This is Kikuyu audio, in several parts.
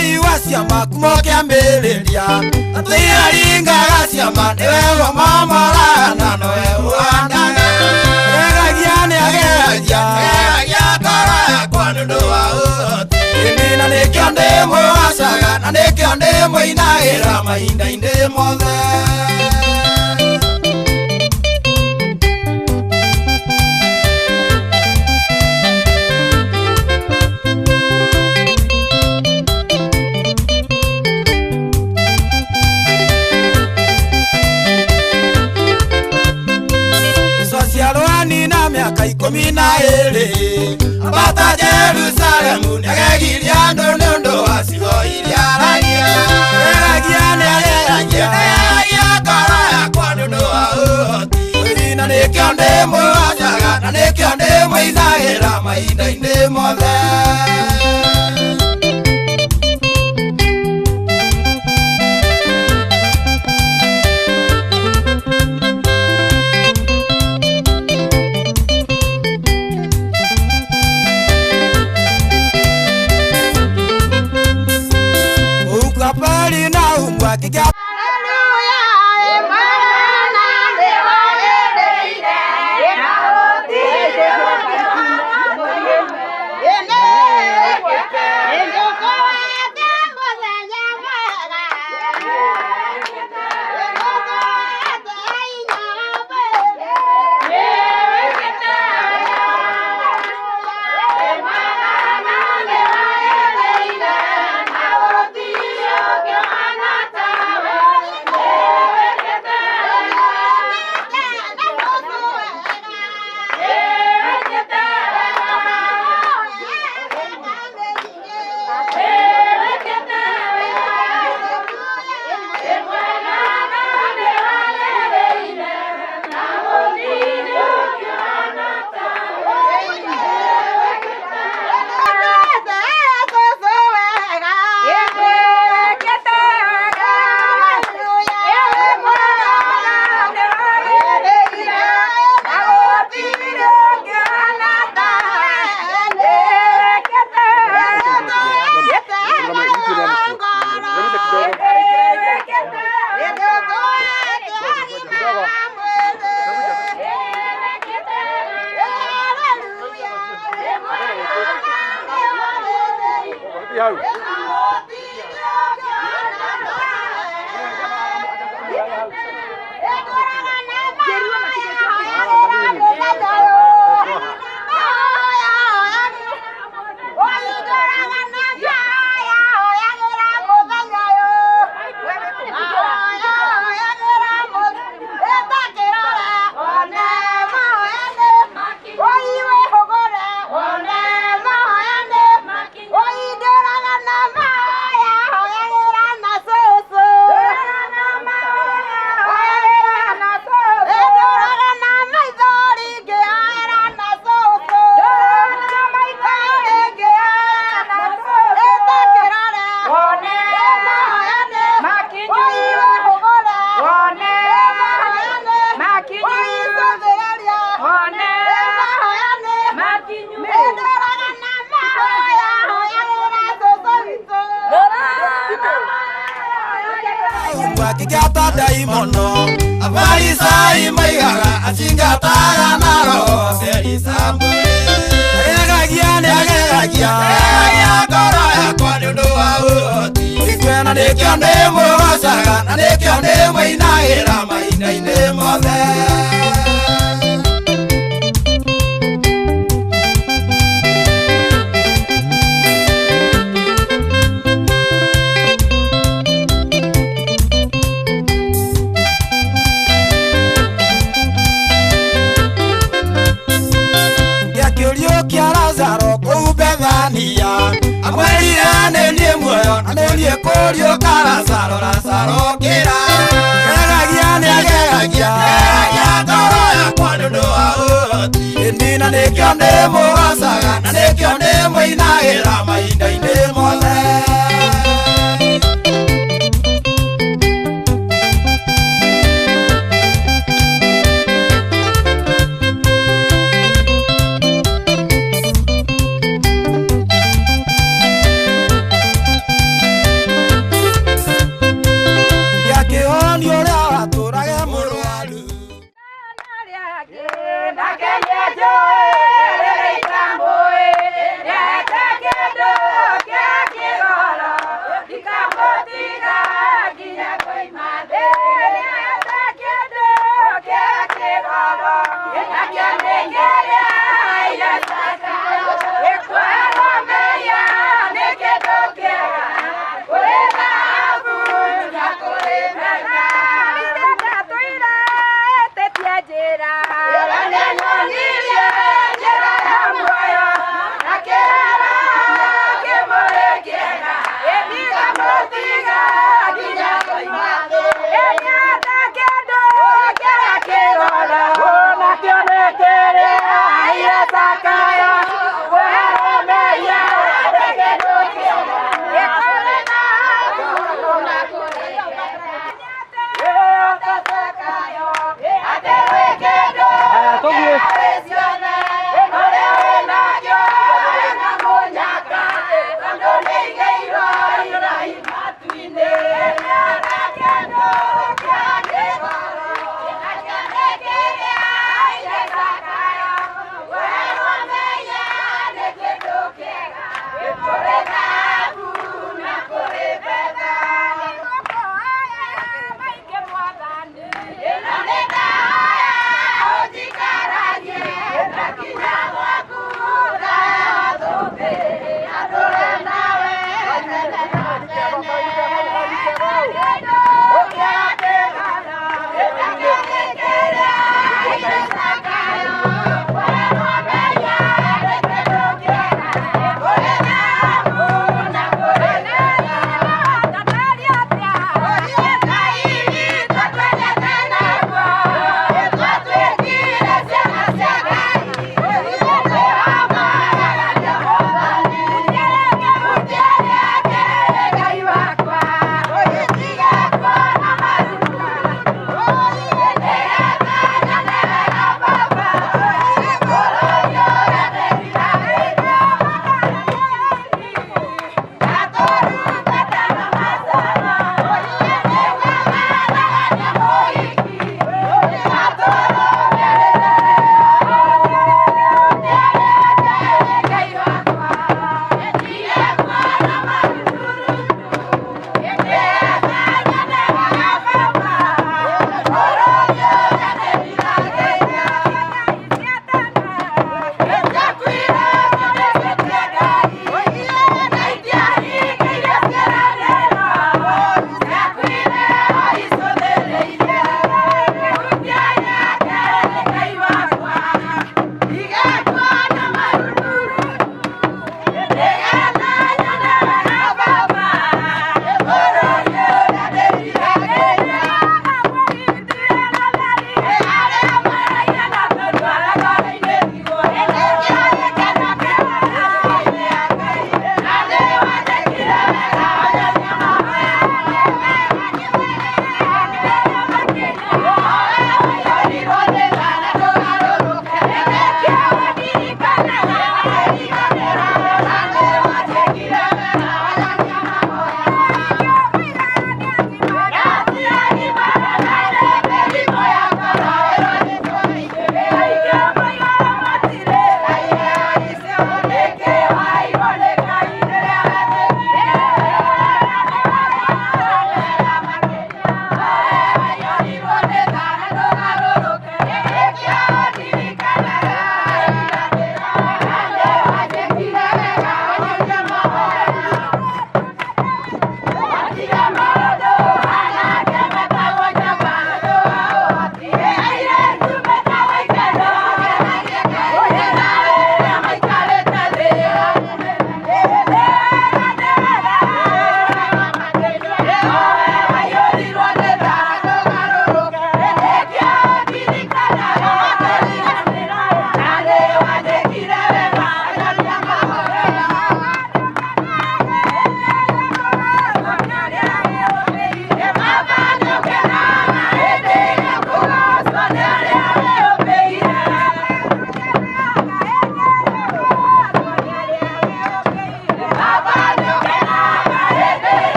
Ngai wa ciama kuma kĩambĩrĩria atĩaringaga ciama nĩwe ũmomoraga na nowe ũhandaga Agegagia nĩ agegagia agegagia ngoro yakwa nĩ ũndũ wa ũhoti Ĩni na nĩkĩo ndĩmũgocaga na nĩkĩo ndĩmũinagĩra mahinda-inĩ mothe. Miaka 12 ambata Jerusalemu nĩagegirie andũ nĩ ũndũ wa ciugo iria aragia. Agegagia nĩ agegagia agegagia ngoro yakwa nĩ ũndũ wa ũhoti na nĩkĩo ndĩmũgocaga na nĩkĩo ndĩmũinagĩra mahinda-inĩ mothe.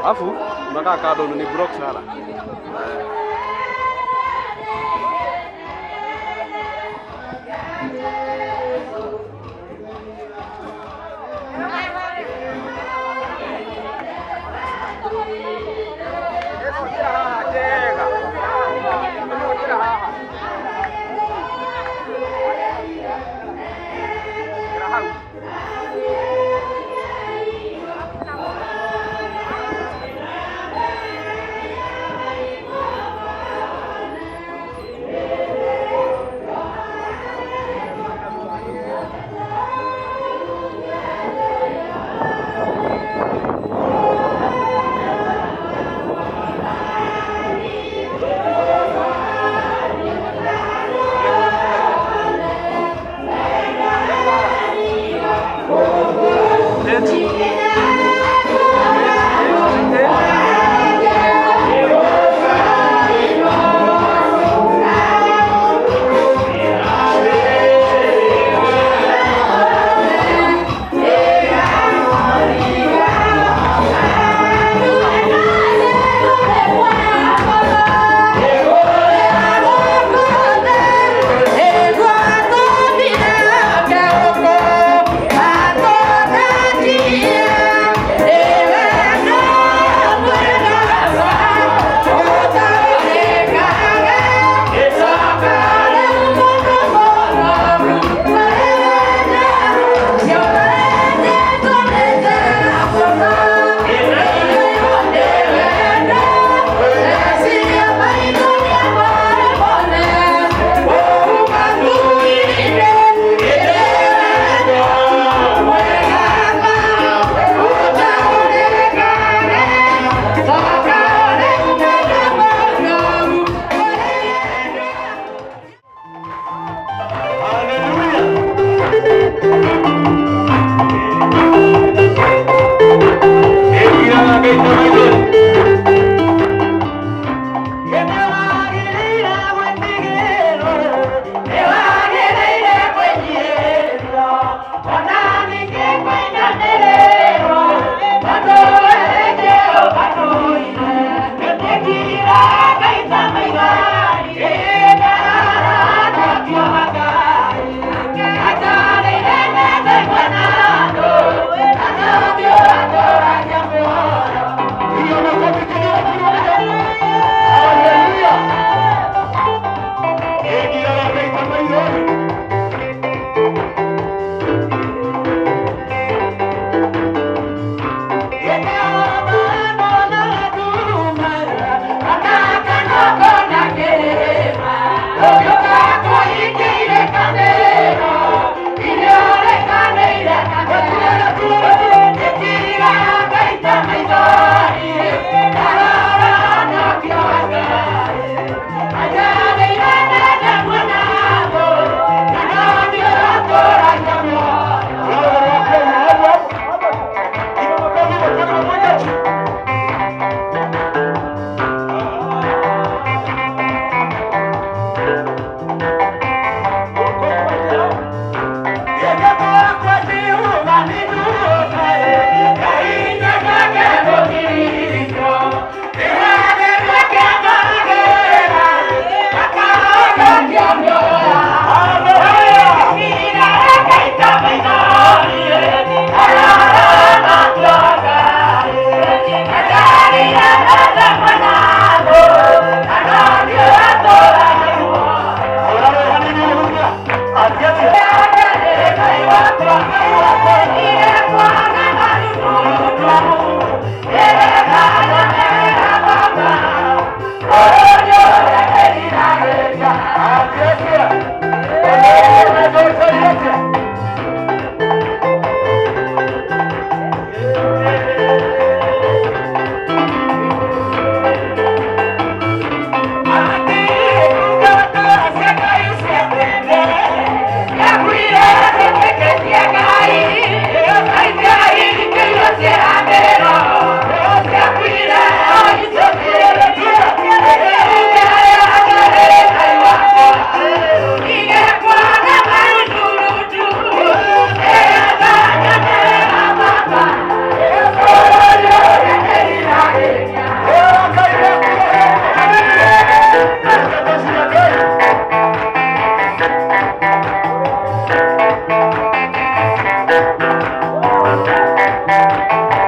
Alafu unakaa kado ni block sana.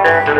Yeah.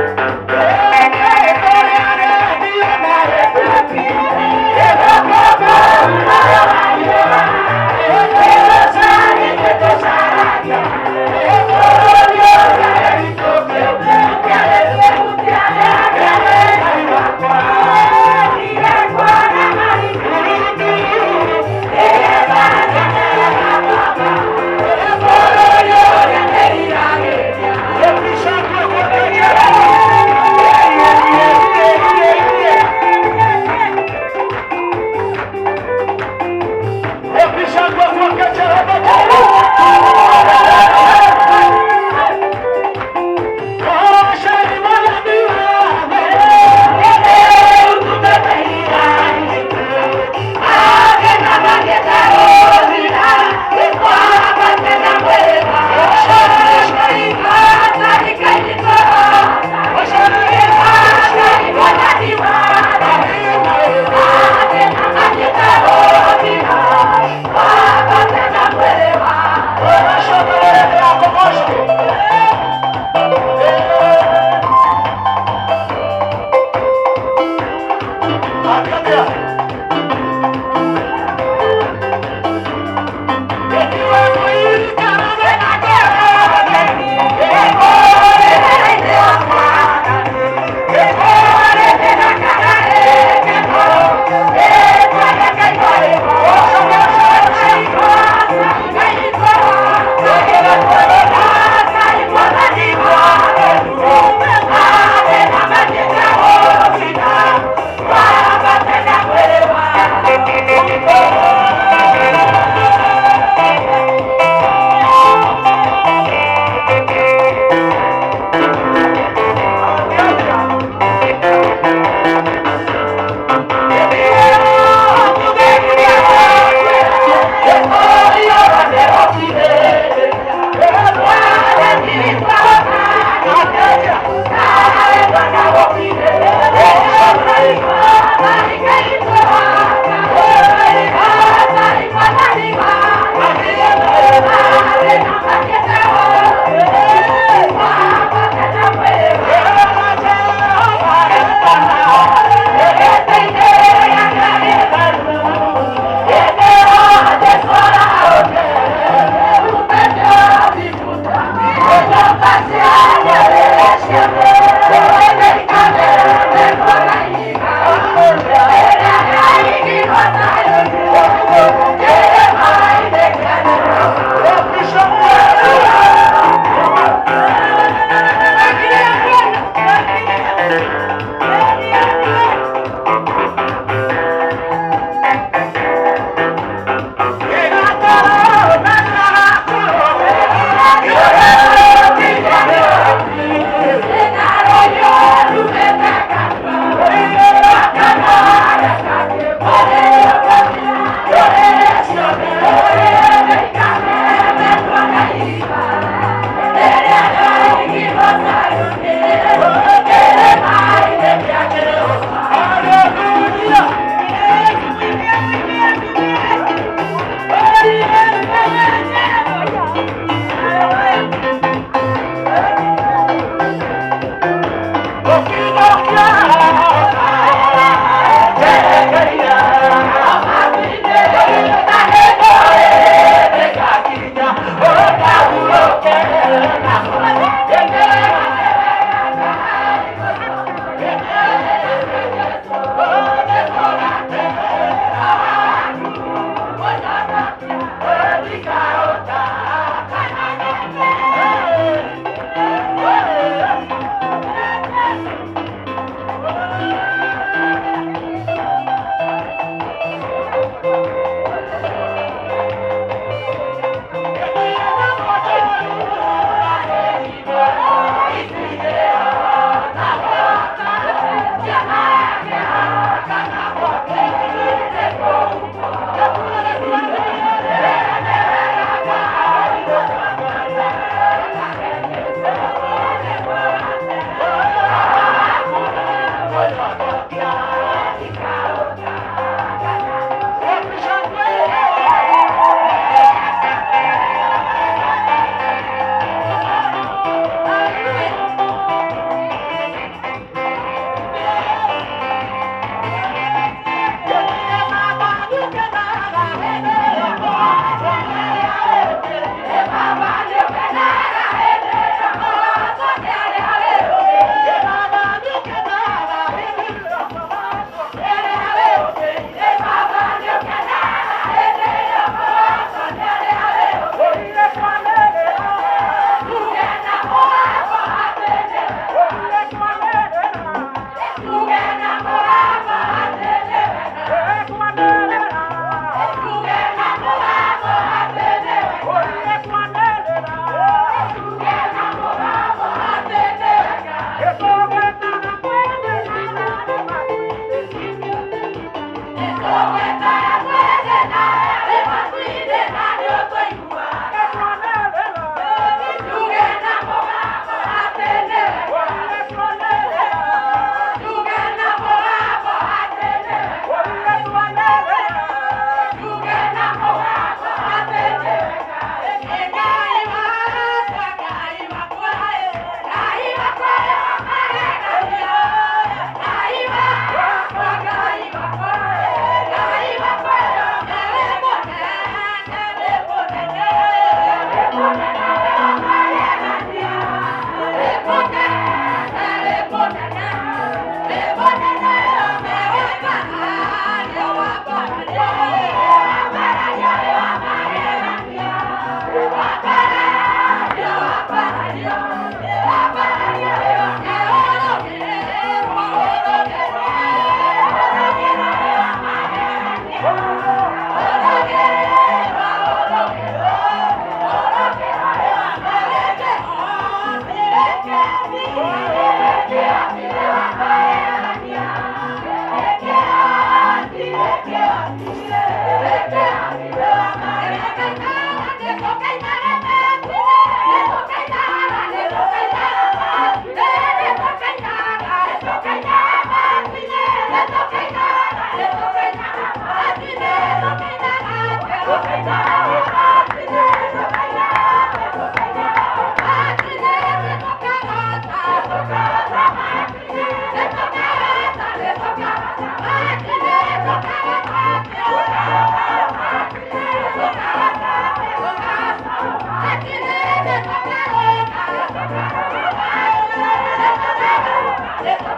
Thank you.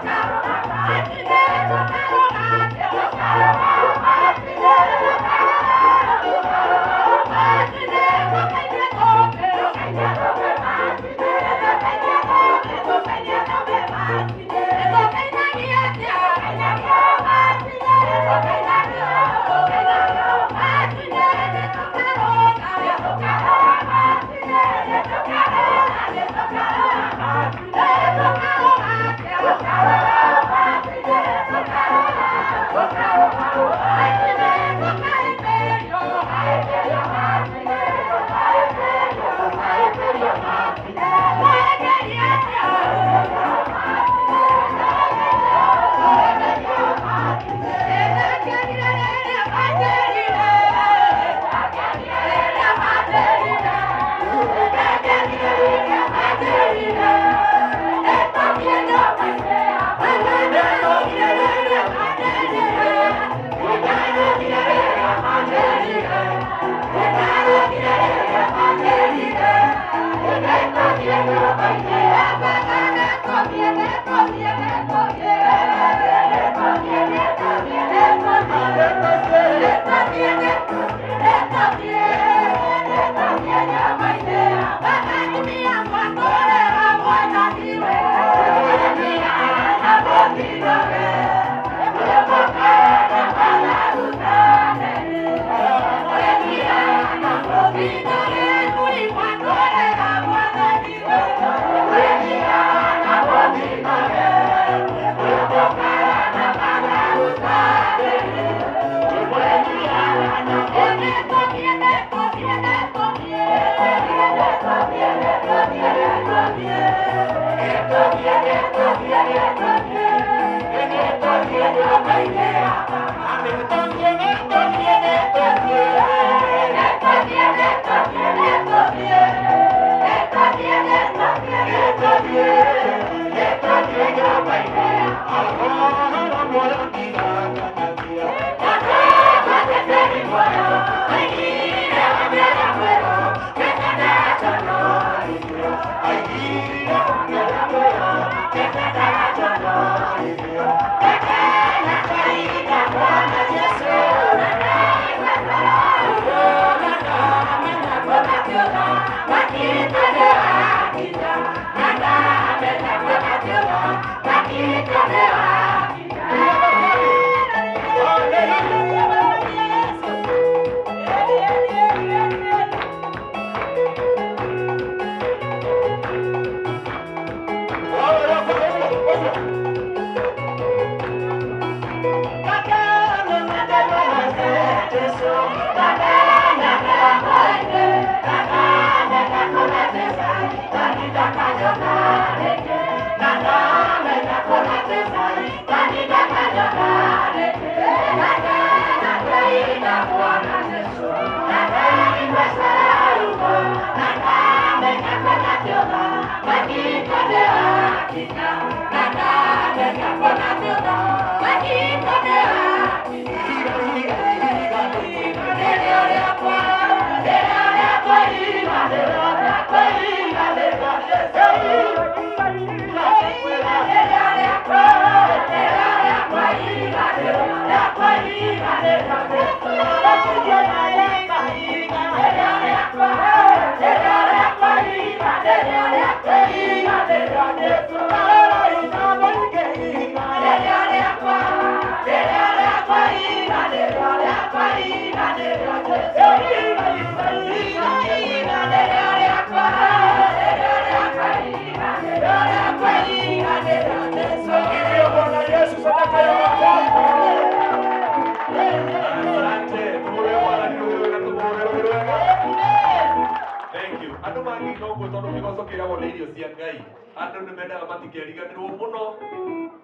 Andu mangiuga ũguo tondũ kĩgoco kĩragwo nĩ irio cia Ngai. Andũ nĩ mendaga matikeriganĩrwo mũno.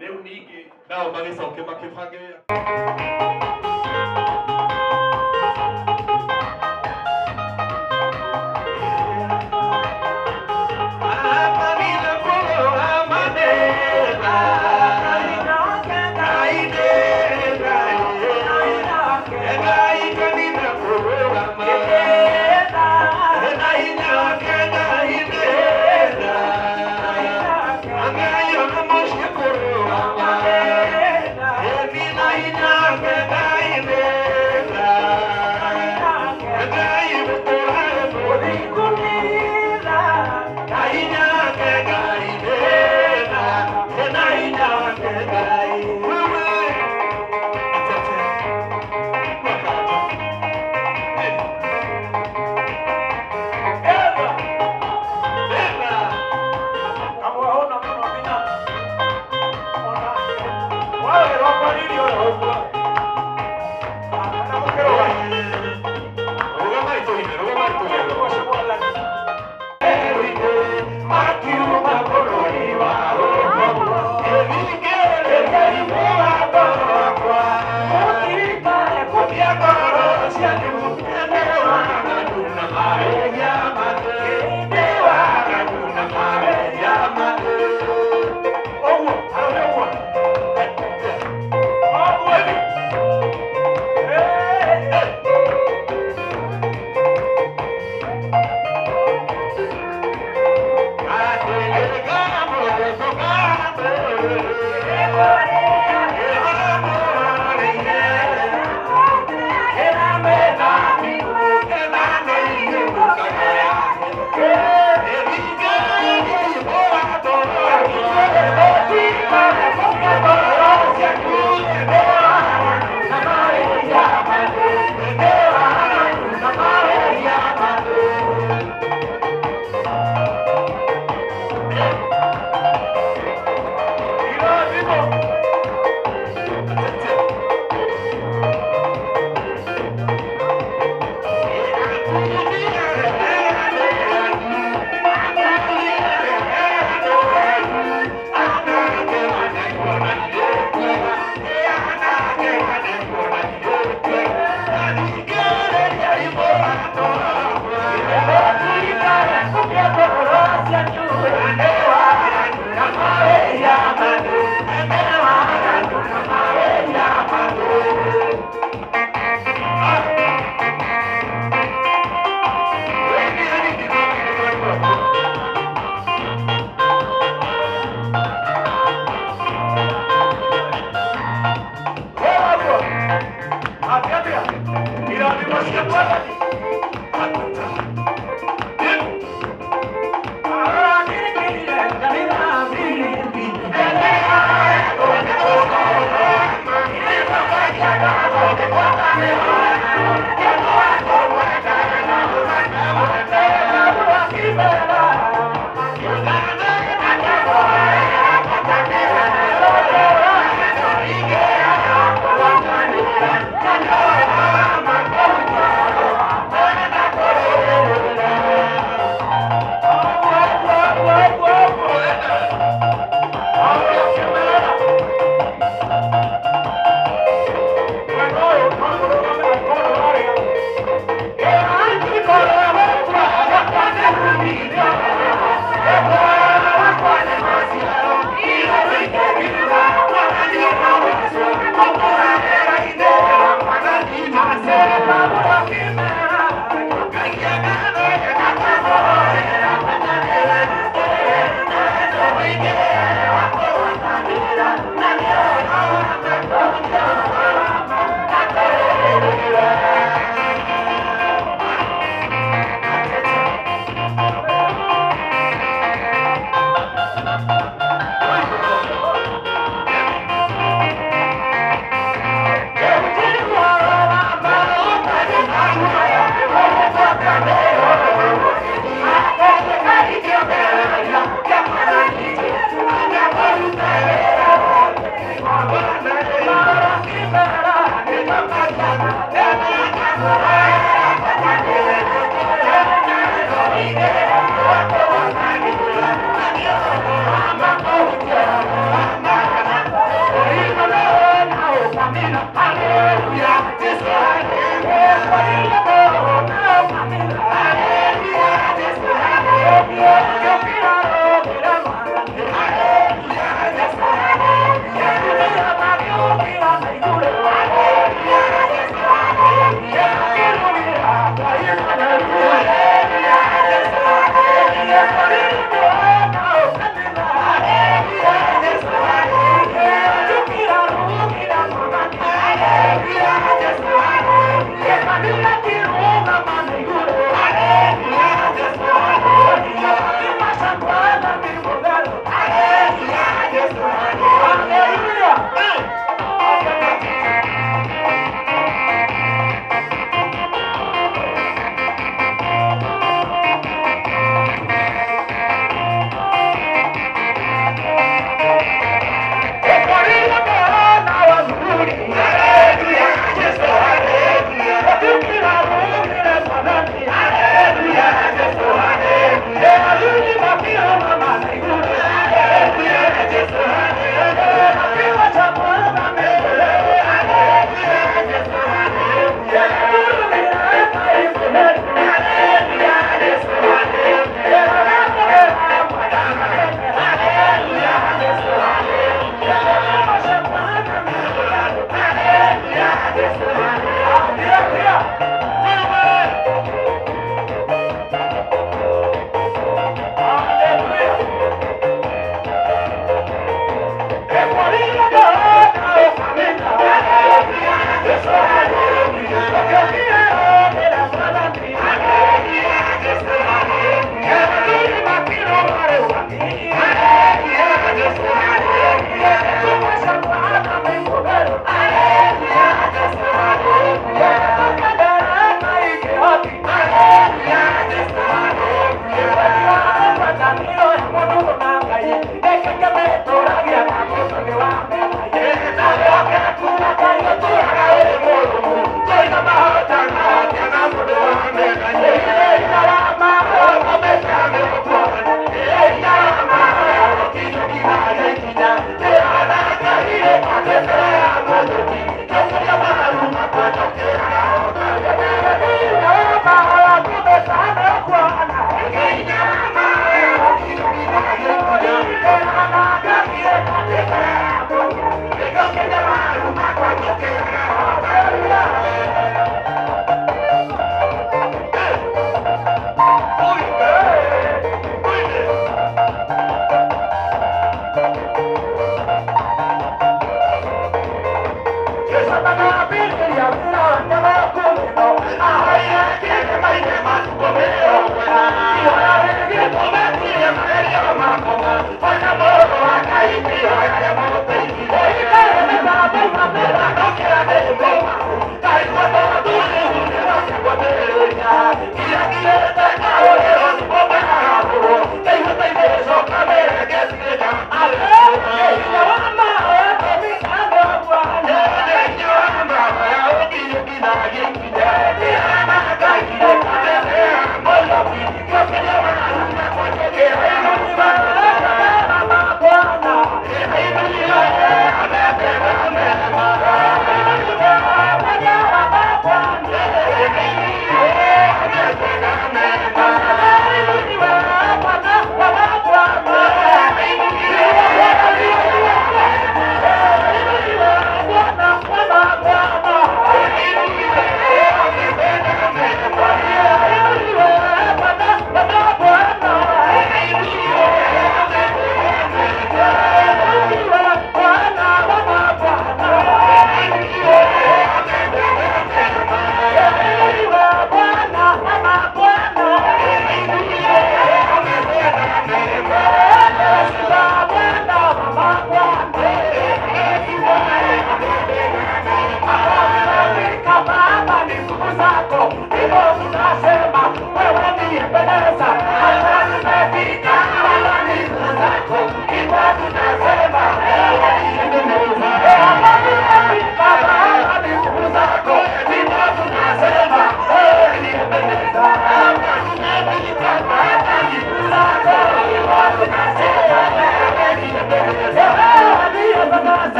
Rĩu ningĩ nao magĩcoke makĩbange wĩra.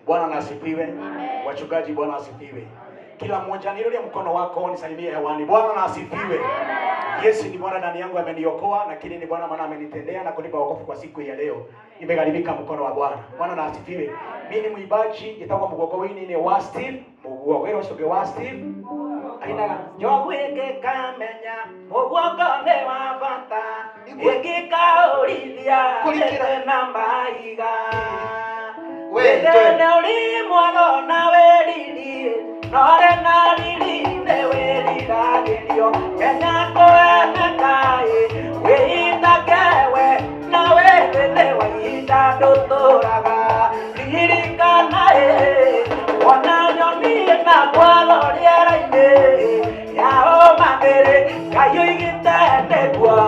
Bwana na asifiwe. Wachungaji, Bwana asifiwe. Kila mmoja niinulie mkono wako nisalimie hewani. Bwana na asifiwe. Yesu ni Bwana ndani yangu ameniokoa, lakini ni Bwana maana amenitendea na kunipa wokovu kwa siku ya leo. Nimegharimika mkono wa Bwana. Bwana na asifiwe. Mimi ni mwimbaji nitakuwa mugoko wini ni wa Steve. Mugoko wino soge wa Steve. Aina jogweke kamenya mugoko ne wa bata. Ikika ulithia na maiga. Wetene uli mwago na weriri nore na riri ne weriragirio Kenya koenekaĩ wĩitakewe na wethene waita ndũtũraga ririkanaĩ wona nyoni na kwalo rĩera-inĩ yaũmanĩrĩ Ngai oigĩte nĩguo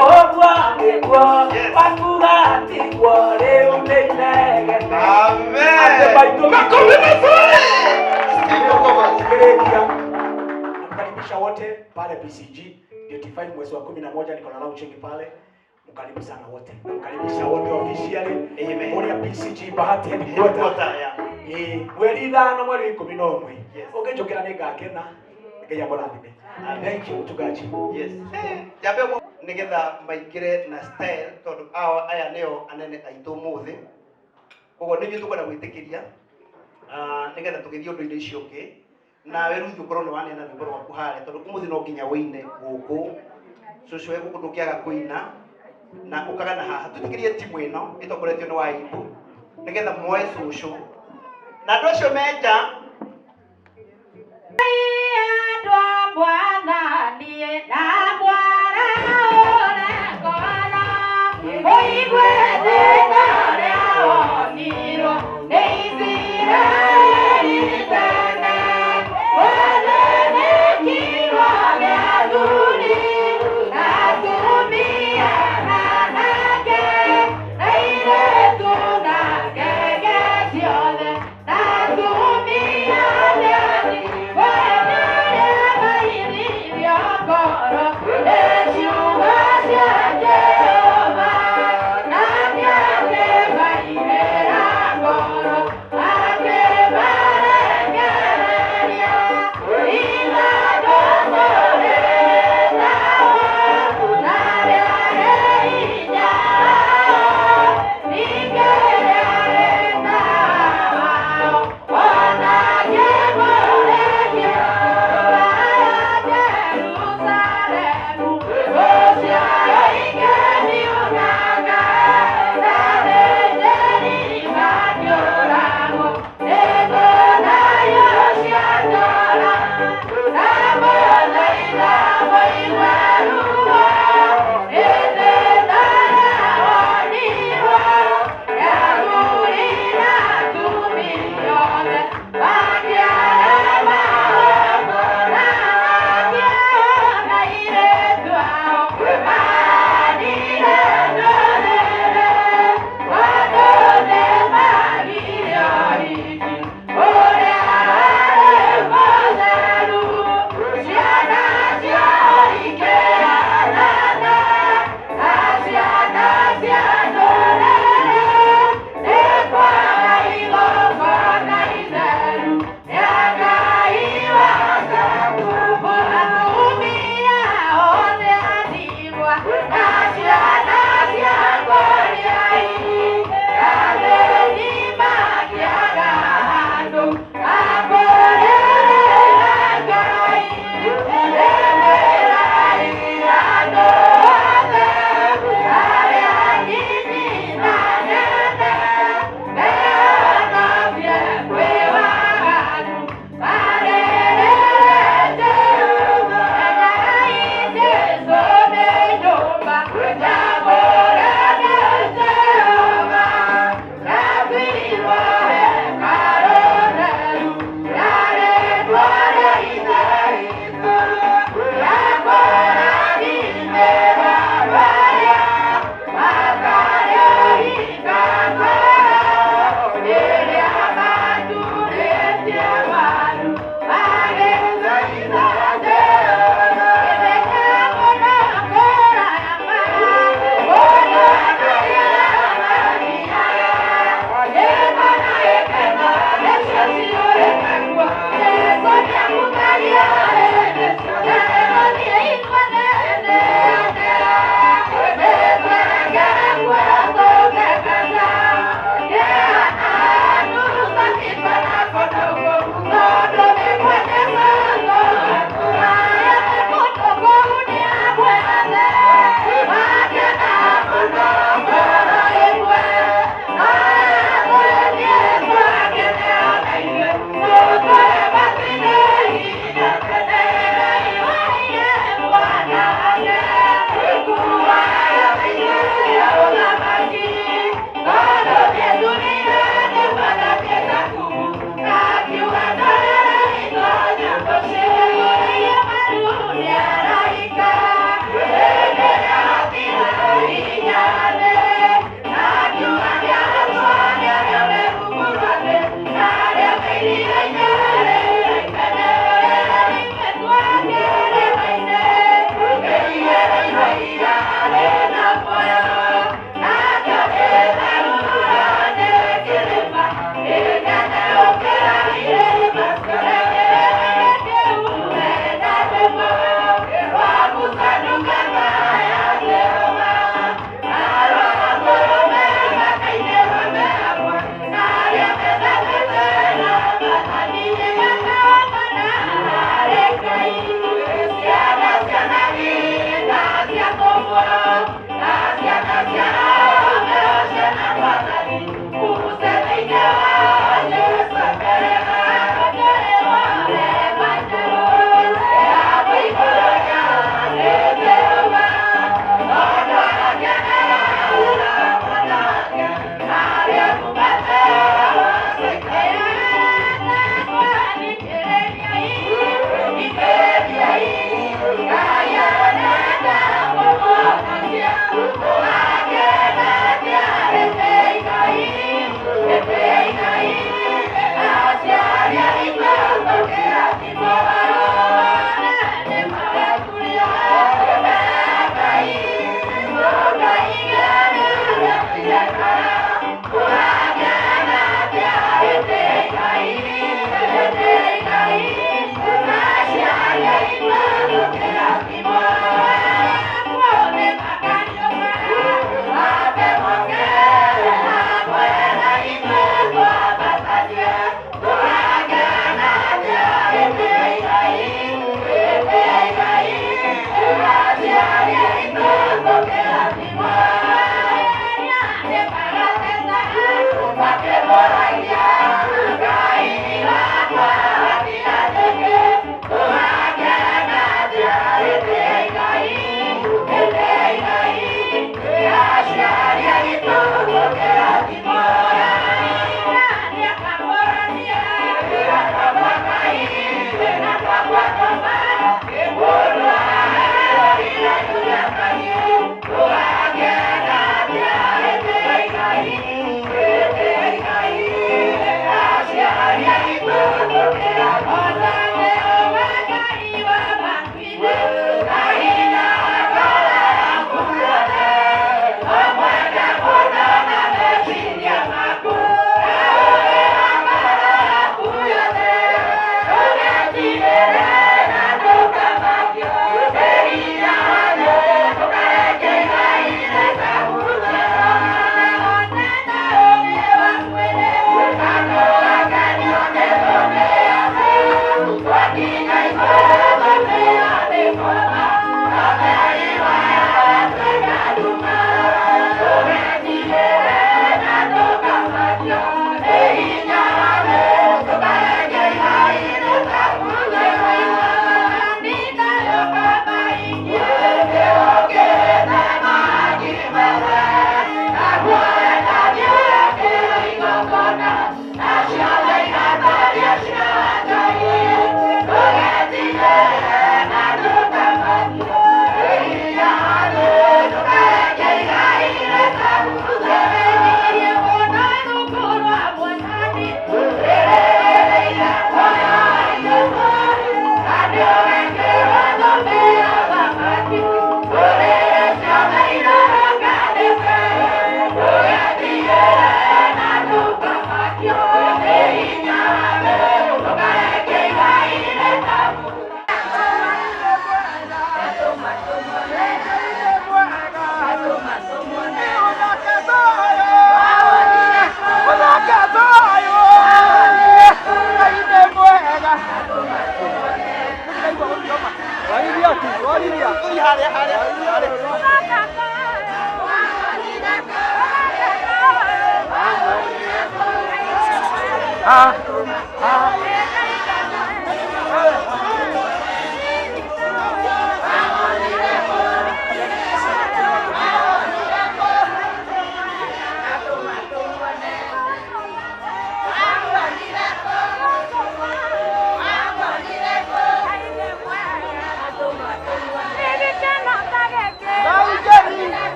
ũguo nĩguo wakuga tiguo rĩu nĩ inegene. Amen. Namkaribisha wote pale PCG date 5 mwezi wa 11 niko na launching pale. Mkaribu sana wote. Namkaribisha wote officially. Amen. Kuria PCG Bahati headquarter. Eh, mweri 5 mweri 11. Ũngĩnjũkĩra nĩ ngakena. Ngai amũrathime. Thank you mchungaji. Yes. Jambe nigetha maingire na style tondu awa aya nio anene aitũ mũthĩ. Koguo nĩ ithuĩ tũkwenda gwĩtĩkĩria nigetha tũgĩthiĩ ũndũ-inĩ icio ũngĩ nawe Ruthi ũkorwo nĩ waneana rwĩmbo rwaku harĩa tondũ ũmũthĩ no nginya wĩine gũkũ cũcũ we gũkũ ndũngĩaga kũina na ũkagana haha twĩtĩkĩrie timu ĩno ĩtongoretio nĩ Waimbu nigetha moe cũcũ na andũ acio menja andũ a Bwana niĩ na Bwana ũrekora ũigue thĩna ũrĩa wonirwo nĩ Isiraeli tene wenenekirwo nĩ athuri na atumia.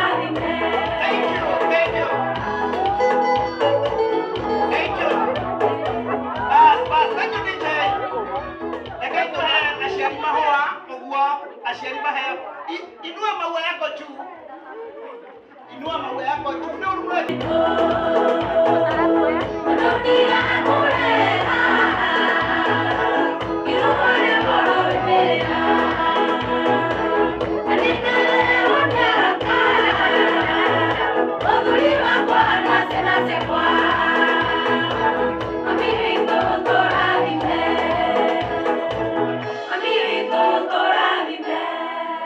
Thank you, thank you. Thank you. Bas, bas, thank you DJ. Rekei tuhe aciari mahũa ũguo aciari maheo. Inua maua yako juu. Inua maua yako juu. Nĩ ũru we.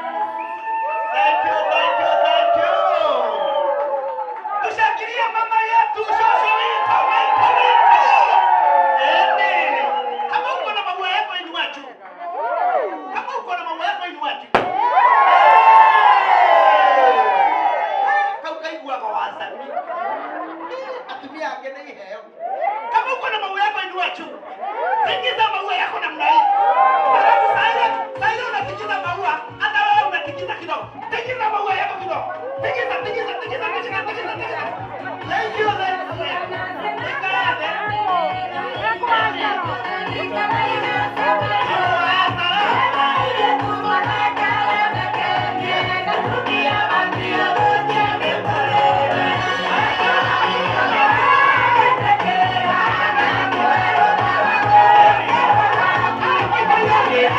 Thank you, thank you, thank you. Tushangilie mama yetu shosho wito, wito, wito. Ende. Kama uko na maua yako inua juu. Kama uko na maua yako inua juu. Kau kaiguaga wacami. Atumia angĩ nĩ iheo. Kama uko na maua yako inua juu. Tingiza maua yako namna hii. Alafu saa ile, saa ile unatingiza maua, hata wewe unatingiza kidogo. Tingiza maua yako kidogo. Tingiza, tingiza, tingiza, tingiza, tingiza, tingiza. Thank you, thank you. Ikara. Thank you. Thank you.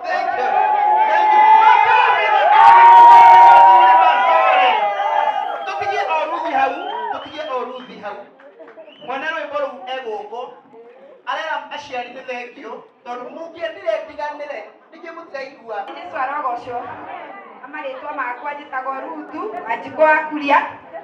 Thank you. Makofi, makofi, makofi, mazuri. Tũtigie o Ruthi hau, tũtigie o Ruthi hau. Mwene rwĩmbo rũu e gũkũ arera aciari nĩ thengio tondũ mũngĩendire ndiganĩre ningĩ mũtiraigua. Jesu arogocwo. Amarĩtwa makwa njĩtagwo Ruthu Wanjikũ wa Kuria,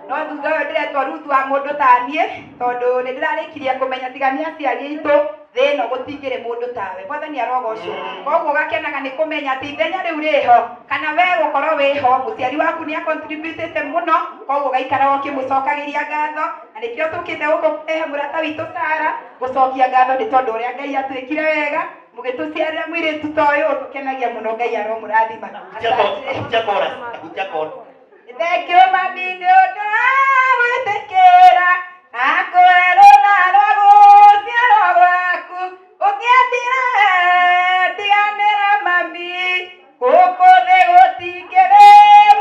no thutha ũyũ ndĩretwo Ruthu wa mũndũ ta niĩ tondũ nĩ ndĩrarĩkirie kũmenya tiga nĩ aciari aitũ thĩ ĩno gũtingĩrĩ mũndũ tawe. Mwathani arogocwo. Koguo gakenaga nĩ kũmenya atĩ ithenya rĩu rĩho kana we gũkorwo wĩho mũciari waku nĩ acontributĩte mũno, koguo gaikaraga ũkĩmũcokagĩria ngatho, na nĩkĩo tũkĩte gũkũ kũrehe mũrata witũ Sara gũcokia ngatho nĩ tondũ ũrĩa Ngai atwĩkire wega. Mũgĩtũciarĩra mũirĩtu ta ũyũ ũtũkenagia mũno. Ngai aromũrathima. Ahutia chorus, ahutia chorus. Thank you, mami, nĩ ũndũ wa gwĩtĩkĩra na kũhe rũtha rwa gũciarwo gwaku. Ũngĩendire ndiganĩra mami, gũkũ thĩ gũtingĩrĩ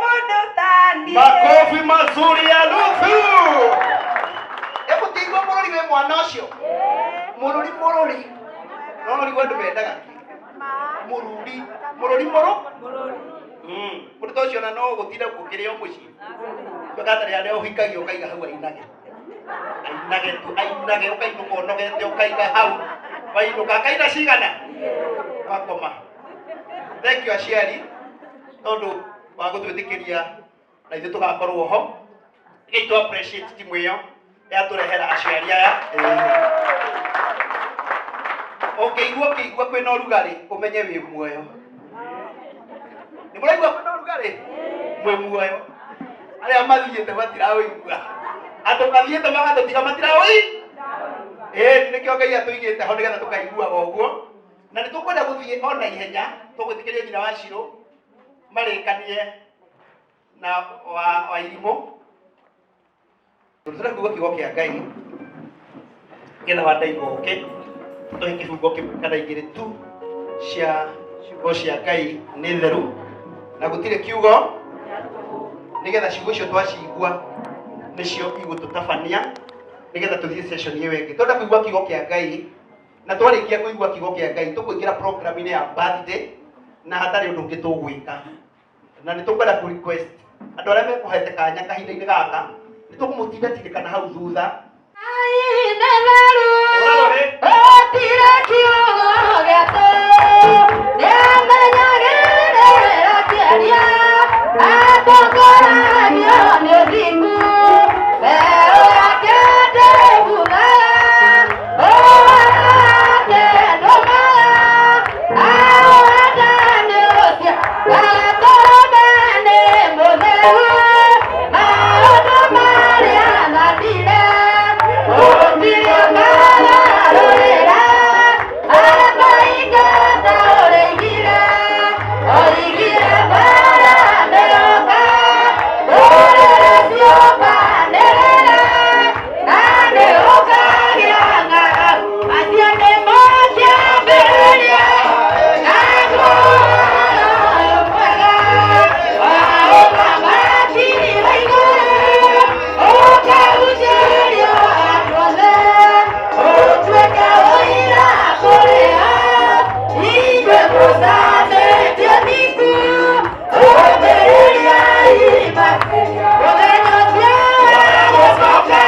mũndũ ta niĩ. Makofi mazuri ya Ruthu. Hebu tigwo mũrũri wĩ mwana ũcio. Mũrũri mũrũri. No no rĩu andũ mendaga kĩ? Mũruri. Mũrũri mũrũ? Mũndũ ta ũcio ona no gũtinda gũkĩrĩo mũciĩ. Tũgatarĩ arĩa ũhikagia ũkaiga hau ainage. Ainage tu, ainage ũkainũka ũnogete ũkaiga hau. Wainũka akaina cigana? Wakoma. Thank you aciari tondũ wa gũtwĩtĩkĩria na ithuĩ tũgakorwo ho. Rekei tũ appreciate timu ĩyo yatũrehera aciari aya. Ũngĩigua ũkĩigua kwĩna ũrugarĩ ũmenye wĩ muoyo. Nĩ mũraigua kwĩna ũrugarĩ? Mwĩ muoyo. Arĩa mathiĩte matiraũigua. Andũ mathiĩte magatũtiga matiraũi. Ĩĩ nĩkĩo Ngai atũigĩte ho nĩgetha tũkaiguaga ũguo. Na nĩ tũkwenda gũthiĩ ona ihenya tũgwĩtĩkĩria nyina wa Shiro marĩkanie na wa irimũ. Tũrenda kuuga kiugo kĩa Ngai nĩgetha wa ndaigo ũke tũhe kĩbungo kĩmwe kana igĩrĩ tu cia ciugo cia Ngai nĩ theru na gũtirĩ kiugo, nĩgetha ciugo icio twacigua nĩcio igũtũtabania nĩgetha tũthiĩ session ĩyo ĩngĩ. Twenda kũigua kiugo kĩa Ngai, na twarĩkia kũigua kiugo kĩa Ngai tũkũingĩra program-inĩ ya birthday na hatarĩ ũndũ ũngĩ tũgwĩka. Na nĩ tũkwenda kũ request andũ arĩa mekũhete kanya kahinda-inĩ gaka nĩ tũkũmũtindatindĩka na hau thutha. Gũtirĩ kiugo gĩatũ nĩamenyagĩrĩra kĩaria atongoragio nĩ ũthingu mbeũ yake ndĩbuthaga ũwake ndũmaga aũhanda nĩ ũcia gatũrũme nĩ mũtheru maũndũ marĩa mathire gũtirĩ ũkagarũrĩra arataingata ũrĩigire oigire mbara nĩũka ndũrĩrĩ ciũkanĩrĩra na nĩ ũkagĩa ng'aragu acio nĩmo kĩambĩrĩria na ũhoro mwega wa ũthamaki wa igũrũ ũkahunjĩrio andũ othe ũtuĩke ũira kũrĩ o ithuĩ tũcamĩtie thingu ũmĩrĩriai mũthenya ũcio wa gũcoka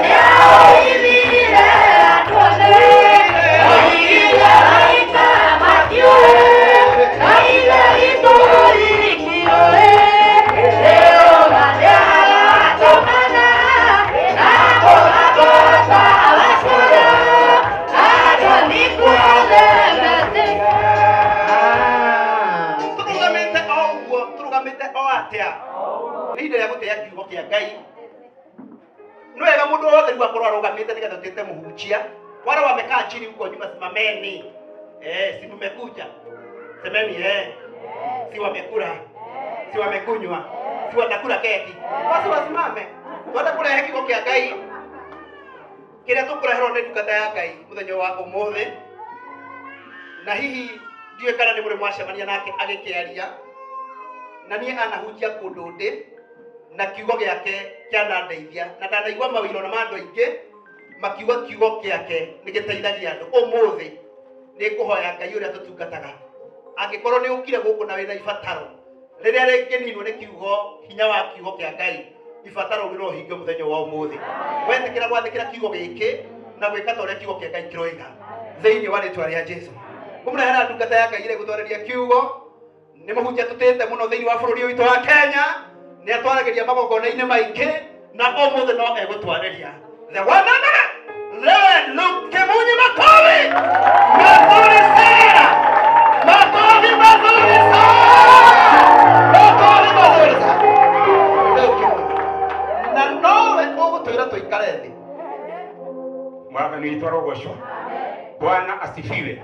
nĩaũithire andũ othe oigire maita makiũĩ na ithe witũ ikiũĩ Jehova nĩagatũmana na mũgambo ta wa cũrũ andũ nĩkuothe metĩka. Tũrũgamĩte o ũguo, tũrũgamĩte o atĩa? Nĩ ihinda rĩa gũtĩa kiugo kĩa Ngai. Nĩ wega mũndũ wothe rĩu akorwo arũgamĩte nĩgetha ũtuĩke mũhunjia. Wale wamekaa chini huko nyuma, simameni. Si mmekuja? Semeni eh. Si wamekula? Si wamekunywa? Si watakula keki? Basi wasimame. Twenda kũrehe kiugo kĩa Ngai kĩrĩa tũkũreherwo nĩ ndungata ya Ngai mũthenya wa ũmũthĩ, na hihi ndiũĩ kana nĩ mũrĩ mwacemania nake agĩkĩaria, na niĩ anahunjia kũndũ ndĩ na kiugo gĩake kĩanandeithia, na ndanaigua mawĩra ma andũ aingĩ makiuga kiugo gĩake nĩ gĩteithagia andũ. Ũmũthĩ nĩ ngũhoya Ngai ũrĩa tũtungataga, angĩkorwo nĩ ũkire gũkũ na wĩna ibataro rĩrĩa rĩngĩninwo nĩ kiugo, hinya wa kiugo kĩa Ngai, ibataro rĩu rĩrohingio mũthenya wa ũmũthĩ wetĩkĩra gwathĩkĩra kiugo gĩkĩ na gwĩka ta ũrĩa kiugo kĩa Ngai kĩroiga thĩinĩ wa rĩtwa rĩa Jesu. Ngũmũrehera ndungata ya Ngai ĩrĩa ĩgũtwarĩria kiugo nĩ mũhunjia tũtĩte mũno thĩinĩ wa bũrũri ũyũ witũ wa Kenya, nĩ atwaragĩria magongona-inĩ maingĩ na ũmũthĩ no egũtwarĩria the one and only Reverend Luke Kimunyi. Makofi mazuri sana, makofi mazuri sana, makofi mazuri sana. Luke Kimunyi, na nowe ũgũtwĩra tũikare thĩ. Mwathani witũ arogocwo. Bwana asifiwe.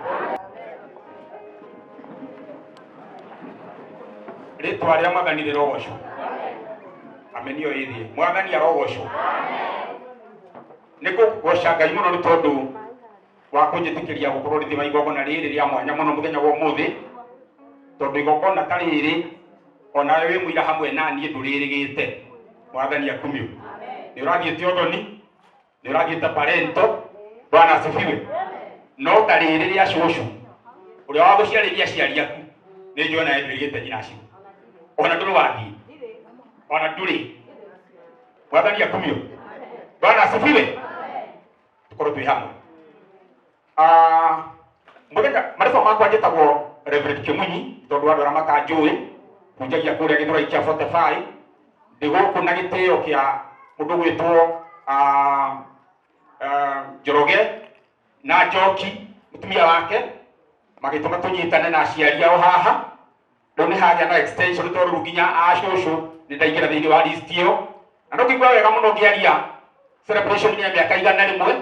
Rĩtwa rĩa Mwathani rĩrogocwo. Ameni ĩyo ĩthiĩ. Mwathani arogocwo. Nĩ ngũgoca Ngai mũno nĩ tondũ wa kũnjĩtĩkĩria gũkorwo ndĩ thĩinĩ wa igongona rĩrĩ rĩa mwanya mũno mũthenya wa ũmũthĩ, tondũ igongona ta rĩrĩ onawe wĩ mũira hamwe na niĩ ndũrĩrĩgĩte. Mwathani akumio. Nĩ ũrathiĩte ũthoni, nĩ ũrathiĩte parento. Bwana asifiwe. No ta rĩrĩ rĩa cũcũ ũrĩa wa gũciarĩria aciari aku, nĩ njũĩ onawe ndwĩrĩgĩte nyina acio, ona ndũrĩ wathiĩ, ona ndũrĩ. Mwathani akumio. Bwana asifiwe. Tukorwo twĩ hamwe. Ah, mũthenya marĩtwa makwa njĩtagwo Reverend Kĩmunyi, tondũ andũ arĩa matanjũĩ, hunjagia kũrĩa Gĩthũrai kĩa 45. Ndĩ gũkũ na gĩtĩo kĩa mũndũ gwĩtwo Njoroge na Njoki mũtumia wake, magĩtũma tũnyitane na aciari ao haha. Rĩu nĩ hagĩa na extension, tondũ rĩu nginya a cũcũ nĩ ndaingĩra thĩinĩ wa list ĩyo, na no ngĩigua wega mũno ngĩaria celebration ya mĩaka 100,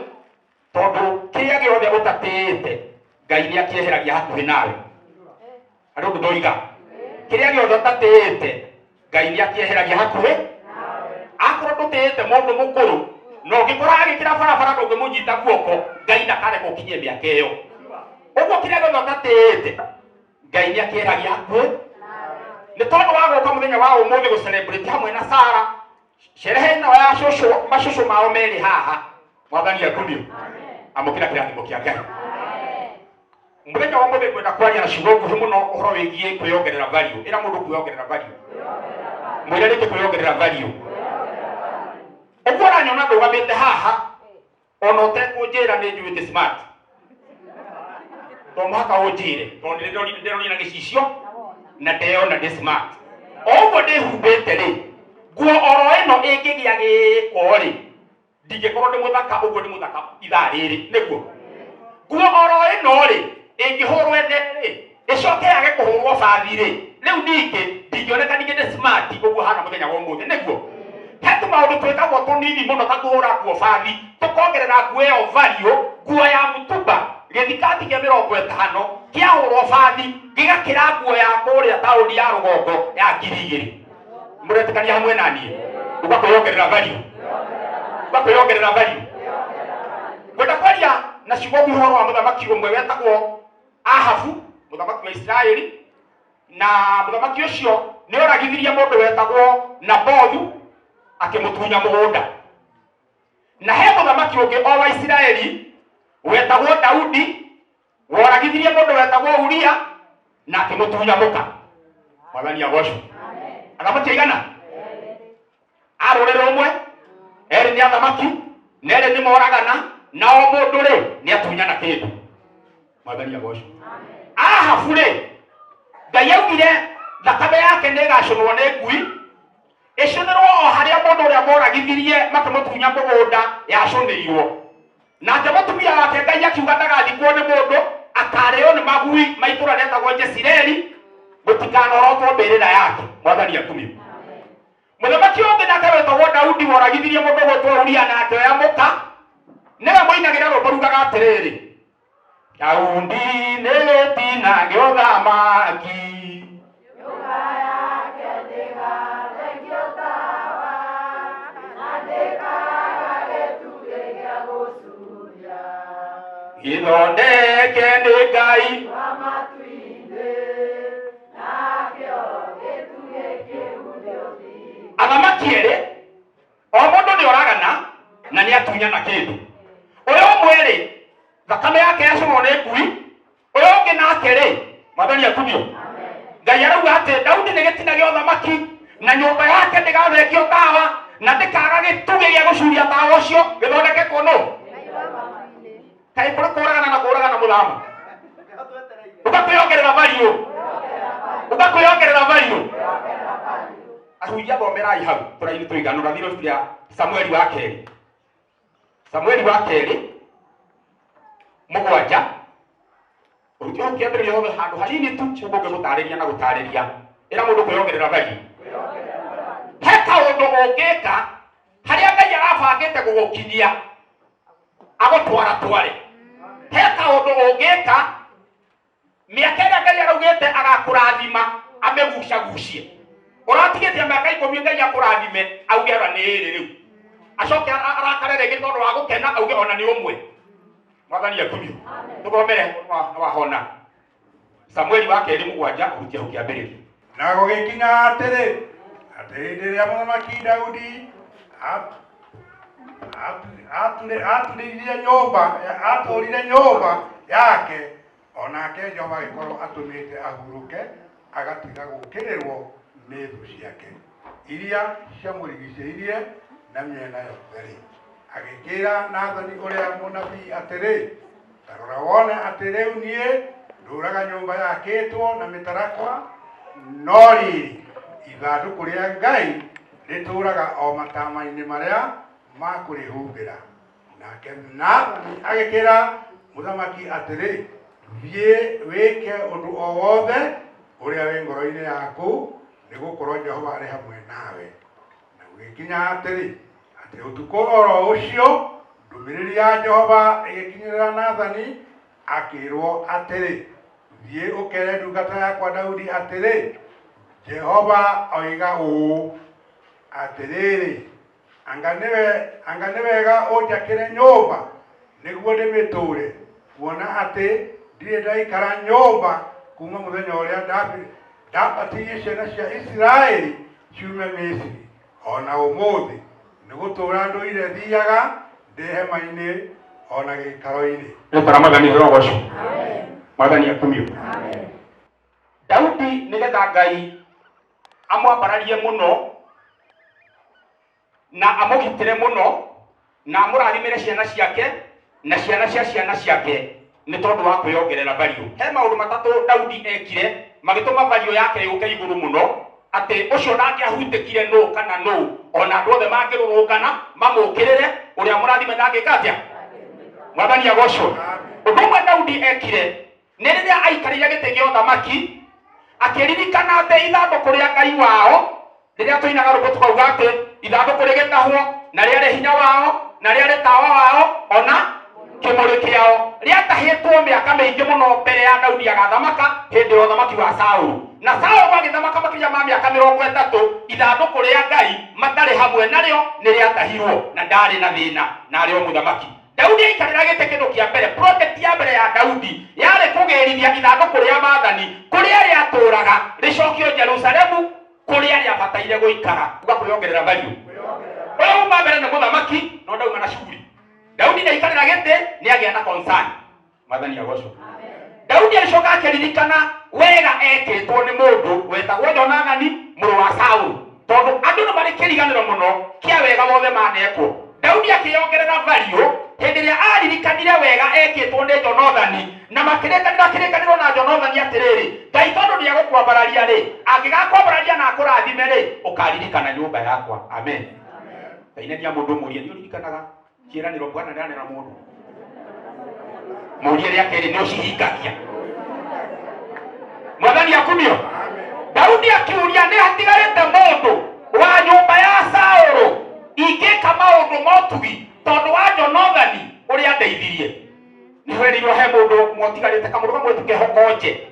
tondũ kĩrĩa gĩothe ũtatĩĩte Ngai nĩ akĩeheragia hakuhĩ nawe. Harĩ ũndũ ndoiga, kĩrĩa gĩothe ũtatĩĩte Ngai nĩ akĩeheragia hakuhĩ. Akorwo ndũtĩĩte mũndũ mũkũrũ na ũngĩkora agĩkĩra barabara ndũngĩmũnyita guoko, Ngai ndakareka ũkinyie mĩaka ĩyo. Ũguo kĩrĩa gĩothe ũtatĩĩte Ngai nĩ akĩeheragia hakuhĩ. Nĩ tondũ wa gũka mũthenya wa ũmũthĩ gũ celebrate hamwe na Sara sherehe ĩno ya cũcũ, macũcũ mao merĩ haha. Mwathani akumio. Amũkĩra kĩrathimo kĩa Ngai. Mũthenya wa ũmũthĩ ngwenda kwaria na ciugo nguhĩ mũno ũhoro wĩgiĩ kwĩyongerera value. Ĩra mũndũ kwĩyongerera value. Mwĩre rĩngĩ kwĩyongerera value. Ũguo ũranyona ndũgamĩte haha, ona ũtekũnjĩra nĩ njũĩ ndĩ smart. To mũhaka ũnjĩre, tondũ ndĩrorire na gĩcicio na ndeyona ndĩ smart. O ũguo ndĩhumbĩte rĩ, nguo oro ĩno ĩngĩgĩa gĩko rĩ, ndingĩkorwo ndĩ mũthaka ũguo ndĩ mũthaka ithaa rĩrĩ. Nĩguo nguo oro ĩno rĩ, ĩngĩhũrwo ĩthere rĩ, ĩcoke yage kũhũrwo bathi rĩ, rĩu ningĩ ndingĩoneka ningĩ ndĩ smart ũguo hana mũthenya wa ũmũthĩ. Nĩguo he tũmaũndũ twĩkagwo tũnini mũno ta kũhũra nguo bathi, tũkongerera nguo ĩyo value. Nguo ya mũtumba gĩthikati kĩa 50 kĩahũrwo bathi gĩgakĩra nguo ya kũrĩa taũni ya rũgongo ya 2000. Mũretĩkania hamwe na niĩ? Uga kwĩyongerera value, uga kwĩyongerera value. Ngwenda kwaria na ciugo nguhĩ ũhoro wa mũthamaki ũmwe wetagwo Ahabu, mũthamaki wa Isiraeli. Na mũthamaki ũcio nĩ oragithirie mũndũ wetagwo Nabothu, akĩmũtunya mũgũnda. Na he mũthamaki ũngĩ o wa Isiraeli wetagwo Daudi, woragithirie mũndũ wetagwo Uria na akĩmũtunya mũka. Mwathani agocwo. Athamaki aigana a rũrĩrĩ rũmwe, erĩ nĩ athamaki na erĩ nĩ moragana, na o mũndũ rĩ nĩ atunyana kĩndũ. Mwathani agocwo. Ahabu rĩ, Ngai augire thakame yake nĩ ĩgacũnwo nĩ ngui, ĩcũnĩrwo o harĩa mũndũ ũrĩa moragithirie makĩmũtunya mũgũnda yacũnĩirwo. Nake mũtumia wake Ngai akiuga ndagathikwo nĩ mũndũ, akarĩo nĩ magui ma itũũra rĩetagwo Jezireli, gũtikanorotwo mbĩrĩra yake. Mwathani akumio. Mũthamaki ũngĩ nake wetagwo Daudi, woragithirie mũndũ gwĩtwo Uria na akĩoya mũka, nĩwe mũinagĩra rwĩmbo rugaga atĩrĩrĩ, Daudi nĩ gĩtina gĩa ũthamaki, gĩthondeke nĩ Ngai. Athamaki erĩ, o mũndũ nĩ oragana na nĩ atunyana kĩndũ. Ũyũ ũmwe rĩ, thakame yake yacũnwo nĩ ngui. Ũyũ ũngĩ nake rĩ, Mwathani akumio. Ngai arauga atĩ Daudi nĩ gĩtina gĩa ũthamaki, na nyũmba yake ndĩgathengio tawa, na ndĩkaga gĩtugĩ gĩa gũcuria tawa ũcio gĩthondeketwo nũ. Kaĩ kũrĩ kũragana na kũragana mũthama, ũgakwĩongerera value, ũgakwĩongerera value. Ahunjia, thomerai hau tũraini tũiganu rathiro ibuku rĩa Samueli wa kerĩ, Samueli wa kerĩ 7. Ũrutwo hau kĩambĩrĩria hothe handũ hanini tu, ũguo ngĩgũtarĩria na gũtarĩria. Ĩra mũndũ kwĩyongerera value. He kaũndũ ũngĩka harĩa Ngai arabangĩte gũgũkinyia agũtwara tware. He kaũndũ ũngĩka mĩaka ĩrĩa Ngai araugĩte agakũrathima amĩgucagucie. Ũratigĩtie mĩaka ikũmi Ngai akũrathime, auge ona nĩ ĩrĩ rĩu. Acoke arakare rĩngĩ tondũ wa gũkena auge ona nĩ ũmwe. Mwathani akumio. Tũthomere wahona. Samueli wa kerĩ mũgwanja ũrutie hau kĩambĩrĩria. Na gũgĩkinya atĩrĩ, atĩ hĩndĩ ĩrĩa mũthamaki Daudi atũũrire nyũmba yake, o nake Jehova agĩkorwo atũmĩte ahurũke, agatiga gũũkĩrĩrwo nĩ thũ ciake iria ciamũrigicĩirie na mĩena yothe-rĩ, agĩkĩĩra Nathani ũrĩa mũnabii atĩrĩ, Ta rora wone atĩ rĩu niĩ ndũũraga nyũmba yakĩtwo na mĩtarakwa, no rĩrĩ, ithandũkũ rĩa Ngai rĩtũũraga o matama-inĩ marĩa ma kũrĩhumbĩra. Nake Nathani agĩkĩĩra mũthamaki atĩrĩ, Thiĩ wĩke ũndũ o wothe ũrĩa wĩ ngoro-inĩ yaku, nĩ gũkorũo Jehova arĩ hamwe nawe. Na gũgĩkinya atĩrĩ, atĩ ũtukũ o ro ũcio ndũmĩrĩri ya Jehova ĩgĩkinyĩrĩra Nathani, akĩĩrwo atĩrĩ, Thiĩ ũkere ndungata yakwa Daudi atĩrĩ, Jehova oiga ũũ, Atĩrĩrĩ, anga nĩwe anga nĩ wega ũnjakĩre nyũmba nĩguo ndĩmĩtũũre, kuona atĩ ndirĩ ndaikara nyũmba kuuma mũthenya ũrĩa ndambatirie ciana cia Isiraeli ciume Misiri, o na ũmũthĩ, nĩ gũtũũra ndũire thiaga ndĩ hema-inĩ o na gĩikaro-inĩ. Rĩtwa rĩa Mwathani rĩrogocwo. Mwathani akumio. Daudi nĩgetha Ngai amwambararie mũno na amũgitĩre mũno na amũrathimĩre ciana ciake na ciana cia ciana ciake nĩ tondũ wa kwĩyongerera value. He maũndũ matatũ Daudi ekire magĩtũma value yake yũke igũrũ mũno atĩ ũcio ndangĩahutĩkire nũ kana nũ, ona andũ othe mangĩrũrũngana mamũkĩrĩre, ũrĩa mũrathime ndangĩka atĩa? Mwathani agocwo. Ũndũ ũmwe Daudi ekire nĩ rĩrĩa aikarĩire gĩtĩ gĩa ũthamaki akĩririkana atĩ ithandũkũ rĩa Ngai wao, rĩrĩa tũinaga rwĩmbo tũkauga atĩ ithandũkũ rĩgĩtahwo na rĩarĩ hinya wao na rĩarĩ tawa wao ona kĩmũrĩ kĩao, rĩatahĩtwo mĩaka mĩingĩ mũno mbere ya Daudi agathamaka hĩndĩ ya ũthamaki wa Saulu. Na Saulu agĩthamaka makĩria ma mĩaka mĩrongo ĩtatũ, ithandũkũ rĩa Ngai matarĩ hamwe narĩo nĩ rĩatahirwo na ndarĩ na thĩna na arĩ o mũthamaki. Daudi aikarĩra gĩtĩ kĩndũ kĩa mbere, project ya mbere ya Daudi yarĩ kũgĩrithia ithandũkũ rĩa maathani kũrĩa rĩatũraga rĩcokio Jerusalemu kũrĩa rĩabataire gũikara. Uga kwĩyongerera value. Ũyũ uma mbere nĩ mũthamaki no ndauma na shughuli. Daudi ndaikarĩra gĩtĩ nĩ agĩa na concern. Mwathani agocwo. Daudi agĩcoka akĩririkana wega ekĩtwo nĩ mũndũ wetagwo Jonathani mũrũ wa Saulu, tondũ andũ nĩ marĩ kĩriganĩro mũno kĩa wega wothe manekwo. Daudi akĩyongerera value hĩndĩ ĩrĩa aririkanire wega ekĩtwo nĩ Jonathani, na makĩrĩkanĩra kĩrĩkanĩro na Jonathani atĩrĩrĩ, Ngai tondũ nĩegũkwambararia rĩ, angĩgakwambararia na akũrathime rĩ, ũkaririkana nyũmba yakwa. Amen. Tainania mũndũ mũrie, nĩ ũririkanaga ciĩranĩro Bwana nĩaranĩra mũndũ? Mũrie rĩa kerĩ, nĩ ũcihingagia? Mwathani akumio. Daudi akiuria, nĩ hatigarĩte mũndũ wa nyũmba ya Saũlũ ingĩka maũndũ motugi tondũ wa Jonathani ũrĩa ndeithirie? Nĩ herirwo he mũndũ mwotigarĩte, kamũndũ kamwe tu keho konje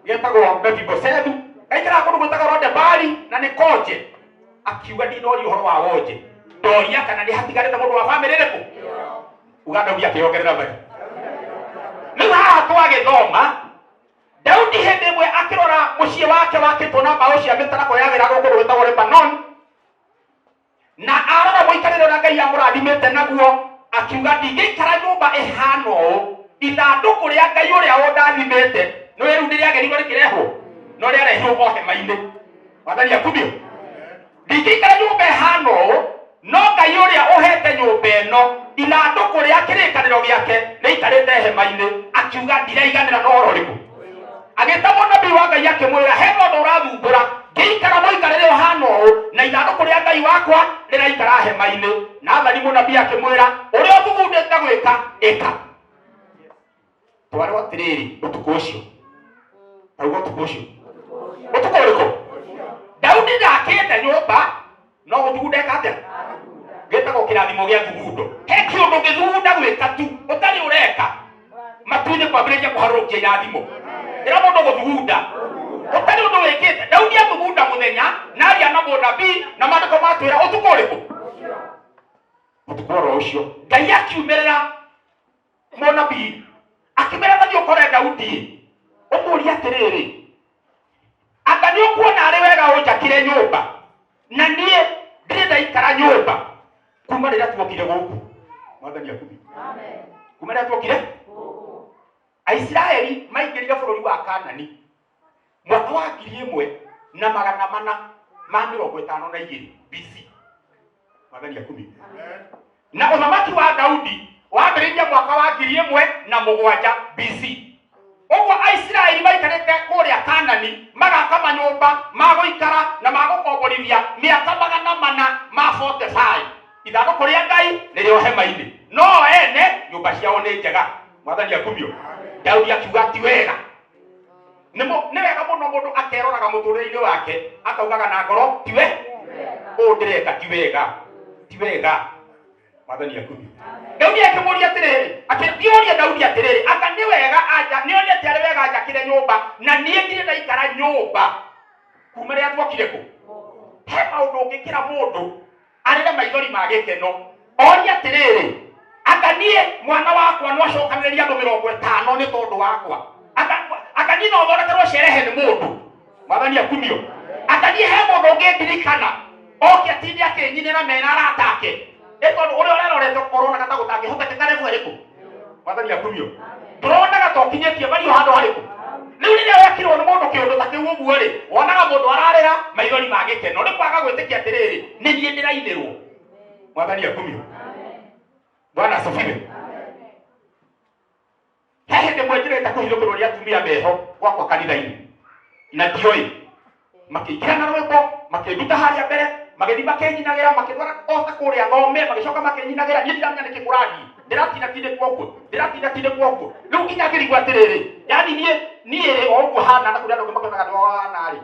getagwo Mefibosethu, gaikaraga kũndũ gwĩtagwo Lodebari na nĩ konje. Akiuga, ndinoria ũhoro wa wonje, ndoria kana nĩ hatigarĩte mũndũ wa bamĩrĩ ĩrĩkũ. Uga Daudi akĩongerera value. Rĩu haha twagĩthoma Daudi hĩndĩ ĩmwe akĩrora mũciĩ wake wakĩtwo na mbaũ cia mĩtarakwa yagĩragwo kũndũ gwĩtagwo Lebanon, na arora mũikarĩre ũrĩa Ngai amũrathimĩte naguo, akiuga ndingĩikara nyũmba ĩhana ũũ, ithandũkũ rĩa Ngai ũrĩa ũndathimĩte nĩ rĩu nĩrĩagĩrĩirwo rĩkĩrehwo, no rĩarehirwo o hema-inĩ. Mwathani akumio. Ndingĩikara nyũmba ĩhana ũũ, no Ngai ũrĩa ũhete nyũmba ĩno ithandũkũ rĩa kĩrĩkanĩro gĩake rĩikarĩte hema-inĩ. Akiuga ndiraiganĩra na ũhoro ũrĩkũ. Agĩta mũnabii wa Ngai akĩmwĩra, he ũndũ ũrathumbũra, ngĩikara mũikarĩre ũhana ũũ na ithandũkũ rĩa Ngai wakwa rĩraikara hema-inĩ. Nathani mũnabii akĩmwĩra, ũrĩa ũthugundĩte gwĩka, ĩka. Twarwo atĩrĩrĩ, ũtukũ ũcio, tauga ũtukũ ũcio, ũtukũ ũrĩkũ? Daudi ndakĩte nyũmba no gũthugunda eka atĩa? Gĩtagwo kĩrathimo gĩa thugundo. He kĩũndũ ũngĩthugunda gwĩka tu ũtarĩ ũreka, matu-inĩ kwambĩrĩria kũharũrũkia irathimo. Ĩra mũndũ gũthugunda ũtarĩ ũndũ. ũndũ wĩkĩte. Daudi athugunda mũthenya na aria na mũnabii na maandĩko matwĩra ũtukũ ũrĩkũ? Ũtukũ oro ũcio Ngai akiumĩrĩra mũnabii akĩmera athiĩ ũkore Daudi ũmũrie atĩrĩrĩ, anga nĩ ũkuona arĩ wega ũnjakĩre nyũmba na niĩ ndirĩ ndaikara nyũmba kuma rĩrĩa tuokire gũkũ. Mwathani akumio. Kuma rĩrĩa tuokire Aisiraeli maingĩrire bũrũri wa Kanani mwaka wa 1452 BC. Mwathani akumio. Na ũthamaki wa Daudi wambĩrĩirie mwaka wa 1007 BC. Ũguo Aisiraeli maikarĩte kũrĩa Kanani magaka manyũmba ma gũikara na ma gũkomborithia mĩaka 445. Ithandũkũ rĩa Ngai nĩrĩo hema-inĩ, no ene nyũmba ciao nĩ njega. Mwathani akumio. Daudi akiuga ti wega. Nĩ wega mũno mũndũ akeroraga mũtũrĩre-inĩ wake akaugaga na ngoro ti we ũũ ndĩreka ti wega, ti wega. Mwathani akumio. Daudi akĩmũria atĩrĩrĩ, akĩũria Daudi atĩrĩrĩ, anga nĩ wega anja nĩ onete arĩ wega njakĩre nyũmba na niĩ ndirĩ ndaikara nyũmba kuma rĩrĩa tuokire kũ? He maũndũ ũngĩkĩra mũndũ arĩre maithori ma gĩkeno orie atĩrĩrĩ, anga niĩ mwana wakwa no acokanĩrĩrie andũ 50 nĩ tondũ wakwa? Anga niĩ no thondekerwo cerehe nĩ mũndũ? Mwathani akumio. Anga niĩ he mũndũ ũngĩndirikana oke atinde akĩnyinĩra mena arata ake? Ĩ tondũ ũrĩa ũrerorete ũronaga ta gũtangĩhotekeka level ĩrĩkũ? Mwathani akumio. Ndũronaga ta ũkinyĩtie value handũ harĩkũ? Rĩu rĩrĩa wekirwo nĩ mũndũ kĩũndũ ta kĩu ũguo rĩ, wonaga mũndũ ararĩra maithori ma gĩkeno nĩ kwaga gwĩtĩkia atĩrĩrĩ, nĩ niĩ ndĩrainĩrwo. Mwathani akumio. Bwana asifiwe. He hĩndĩ ĩmwe njĩrĩte kũhithũkĩrwo nĩ atumia meho gwakwa kanitha-inĩ na ndioĩ, makĩingĩra na rwĩmbo makĩnduta harĩa mbere, magĩthiĩ makĩnyinagĩra, makĩndwara o ta kũrĩa thome, magĩcoka makĩnyinagĩra. Niĩ ndiramenya nĩkĩ kũrathiĩ, ndĩratinda tindĩkwo ũguo, ndĩratinda tindĩkwo ũguo. Rĩu nginya ngĩrigwo atĩrĩrĩ, yani niĩ niĩ rĩ o ũguo hana na kũrĩ andũ angĩ makĩonaga ndĩ hana rĩ,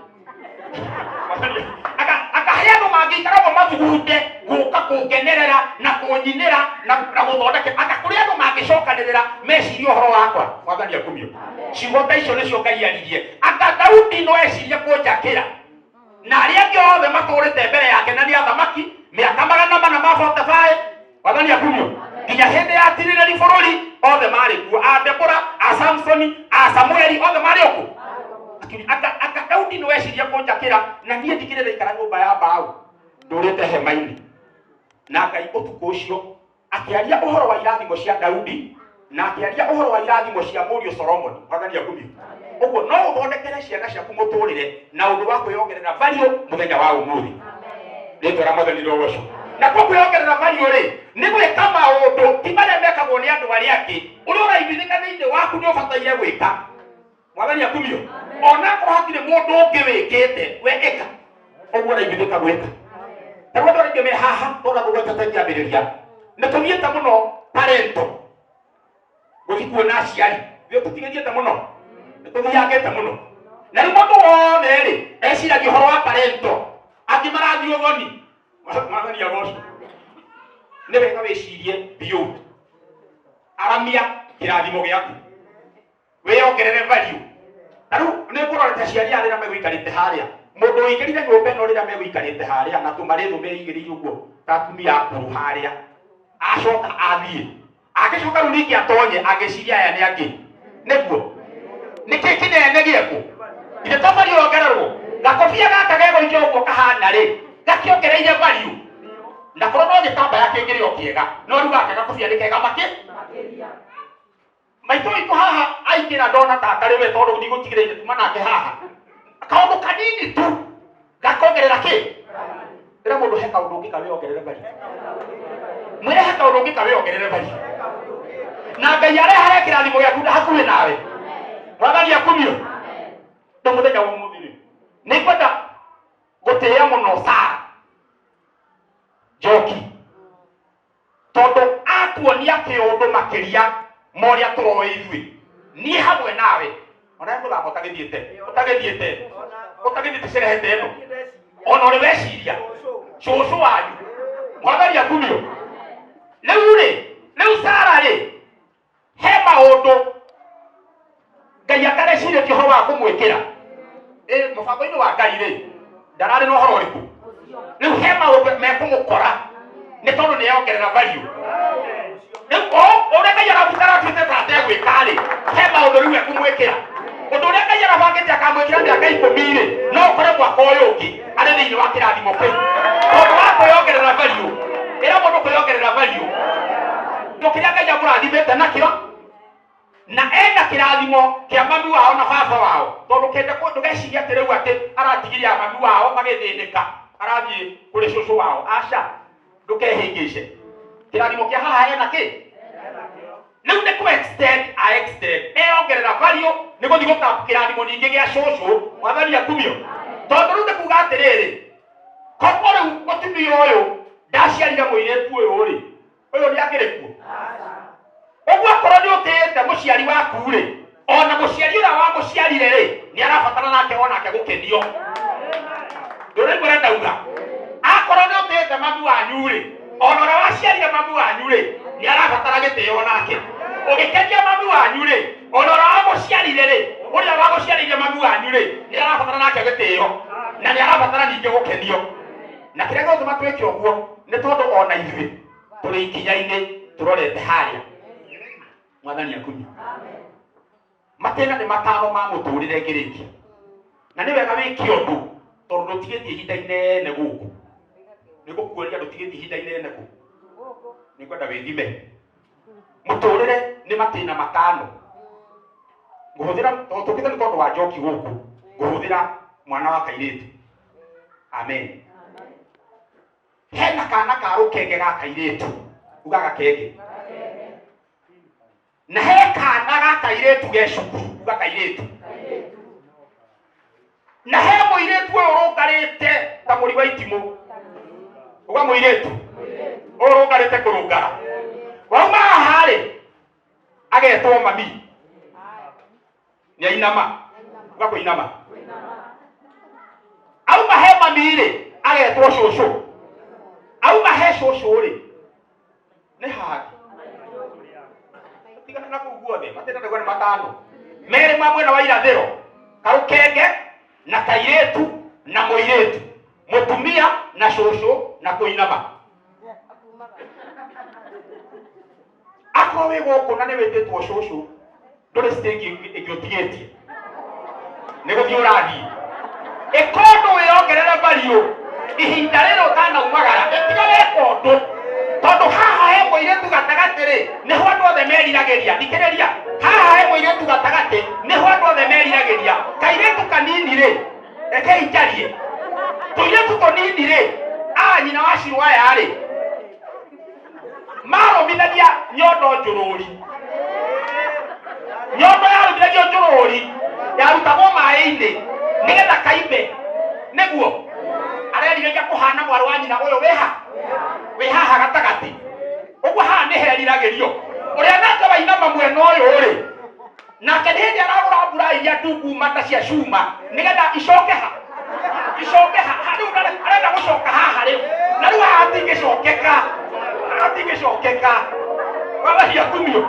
akahe andũ mangĩikara ũguo mathugunde gũka kũngenerera na kũnyinĩra na gũthondeke, anga kũrĩ andũ mangĩcokanĩrĩra mecirie ũhoro wakwa. Mwathani akumio. Ciugo ta icio nĩcio Ngai aririe. Anga Daudi no ecirie kũnjakĩra na arĩa angĩ othe matũrĩte mbere yake na nĩ athamaki mĩaka 445? Mwathani akumio. Nginya hĩndĩ ya tirĩrĩri bũrũri othe marĩ kuo, a Debora, a Samsoni, a Samueli, othe marĩ okuo. Akĩũria, anga Daudi nĩ weciria kũnjakĩra na niĩ ndigĩrĩ ndaikara nyũmba ya mbaũ ndũrĩte hema-inĩ? Na Ngai ũtukũ ũcio akĩaria ũhoro wa irathimo cia Daudi na akĩaria ũhoro wa irathimo cia mũriũ Solomoni. Mwathani akumio. Ũguo no ũthondekere ciana ciaku mũtũrĩre na ũndũ wa kwĩyongerera value mũthenya wa ũmũthĩ. Rĩtwa rĩa Mwathani rĩrogocwo. Nakuo kwĩyongerera value rĩ, nĩ gwĩka maũndũ ti marĩa mekagwo nĩ andũ arĩa angĩ. Ũrĩa ũraiguithĩka thĩinĩ waku nĩ ũbataire gwĩka. Mwathani akumio. Ona akorwo hatirĩ mũndũ ũngĩ wĩkĩte, we ĩka ũguo ũraiguithĩka gwĩka. Ta rĩu andũ arĩa aingĩ me haha tondũ ngũgwetete ngĩambĩrĩria, nĩ tũthiĩte mũno parento gũthiĩ kuona aciari, nĩ tũtigĩthiĩte mũno, nĩ tũthiangĩte mũno. Na rĩu mũndũ wothe rĩ eciragia ũhoro wa parento, angĩ marathiĩ ũthoni. Mwathani agocwo. Nĩ wega wĩcirie beyond, aramia kĩrathimo gĩaku, wĩyongerere value. Ta rĩu nĩ ngũrorete aciari aya rĩrĩa megũikarĩte harĩa, mũndũ ũingĩrire nyũmba ĩno rĩrĩa megũikarĩte harĩa na tũmarĩthũ meigĩrĩire ũguo ta atumia akũrũ harĩa, acoka athiĩ, angĩcoka rĩu ningĩ atonye, angĩciria aya nĩ angĩ. Nĩguo nĩkĩ kĩnene gĩekwo ithe to value yongererwo? Gakobia gaka gegũikio ũguo kahana rĩ, gakĩongereire value na korwo no gĩtambaya kĩngĩrĩ o kĩega, no rĩu gaka gakobia nĩ kega makĩ maitũ witũ haha aingĩra ndona ta atarĩ we, tondũ ndigũtigĩrĩire tuma nake haha. Kaũndũ kanini tu gakongerera kĩ? Ĩra mũndũ he kaũndũ ũngĩka wĩongerere value. Mwĩre he kaũndũ ũngĩka wĩongerere value, na Ngai arehae kĩrathimo gĩaku hakuhĩ nawe. Mwathani akumio. Rĩu mũthenya wa ũmũthĩ rĩ, nĩ ngwenda gũtĩĩa mũno Sara Njoki, tondũ atuonia kĩũndũ makĩria ma ũrĩa tũroĩ ithuĩ, niĩ hamwe nawe. Ona he mũthako ũtagĩthiĩte ũtagĩthiĩte ũtagĩthiĩte cerehe ta ĩno, ona ũrĩ weciria cũcũ wanyu. Mwathani akumio. Rĩu rĩ, rĩu Sara rĩ, he maũndũ Ngai atarecirĩtie ũhoro wa kũmwĩkĩra. Ĩ mũbango-inĩ wa Ngai rĩ, ndararĩ na ũhoro ũrĩkũ? Rĩu he maũndũ mekũmũkora nĩ tondũ nĩ yongerera value. Rĩu o ũrĩa Ngai arabatara atuĩte ta ategwĩka rĩ, he maũndũ rĩu ekũmwĩkĩra. Ũndũ ũrĩa Ngai arabangĩte akamwĩkĩra mĩaka ikũmi rĩ, no ũkore mwaka ũyũ ũngĩ arĩ thĩinĩ wa kĩrathimo kĩu. Tondũ wa kwĩyongerera value. Ĩra mũndũ kwĩyongerera value. Kĩrĩa Ngai amũrathimĩte nakĩo na ena kĩrathimo kĩa mami wao na baba wao tondũ kende ndũgecirie atĩ rĩu atĩ aratigire a mami wao magĩthĩnĩka arathiĩ kũrĩ cũcũ wao aca ndũkehĩngĩce kĩrathimo kĩa haha ena kĩ rĩu nĩ kũ extend a extend eyongerera value nĩ gũthiĩ gũtap kĩrathimo ningĩ gĩa cũcũ mwathani akumio tondũ rĩu nĩ kuga atĩrĩrĩ korwo rĩu mũtumia ũyũ ndaciarire mũirĩtu ũyũ rĩ ũyũ nĩ akĩrĩ kuo ũguo akorwo nĩ ũtĩĩte mũciari waku rĩ ona mũciari ũrĩa wamũciarire rĩ nĩ arabatara nake onake gũkenio ndũraigua ũrĩa ndauga akorwo nĩ ũtĩĩte mami wanyu rĩ ona ũrĩa waciarire mami wanyu rĩ nĩ arabatara gĩtĩo onake ũgĩkenia mami wanyu rĩ ona ũrĩa wamũciarire rĩ ũrĩa wagũciarĩire mami wanyu rĩ nĩ arabatara nake gĩtĩo na nĩ arabatara ningĩ gũkenio na kĩrĩa gĩgũtũma twĩke ũguo nĩ tondũ ona ithuĩ tũrĩ ikinya-inĩ tũrorete harĩa mwathani akumio matĩna nĩ matano ma mũtũrĩre ngĩrĩkia na nĩ wega wĩke ũndũ tondũ ndũtigĩtie ihinda inene gũkũ nĩ gũkuonia ndũtigĩtie ihinda inene kũ nĩ ngwenda wĩthime mũtũrĩre nĩ matĩna matano ngũhũthĩra tondũ tũkĩte nĩ tondũ wa njoki gũkũ ngũhũthĩra mwana wa kairĩtu amen hena kana ka rũkenge ga kairĩtu uga gakenge na he kana ga kairĩtu ge cukuru uga kairĩtu na he mũirĩtu ũyũ ũrũngarĩte ta mũri wa itimũ uga mũirĩtu ũyũ ũrũngarĩte kũrũngara wauma haha rĩ agetwo mami nĩ ainama uga kũinama auma he mami rĩ agetwo cũcũ auma he cũcũ rĩ nĩ hangĩ tigana na kũu guothe matĩna nĩguo nĩ matano merĩ ma mwena wa irathĩro karũkenge na kairĩtu na mũirĩtu mũtumia na cũcũ na kũinama akorwo wĩ gũkũ na nĩ wĩtĩtwo cũcũ ndũrĩ stage ĩngĩ ũtigĩtie nĩ gũthiĩ ũrathiĩ ĩka ũndũ wĩyongerere value ihinda rĩrĩ ũtanaumagara ĩtiga weka ũndũ tondũ haha he mũirĩtu gatagatĩ rĩ nĩho andũ othe meriragĩria thikĩrĩria haha he mũirĩtu gatagatĩ nĩho andũ othe meriragĩria kairĩtu kanini rĩ rekei njarie tũirĩtu tũnini rĩ a nyina wa cirũ aya rĩ marũmithagia nyondo njũrũri nyondo yarũmithagio njũrũri yarutagwo maĩ-inĩ nĩgetha kaime nĩguo arerirĩria kũhana mwarĩ wa nyina ũyũ wĩha wĩ haha gatagatĩ ũguo haha nĩ heriragĩrio ũrĩa nake wainama mwena ũyũ rĩ nake nĩ hĩndĩ aragũra mbura iria ndungu mata cia cuma nĩgetha icoke ha icoke ha ha, rĩu arenda gũcoka haha rĩu na rĩu haha hatingĩcokeka haha hatingĩcokeka wabacia kumio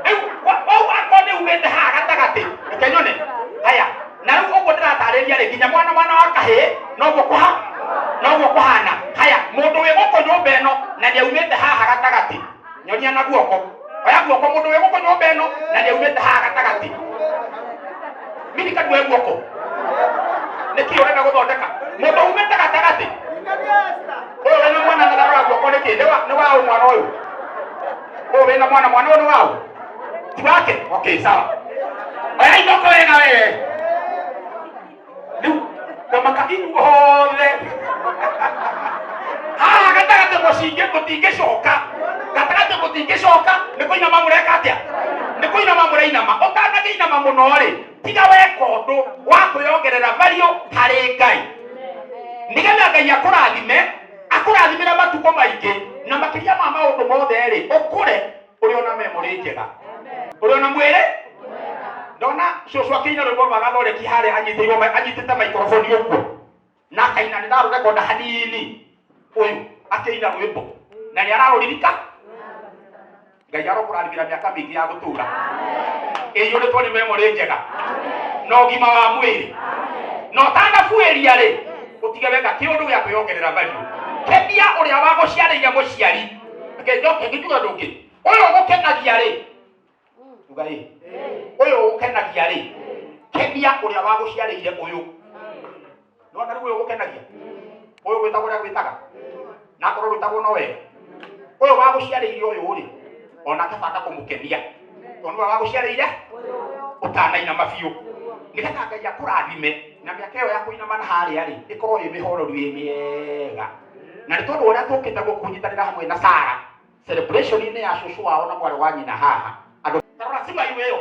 rĩu wau akorwo nĩ umĩte haha gatagatĩ reke nyone haya na rĩu ũguo ndĩratarĩria rĩ nginya mwana mwana wa kahĩĩ noguo kũha noguo kũhana haya mũndũ wĩ gũkũ nyũmba ĩno na nĩ aumĩte haha gatagatĩ nyonia na guoko oya guoko mũndũ wĩ gũkũ nyũmba ĩno na nĩ aumĩte haha gatagatĩ mirika ndue guoko nĩkĩ ũrenda gũthondeka mũndũ umĩte gatagatĩ ũyũ wĩna mwana na ndarora guoko nĩkĩ nĩ wa- nĩ waũ mwana ũyũ ũyũ wĩna mwana mwana ũyũ nĩ waũ ti wake okay sawa oya guoko wega wee rĩu ngamaka inyuothe haha gatagatĩ mũcinge mũtingĩcoka gatagatĩ mũtingĩcoka nĩ kũinama mũreka atĩa nĩ kũinama mũrainama ũtanagĩinama mũno rĩ tiga weka ũndũ wa kwĩyongerera value harĩ ngai nĩgetha ngai akũrathime akũrathimĩre matukũ maingĩ na makĩria ma maũndũ mothe rĩ ũkũre ũrĩ ona memory njega ũrĩ ona mwĩrĩ ndona cũcũ akĩina rwĩmbo rwa gathoreki harĩa anyitĩirwo anyitĩte microphone ũguo na akaina nĩ ndarũrekonda hanini ũyũ akĩina rwĩmbo na nĩ ararũririka ngai arokũrathimĩra mĩaka mĩingĩ ya gũtũra ĩiyũrĩtwo nĩ memory njega na ũgima wa mwĩrĩ Na ũtanabuĩria rĩ, ũtige weka kĩũndũ gĩa kwĩongerera value. Kenia ũrĩa wagũciarĩire mũciari. Reke njoke ngĩnjuge ũndũ ũngĩ. Ũyũ ũgũkenagia rĩ, uga ĩ, ũyũ ũgũkenagia rĩ, kenia ũrĩa wagũciarĩire ũyũ. Nĩwona rĩu ũyũ ũgũkenagia? Ũyũ gwĩtagwo ũrĩa gwĩtaga? Na akorwo rwĩtagwo no wega. Ũyũ wagũciarĩire ũyũ rĩ, onake banga kũmũkenia. Tondũ nĩwe wagũciarĩire ũtanainama biũ. Nĩgetha Ngai akũrathime na mĩaka ĩyo ya kũinama na harĩa rĩ, ĩkorwo ĩ mĩhoreru ĩ mĩega. Na nĩ tondũ wa ũrĩa tũkĩte gũkũ kũnyitanĩra hamwe na Sarah celebration-inĩ ya cũcũ wao na mwarĩ wa nyina haha. Andũ tarora smile ĩyo.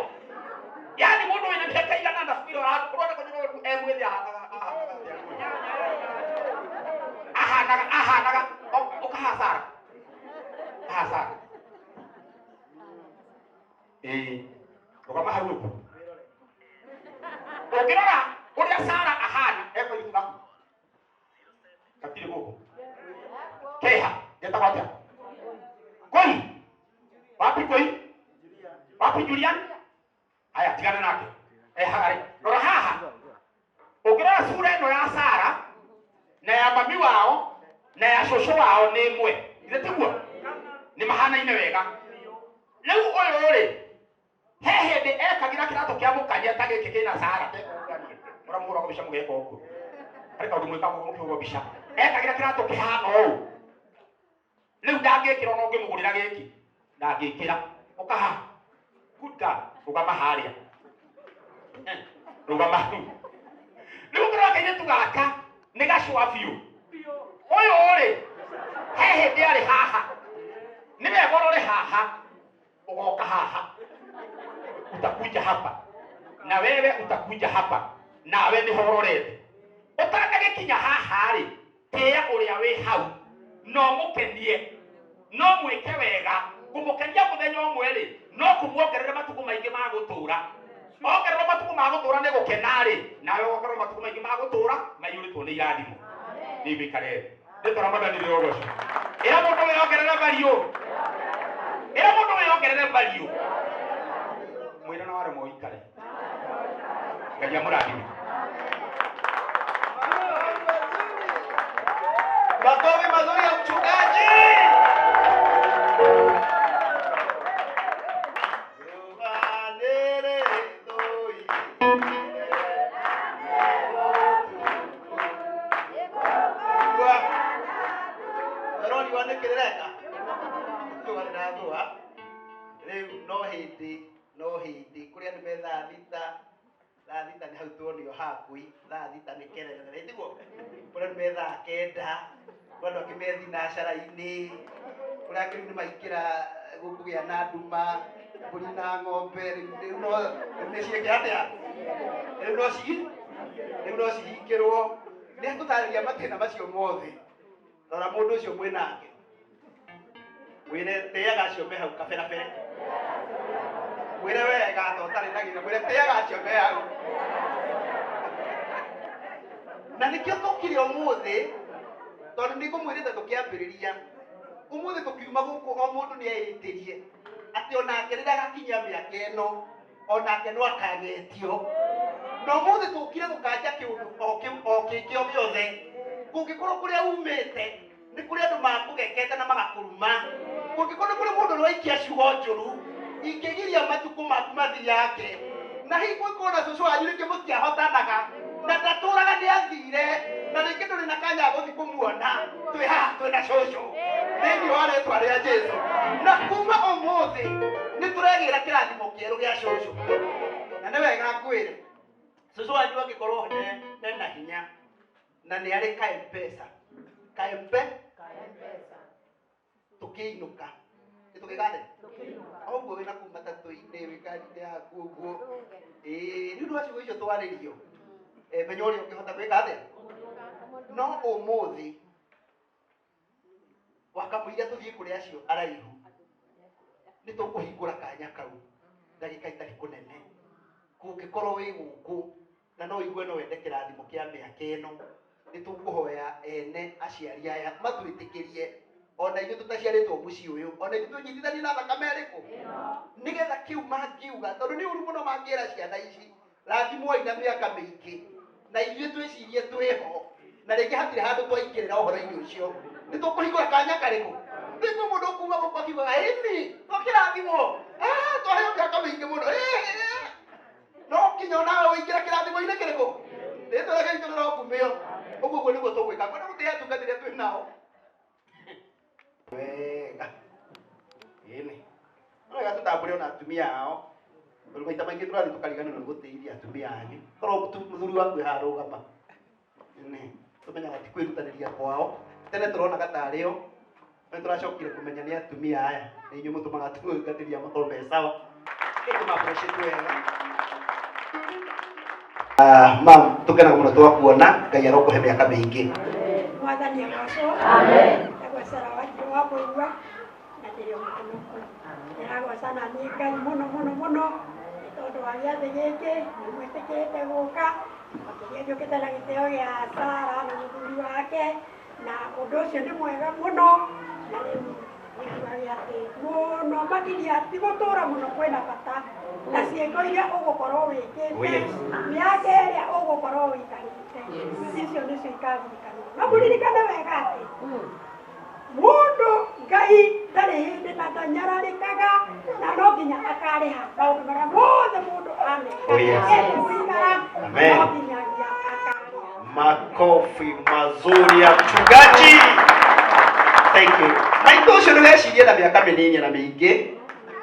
Yaani mũndũ wĩna mĩaka igana na smile ũrona kũnyora ũru e mwĩthĩ ahanaga ahanaga atĩa rĩu? Ahanaga ahanaga ũkaha Sarah. Kaha Sarah. Ĩĩ. Rũgama hau ũguo. Ũngĩrora ũrĩa Sarah ahana ekũirĩtu gaku. Gatirĩ gũkũ. Keha, getagwo atĩa? Koi. Wapi koi? Wapi Julian? Haya, tigana nake. Ehaga rĩ. Rora haha. Ũngĩrora sura ĩno ya Sarah na ya mami wao na ya cũcũ wao nĩ ĩmwe. Githĩ tiguo? Nĩ mahanaine wega. Rĩu ũyũ rĩ, he hĩndĩ ekagĩra kĩratũ kĩa mũkanye ta gĩkĩ kĩna Sarah ũrĩa mũhũragwo mbica mũgeka ũguo. Harĩ kaũndũ mwĩkaga ũguo mũkĩhũrwo mbica. Ekagĩra kĩratũ kĩhana ũũ. Rĩu ndangĩkĩra ona ũngĩmũgũrĩra gĩkĩ. Ndangĩkĩra. Ũka haha. Good girl. Rũgama harĩa. Rũgama hau. Rĩu ũngĩrora kairĩtu gaka nĩ gacũa biũ. Ũyũ rĩ, he hĩndĩ arĩ haha. Nĩ wega ũrore haha. Ũgoka haha. Utakuja hapa. Na wewe utakuja hapa. Nawe nĩho ũrorete. Ũtanagĩkinya haha rĩ, tĩĩa ũrĩa wĩ hau na ũmũkenie. No mwĩke wega. Kũmũkenia mũthenya ũmwe rĩ, no kũmuongerere matukũ maingĩ ma gũtũũra. Ongererwo matukũ ma gũtũũra nĩ gũkena rĩ, nawe wongererwo matukũ maingĩ ma gũtũũra maiyũrĩtwo nĩ irathimo. Nĩ wĩikare thĩ. Rĩtwa rĩa Mwathani rĩrogocwo. Ĩra mũndũ wĩongerere value. Ĩra mũndũ wĩongerere value. Mwĩre na waremwo ũikare. Ngai amũrathime. Makofi mazuri ya mchungaji. Rori wa nĩkĩ rĩreka? Riũa rĩrathũa. Rĩu no hĩndĩ, no hĩndĩ kũrĩ andũ me thaa thita, thaa thita nĩ hau tuonio hakui, thaa thita nĩ kerere, tiguo? Kũrĩ andũ me thaa kenda, kũrĩ andũ angĩ me thinacara-inĩ, kũrĩ angĩ rĩu nĩ maingĩra gũkũgĩa na nduma, mbũri na ng'ombe, rĩu no rĩu nĩ ciĩke atĩa? Rĩu no ci rĩu no cihingĩrwo. Nĩ egũtarĩria mathĩna macio mothe. Rora mũndũ ũcio mwĩ nake. Mwĩre tĩaga acio me hau kaberabere. Mwĩre wega to ũtarĩ na gĩthomo. Mwĩre tĩaga acio me hau. Na nĩkĩo tũkire ũmũthĩ, tondũ nĩ ngũmwĩrĩte tũkĩambĩrĩria, ũmũthĩ tũkiuma gũkũ o mũndũ nĩ eĩtĩrie atĩ onake rĩrĩa agakinyia mĩaka ĩno, onake no akagetio. Na ũmũthĩ tũkire gũkanja kĩũndũ o kĩu o kĩngĩ o gĩothe. Kũngĩkorwo kũrĩa umĩte nĩ kũrĩ andũ makũgekete na magakũruma, kũngĩkorwo nĩ kũrĩ mũndũ ũraikia ciugo njũru ingĩgiria matukũ maku mathiange, na hihi kũngĩkorwo na cũcũ wanyu rĩngĩ mũtiahotanaga na ndatũraga nĩ athire, na rĩngĩ ndũrĩ na kanya ga gũthiĩ kũmuona, twĩ haha twĩna cũcũ thĩinĩ wa rĩtwa rĩa Jesũ. Na kuma ũmũthĩ nĩ tũregĩra kĩrathimo kĩerũ gĩa cũcũ. Na nĩ wega ngwĩre, cũcũ wanyu angĩkorwo nena hinya na nĩ arĩ ka M-Pesa, ka M-Pesa, tũkĩinũka nĩ tũgĩka atĩa? O ũguo wĩna kũu matatũ-inĩ, wĩ ngari-inĩ yaku ũguo, ĩĩ, nĩ ũndũ wa ciugo icio twarĩrio, menya ũrĩa ũngĩhota gwĩka atĩa. No ũmũthĩ wakamũiria tũthiĩ kũrĩ acio araihu, nĩ tũkũhingũra kanya kau ndagĩka itarĩ kũnene. Kũngĩkorwo wĩ gũkũ na no ũigue no wende kĩrathimo kĩa mĩaka ĩno, nĩ tũkũhoya ene aciari aya matwĩtĩkĩrie ona ithuĩ tũtaciarĩtwo mũciĩ ũyũ, ona ithuĩ tũnyitithanie na thakame ĩrĩkũ, nĩgetha kĩu mangiuga, tondũ nĩ ũru mũno mangĩra ciana ici rathimwoi na mĩaka mĩingĩ. Na ithuĩ twĩcirie twĩho na rĩngĩ hatirĩ handũ twaingĩrĩra ũhoro-inĩ ũcio. Nĩ tũkũhingũra kanya karĩkũ? Rĩu mũndũ kuma gũkũ akiugaga ĩni twakĩrathimwo, twaheo mĩaka mĩingĩ mũno. No nginya onawe ũingĩre kĩrathimo-inĩ kĩrĩkũ? Rĩtwa rĩake ritũ rĩrokumio. Ũguo ũguo nĩguo tũgwĩka. Kwenda gũtĩĩa atungatĩri arĩa twĩ nao wega. Ĩni no wega tũtambũre ona atumia ao, tondũ maita maingĩ tũrathiĩ tũkariganĩrwo nĩ gũtĩithia atumia anyu. Korwo mũthuri waku e haha rũgama. Nĩ tũmenyaga ti kwĩrutanĩria kwao. Tene tũronaga tarĩ o, no nĩ tũracokire kũmenya nĩ atumia aya nĩ inyuĩ mũtũmaga atungatĩri aya makorwo me sawa. Tũma appreciate wega. Mam, tũkenaga mũno twakuona. Ngai arokũhe mĩaka mĩingĩ. Mwathani agocwo. Amen. Ndagocera wa mũigua na ndĩrĩ o mũhonoku. Ndĩragoca na niĩ Ngai mũno mũno mũno nĩ tondũ wa gĩathĩ gĩkĩ nĩ mwĩtĩkĩrĩte gũka, makĩria njũkĩte na gĩtĩo gĩa Sara na mũthuri wake, na ũndũ ũcio nĩ mwega mũno, na rĩu nĩnguage atĩ mũno makĩria ti gũtũra mũno kwĩna bata na ciĩko iria ũgũkorwo wĩkĩte. Oh, yes. Mĩaka ĩrĩa ũgũkorwo ũikarĩte, icio nĩcio ikaririkanwo. No mũririkane wega atĩ mũndũ Ngai ndarĩ hĩndĩ na ndanyararĩkaga, na no nginya akarĩha maũndũ marĩa mothe mũndũ aneka. Oh, yes. Ekũikara Amen. no nginyagia akarĩha. Makofi mazuri ya mchungaji. Thank you. Maitũ ũcio nĩ wecirie na mĩaka mĩnini na mĩingĩ,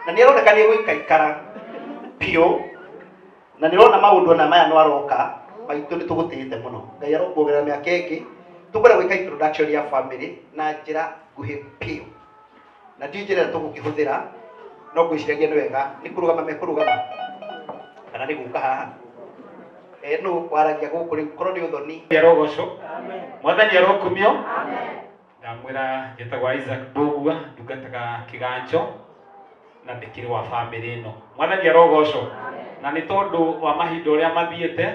na nĩ aroneka nĩ egũikaikara biũ, na nĩ ũrona maũndũ ona maya no aroka. Maitũ nĩ tũgũtĩĩte mũno. Ngai arokuongerera mĩaka ĩngĩ. Tũkwenda gwĩka introduction ya family na njĩra nguhĩ biũ, na ndiũĩ njĩra ĩrĩa tũgũkĩhũthĩra, no ngwĩciragia nĩ wega nĩ kũrũgama mekũrũgama kana nĩ gũka haha. Nũ waragia gũkũ rĩu korwo nĩ ũthoni? Arogocwo Mwathani, arokumio. Ndamwĩra njĩtagwo Isaac Mbũgua, ndungataga Kĩganjo na ndĩkĩrĩ wa bamĩrĩ ĩno. Mwathani arogocwo. Na nĩ tondũ wa mahinda ũrĩa mathiĩte,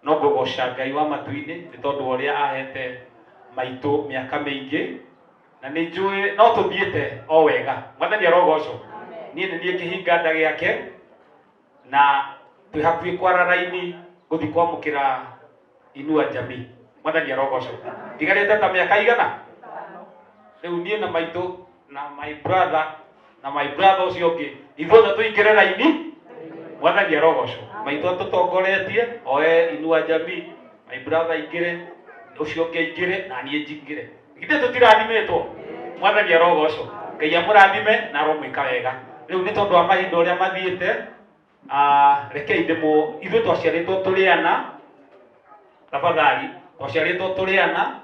no ngũgoca Ngai wa matu-inĩ nĩ tondũ wa ũrĩa ahete maitũ mĩaka mĩingĩ, na nĩ njũĩ no tũthiĩte o wega. Mwathani arogocwo. Niĩ nĩ niĩ kĩhinga nda gĩake, na twĩ hakuhĩ kwara raini gũthiĩ kwamũkĩra Inua Jamii. Mwathani arogocwo. Ndigarĩte ta mĩaka igana rĩu niĩ na maitũ na my brother na my brother ũcio ũngĩ, ithuothe tũingĩre raini. Mwathani arogocwo. Maitũ atũtongoretie oe Inua Jamii, my brother aingĩre, ũcio ũngĩ aingĩre, na niĩ njingĩre. Githĩ tũtirathimĩtwo? Mwathani arogocwo. Ngai amũrathime na aromwĩka wega. Rĩu nĩ tondũ wa mahinda ũrĩa mathiĩte, rekei ndĩmũ ithuĩ twaciarĩtwo tũrĩ ana. Tafadhali, twaciarĩtwo tũrĩ ana.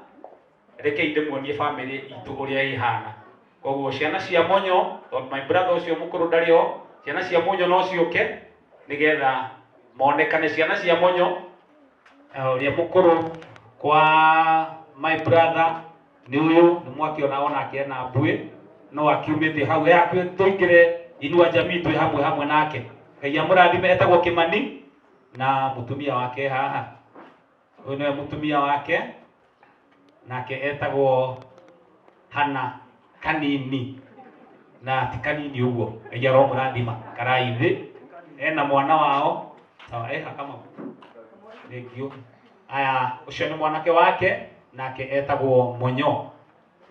Rekei ndĩmuonie bamĩrĩ itũ ũrĩa ĩhana. Koguo ciana cia Monyo, tondũ my brother ũcio mũkũrũ ndarĩ ho, ciana cia Monyo no ciũke nĩgetha monekane. Ciana cia Monyo, ũrĩa mũkũrũ kwa my brother nĩ ũyũ, nĩ mwakĩona onake ena mbuĩ, no akiumĩte hau e hakuhĩ tũingĩre Inua Jamii twĩ hamwe hamwe nake. Ngai amũrathime. Etagwo Kĩmani na mũtumia wake haha. Ũyũ nĩwe mũtumia wake, nake etagwo Hana Kanini, na ti kanini ũguo. Ngai aromũrathima. Karaithi ena mwana wao sawa eha kama thengio. Aya, ũcio nĩ mwanake wake, nake etagwo Monyo.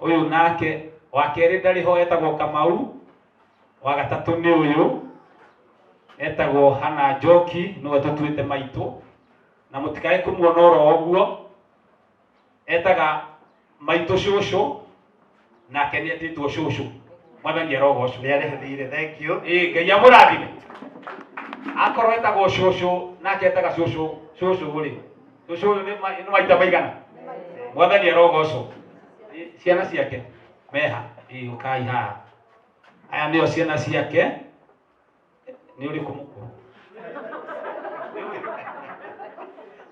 Ũyũ nake wa kerĩ ndarĩ ho, etagwo Kamau. Wa gatatũ nĩ ũyũ etagwo Hana Njoki, nĩwe tũtuĩte maitũ, na mũtikae kũmuona oro ũguo. Etaga maitũ cũcũ, nake nĩ etĩtwo cũcũ. Mwathani arogocwo. Nĩ arĩhĩthire. Thank you. Ĩĩ, Ngai amũrathime. Akorwo etagwo cũcũ nake etaga cũcũ cũcũ rĩ, cũcũ ũyũ nĩ maita maigana? Mwathani arogocwo. Ciana ciake meha? Ĩĩ, ũkai haha. Aya nĩo ciana ciake. Nĩ ũrĩkũ mũkũrũ?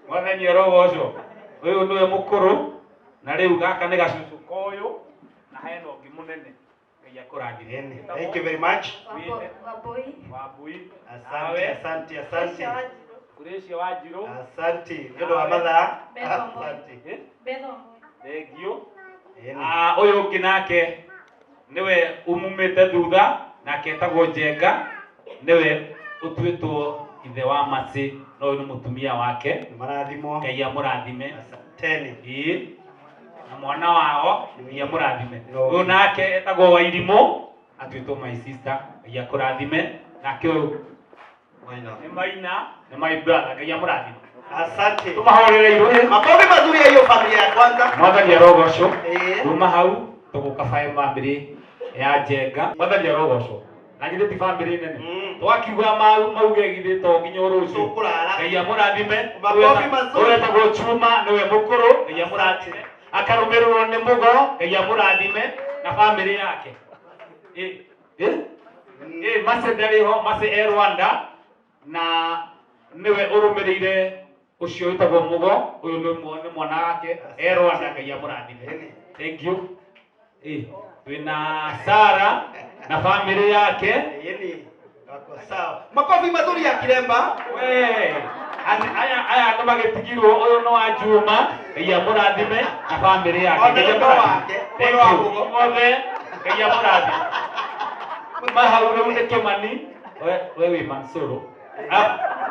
Mwathani arogocwo. Ũyũ nĩwe mũkũrũ, na rĩu gaka nĩ gacucu koyũ, na hena ũngĩ mũnene. Ngai akũrathime. Thank you very much. Wambui. Wambui. Asante, asante, asante. Kurecia Wanjirũ. Asante nĩ ũndũ wa mathaa. Asante. Thengio. Ũyũ ũngĩ nake nĩwe umumĩte thutha, nake etagwo Njenga, nĩwe ũtuĩtwo Ithe wa Macĩ na ũyũ nĩ mũtumia wake. Marathimwo. Ngai amũrathime. Asanteni. Ĩĩ. Na mwana wao Ngai amũrathime. No. Ũyũ nake etagwo Wairimũ atuĩtwo my sister Ngai akũrathime. Nake ũyũ nĩ Maina nĩ my brother Ngai amũrathime. Asante. Tũmahũrĩre irũhĩ. Makofi mazuri ya hiyo familia ya kwanza. Mwathani arogocwo. Ĩĩ. Kuma hau tũgũka bamĩrĩ ya Njenga. Mwathani arogocwo. Na githĩ ti bamĩrĩ nene. Twakiuga mauge githĩ to nginya rũciũ. Tũkũrara. Ngai amũrathime. Makofi mazuri. Ũyũ etagwo Chuma nĩwe mũkũrũ. Ngai amũrathime. Akarũmĩrĩrwo nĩ Mũgo. Ngai amũrathime na bamĩrĩ yake. Ĩ ĩ ĩ Mace ndarĩ ho, Mace e Rwanda na nĩwe ũrũmĩrĩire ũcio wĩtagwo Mũgo. Ũyũ nĩ nĩ mwana wake e Rwanda. Ngai amũrathime. Thank you. Ĩ twĩna Sara na bamĩrĩ yake. Ĩni. Wako sawa. Makofi mazuri ya Kiremba. We, aya aya andũ magĩtigirwo ũyũ nĩ wa Juma Ngai amũrathime na bamĩrĩ yake. Ona Ngai nĩ amũrathime. wake, Thank mwana wa you. Mũgo. Othe Ngai amũrathime. Mahau rĩu nĩ Kĩmani. We wĩ Mansuru.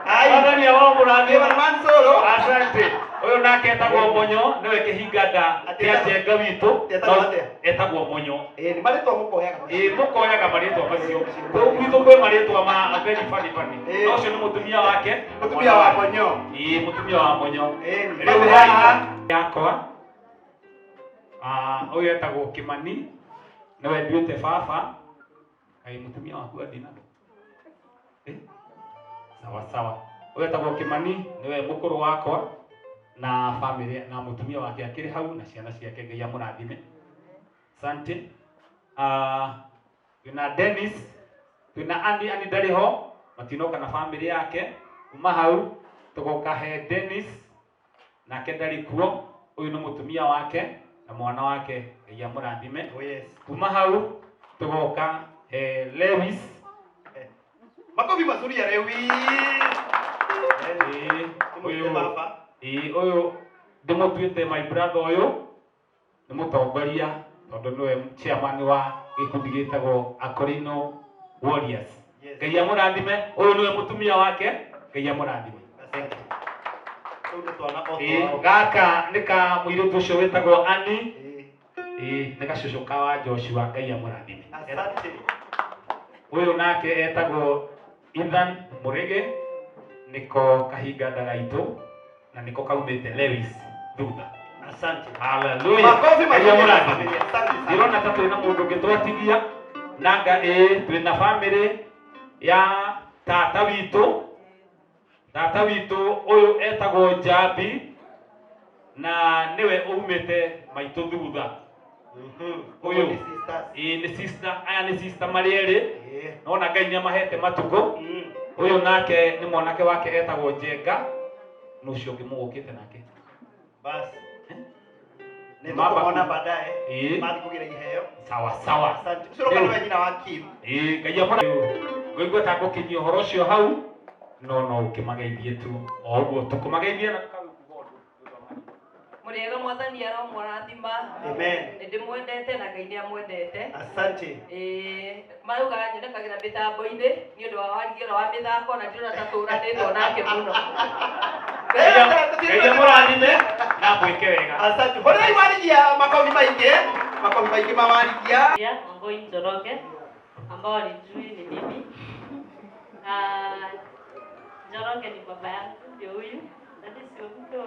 Ai. Mwathani amũrathime. Ivan Mansoro. Asante. Ũyũ nake etagwo Monyo nĩwe kĩhinga nda kĩa Njenga witũ. Etagwo atĩa? Etagwo Monyo. Ĩĩ, nĩ marĩtwa mũkoyaga. Ĩĩ mũkoyaga marĩtwa macio. Kũu gwitũ kwĩ marĩtwa ma very funny funny. Ĩĩ. Na ũcio nĩ mũtumia wake. Mũtumia wa Monyo. Ĩĩ mũtumia wa Monyo. Ĩĩ, Rĩu haha yakwa ũyũ etagwo Kĩmani nĩwe nduĩte baba. Kaĩ mũtumia waku andina? Eh? Sawa sawa. Ũyũ etagwo Kĩmani nĩwe mũkũrũ wakwa na family na mũtumia wake akĩrĩ hau na ciana ciake Ngai amũrathime. Asante. Twĩna Dennis, twĩna Andy, Andy ndarĩ ho, matinoka na family yake. Kuma hau tũgoka he Dennis nake ndarĩ kuo, ũyũ nĩ mũtumia wake na mwana wake Ngai amũrathime. Oh yes. Kuma hau tũgoka he Lewis. Makofi mazuri ya Lewis. Ĩĩ, Ũyũ ũyũ baba. ĩĩ, ũyũ ndĩmũtuĩte my brother ũyũ nĩ mũtongoria tondũ nĩwe chairman wa gĩkundi gĩtagwo Akorino Warriors. Yes. Ngai amũrathime, ũyũ nĩwe mũtumia wake, Ngai amũrathime. Asante. Rĩu nĩ twana o Ĩĩ, twao. gaka nĩ ka mũirĩtu ũcio wĩtagwo Annie. Ĩĩ. Ĩĩ, nĩ gacũcũ ka wa Joshua, Ngai amũrathime. Asante. Ũyũ nake etagwo Ethan Mũrĩgĩ, nĩko kahinga nda gaitũ na nĩko kaumĩte Lewis thutha. Asante. Hallelujah. Makofi Ngai mazuri ya amũrathime. familia. Asante sana. Ndĩrona ta twĩna mũndũ ũngĩ twatigia nanga ĩĩ twĩna bamĩrĩ ya tata witũ. Tata witũ ũyũ etagwo Njambi na nĩwe umĩte maitũ thutha. Ũyũ Nĩ sisters. ĩĩ nĩ sister, aya nĩ sister marĩ erĩ. Ĩĩ. Nona Ngai nĩ amahete matukũ. Ũyũ nake nĩ mwanake wake etagwo Njenga na ũcio ũngĩ mũgũkĩte nake. Basi. Nĩ Mama tũkũmona ku- baadaye. Ĩĩ. Mathiĩ kũgĩra iheo. Sawa sawa. Asante. Ũcio ũroka nĩwe nyina wa Kim. Ĩĩ Ngai amũrathime. Ngũigua ta ngũkinyia ũhoro ũcio hau no no ũkĩmageithie tu o ũguo tu kũmageithia na Mũrĩega mwathani aromũrathima. Amen. Nĩ ndĩmwendete na Ngai nĩ amwendete. Asante. Ĩĩ marauga nyonekagĩra mĩtambo-inĩ nĩ ũndũ wa warigia ũrĩa wa mĩthako na ndĩrona ta tũranĩtwo nake mũno. Ngai amũrathime na mwĩke wega. Asante. Hũrĩrai warigia makobi maingĩ. Makobi maingĩ ma warigia. Ya, Wangoi Njoroge ambao walijui ni mimi. Njoroge ni baba yangu ndio huyu. Dadi sio mtu wa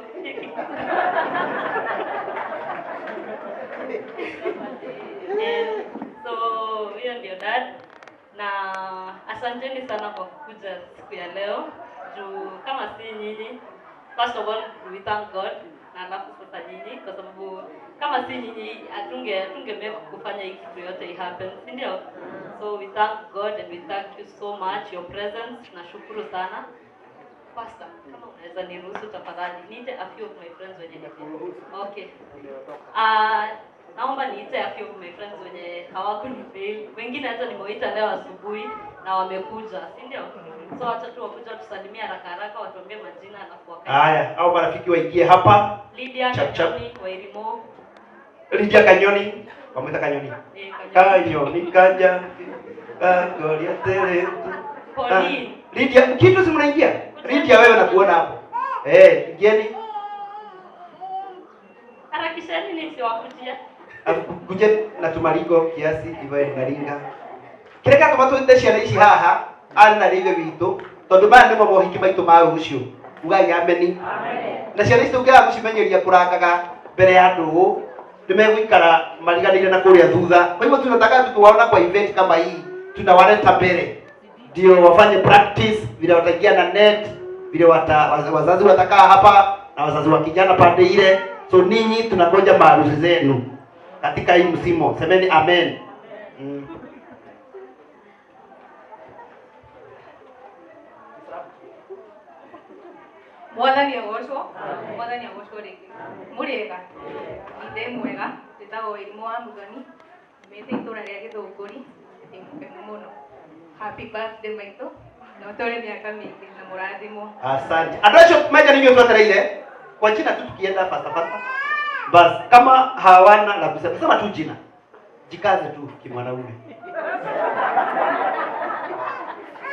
So huyo ndio dad na asanteni sana kwa kukuja siku ya leo juu kama si nyinyi, first of all we thank God na alafu sasa nyinyi, kwa sababu kama si nyinyi hatunge make kufanya hii kitu yote i happen, si ndio? So we thank God and we thank you so much your presence. Nashukuru sana Pastor, kama unaweza niruhusu tafadhali niite a few of my friends wenye okay. Naomba niite a few of my friends wenye hawakunifail. Wengine hata nimewaita leo asubuhi na wamekuja, si ndio? So acha tu wakuja tusalimie haraka haraka, watuambie majina alafu wakae. Haya, au marafiki waingie hapa. Lydia Chap, chap. Kanyoni, Wairimo, Lydia Kanyoni. Wamwita Kanyoni. eh, Kanyoni. Kanyoni kanja. Kagoria tere. Pauline. Lydia, kitu si mnaingia? Lydia wewe nakuona hapo. Eh, ingieni. Harakisheni nisiwakujia. Kuje na tumarigo kiasi ivae naringa. Kile gatũma twĩte ciana ici haha arĩ na rĩithe witũ tondũ maya nĩmo mohiki maitũ ma rũciũ. Ugai ameni. Na ciana ici tũngĩaga gũcimenyeria kũrangaga mbere ya andũ ũũ nĩmegũikara mariganĩire na kũrĩa thutha. Kwa hivyo tunataka tukiwaona kwa event kama hii tunawaleta mbele ndio wafanye practice vile wataingia na net, vile wazazi watakaa hapa na wazazi wa kijana pande ile. So ninyi tunangoja maharusi zenu katika hii msimu. Semeni amen. Mwathani agocwo, mwathani agocwo rĩngĩ. Mũrĩega, ndĩ mwega, njĩtagwo Irimũ wa Muthoni, mĩte itũra rĩa Gĩthũngũri, ndĩ mũkenu mũno. Happy birthday maitũ, na ũtũre mĩaka mĩingĩ na mũrathimwo. Asante. Andũ acio meja ninyo twetereire kwa jina tu tukienda fasta fasta. Bas kama hawana la kusema, sema tu jina. Jikaze tu kimwanaume.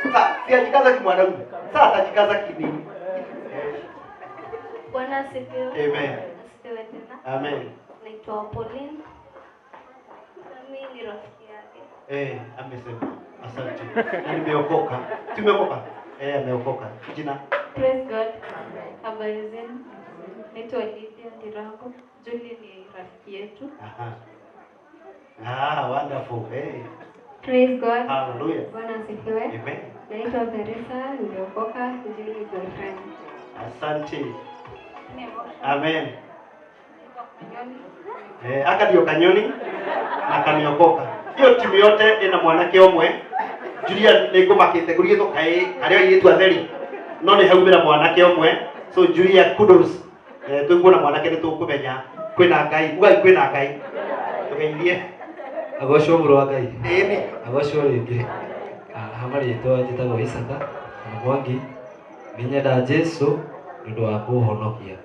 Sasa si ajikaza kimwanaume. Sasa atajikaza kinini? Bwana asifiwe. Amen. Asifiwe tena. Amen. Naitwa Pauline. Mimi ni rafiki yake. Eh, amesema. Asante. Na nimeokoka. Tumeokoka. Eh, ameokoka. Jina. Praise God. Habari zenu? Naitwa Lydia Ndirango. Julie ni rafiki yetu. Aha. Ah, wonderful. Hey. Praise God. Hallelujah. Bwana asifiwe. Amen. Naitwa Teresa, nimeokoka. Julie is my friend. Asante. Amen. Eh, aka ndio kanyoni na kaniokoka. Hiyo timu yote ina mwanake omwe. Julia nĩngũmakĩte ngũrigĩtwo kaĩ karĩa airĩtu atheri no nĩ haumĩra mwanake ũmwe. So Julia kudos. Eh, twĩkuona mwanake nĩ tũkũmenya kwĩna Ngai. Ugai kwĩna Ngai. Tũgeithie. Agocwo mũrũ wa Ngai. Ĩni. Agocwo rĩngĩ. Ha marĩtwa njĩtagwo Isaka na Mwangi. Nĩnyenda Jesu nĩ ũndũ wa kũhonokia.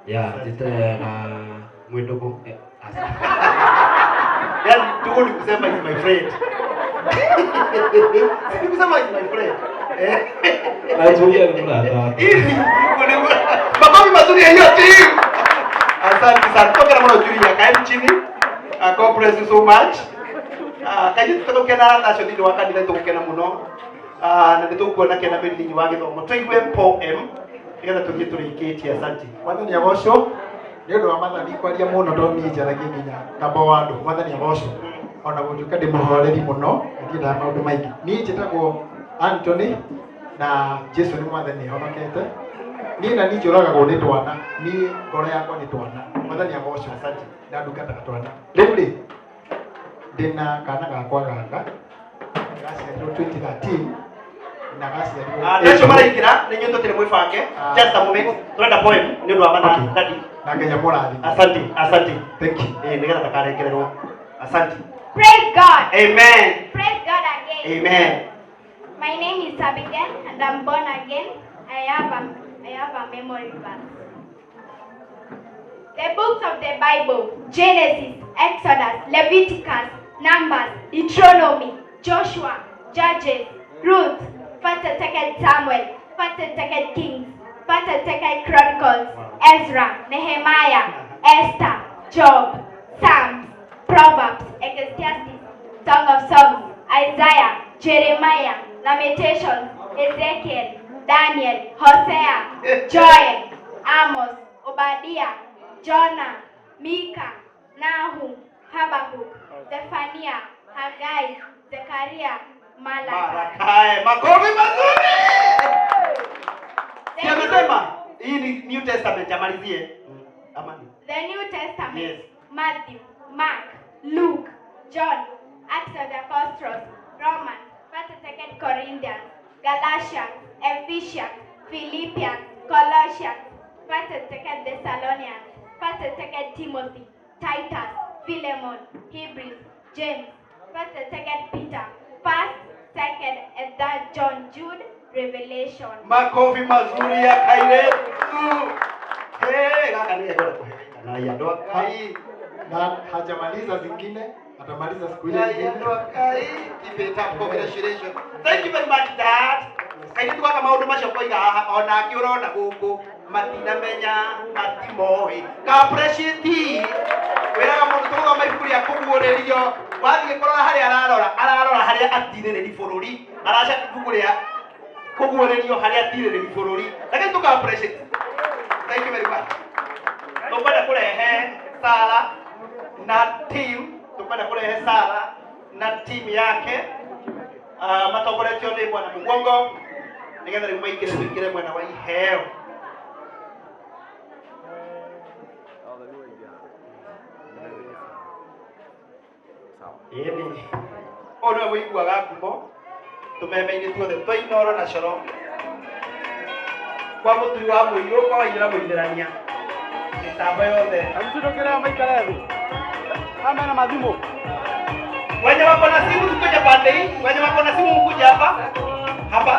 Ya njĩta na mwĩndũgũ. Yaani tuko ni kusema is my friend. Si kusema is my friend. Na Julia ni mrata wakwa. Hivi makofi mazuri ya hiyo team. Asante sana. Toka na mwana Julia kaeni chini. God bless you so much. Kaji tutagukena arata acio thĩinĩ wa kanitha tũgũkena mũno. Na nĩ tũkuona kena mbere thĩinĩ wa gĩthomo. Tũigue poem nĩgetha tũthiĩ tũrĩkĩtie. Asante. Mwathani agocwo nĩ ũndũ wa mathani kwaria mũno tondũ niĩ njaragia nginya namba wa andũ. Mwathani agocwo ona gũtuĩka ndĩ mũhoreri mũno ndiendaga maũndũ maingĩ. Niĩ njĩtagwo Anthony na Jesu nĩ mwathani honokete. Niĩ na niĩ njũragagwo nĩ twana, niĩ ngoro yakwa nĩ twana. Mwathani agocwo. Asante. Na ndungataga twana. Rĩu rĩ ndĩna kana gakwa gaka gaciarirwo 2013 na gaciarirwo Andũ acio maraingĩra nĩ inyuĩ tũtirĩ mwĩbange. Just a moment. Tũrenda poem nĩ ũndũ wa mathaa. Daddy. Na Ngai amũrathime. Asante, asante. Thank you. Eh, nĩgetha ndakarengererwo. Asante. Praise God. Amen. Praise God again. Amen. My name is Abigail and I'm born again. I have a memory verse. The books of the Bible: Genesis, Exodus, Leviticus, Numbers, Deuteronomy, Joshua, Judges, Ruth, 1st and 2nd Samuel, 1st and 2nd Kings, 1st and 2nd Chronicles, Ezra, Nehemiah, Esther, Job, Psalms, Proverbs, Ecclesiastes, Song of Songs, Isaiah, Jeremiah, Lamentations, Ezekiel, Daniel, Hosea, Joel, Amos, Obadiah, Jonah, Micah, Nahum, Habakkuk, Zephaniah, Haggai, Zechariah, Malachi. Malachi. Makofi mazuri. Si amesema hii ni New Testament, amalizie. Amani. The New Testament. Yes. Matthew, Mark, Luke, John, Acts of the Apostles, Romans, 1st and 2nd Corinthians, Galatians, Ephesians, Philippians, Colossians, 1st and 2nd Thessalonians, 1st and 2nd Timothy, Titus, Philemon, Hebrews, James, 1st and 2nd Peter, 1st, 2nd and 3rd John, Jude, Revelation. Makofi mazuri ya kairetu. Hey, gaka ni kwenda kuheika na ya ndoa kai. Na hajamaliza zingine, atamaliza siku ile Ya nyingine. ndoa kai. Keep it up, congratulations. Thank you very much, Dad. Kairĩtu gaka maũndũ macio koiga haha onake ũrona gũkũ matinamenya matimoĩ ka appreciate wĩraga mũndũ tũgũthoma ibuku rĩa kũguũrĩrio wathiĩ kũrora harĩa ararora ararora harĩa atirĩrĩri bũrũri araca ibuku rĩa kũguũrĩrio harĩa atirĩrĩri bũrũri lakini tũka appreciate. Thank you very much. Tũkwenda kũrehe Sara na team, tũkwenda kũrehe Sara na team yake, matongoretio nĩ bwana Mugongo nĩgetha rĩu maingĩre tũingĩre mwena wa iheo. Ĩni ũyũ nĩwe mũiguaga ngumo tũmeme-inĩ tuothe twa Inooro na Coro kwa mũturi wa mũirũ kwa wainĩra mũithĩrania mĩtambo yothe. Msitokere maikare thĩ. Kama na mathimũ. Wenye wako na simu tukuje pande hii, wenye wako na simu mkuje hapa hapa.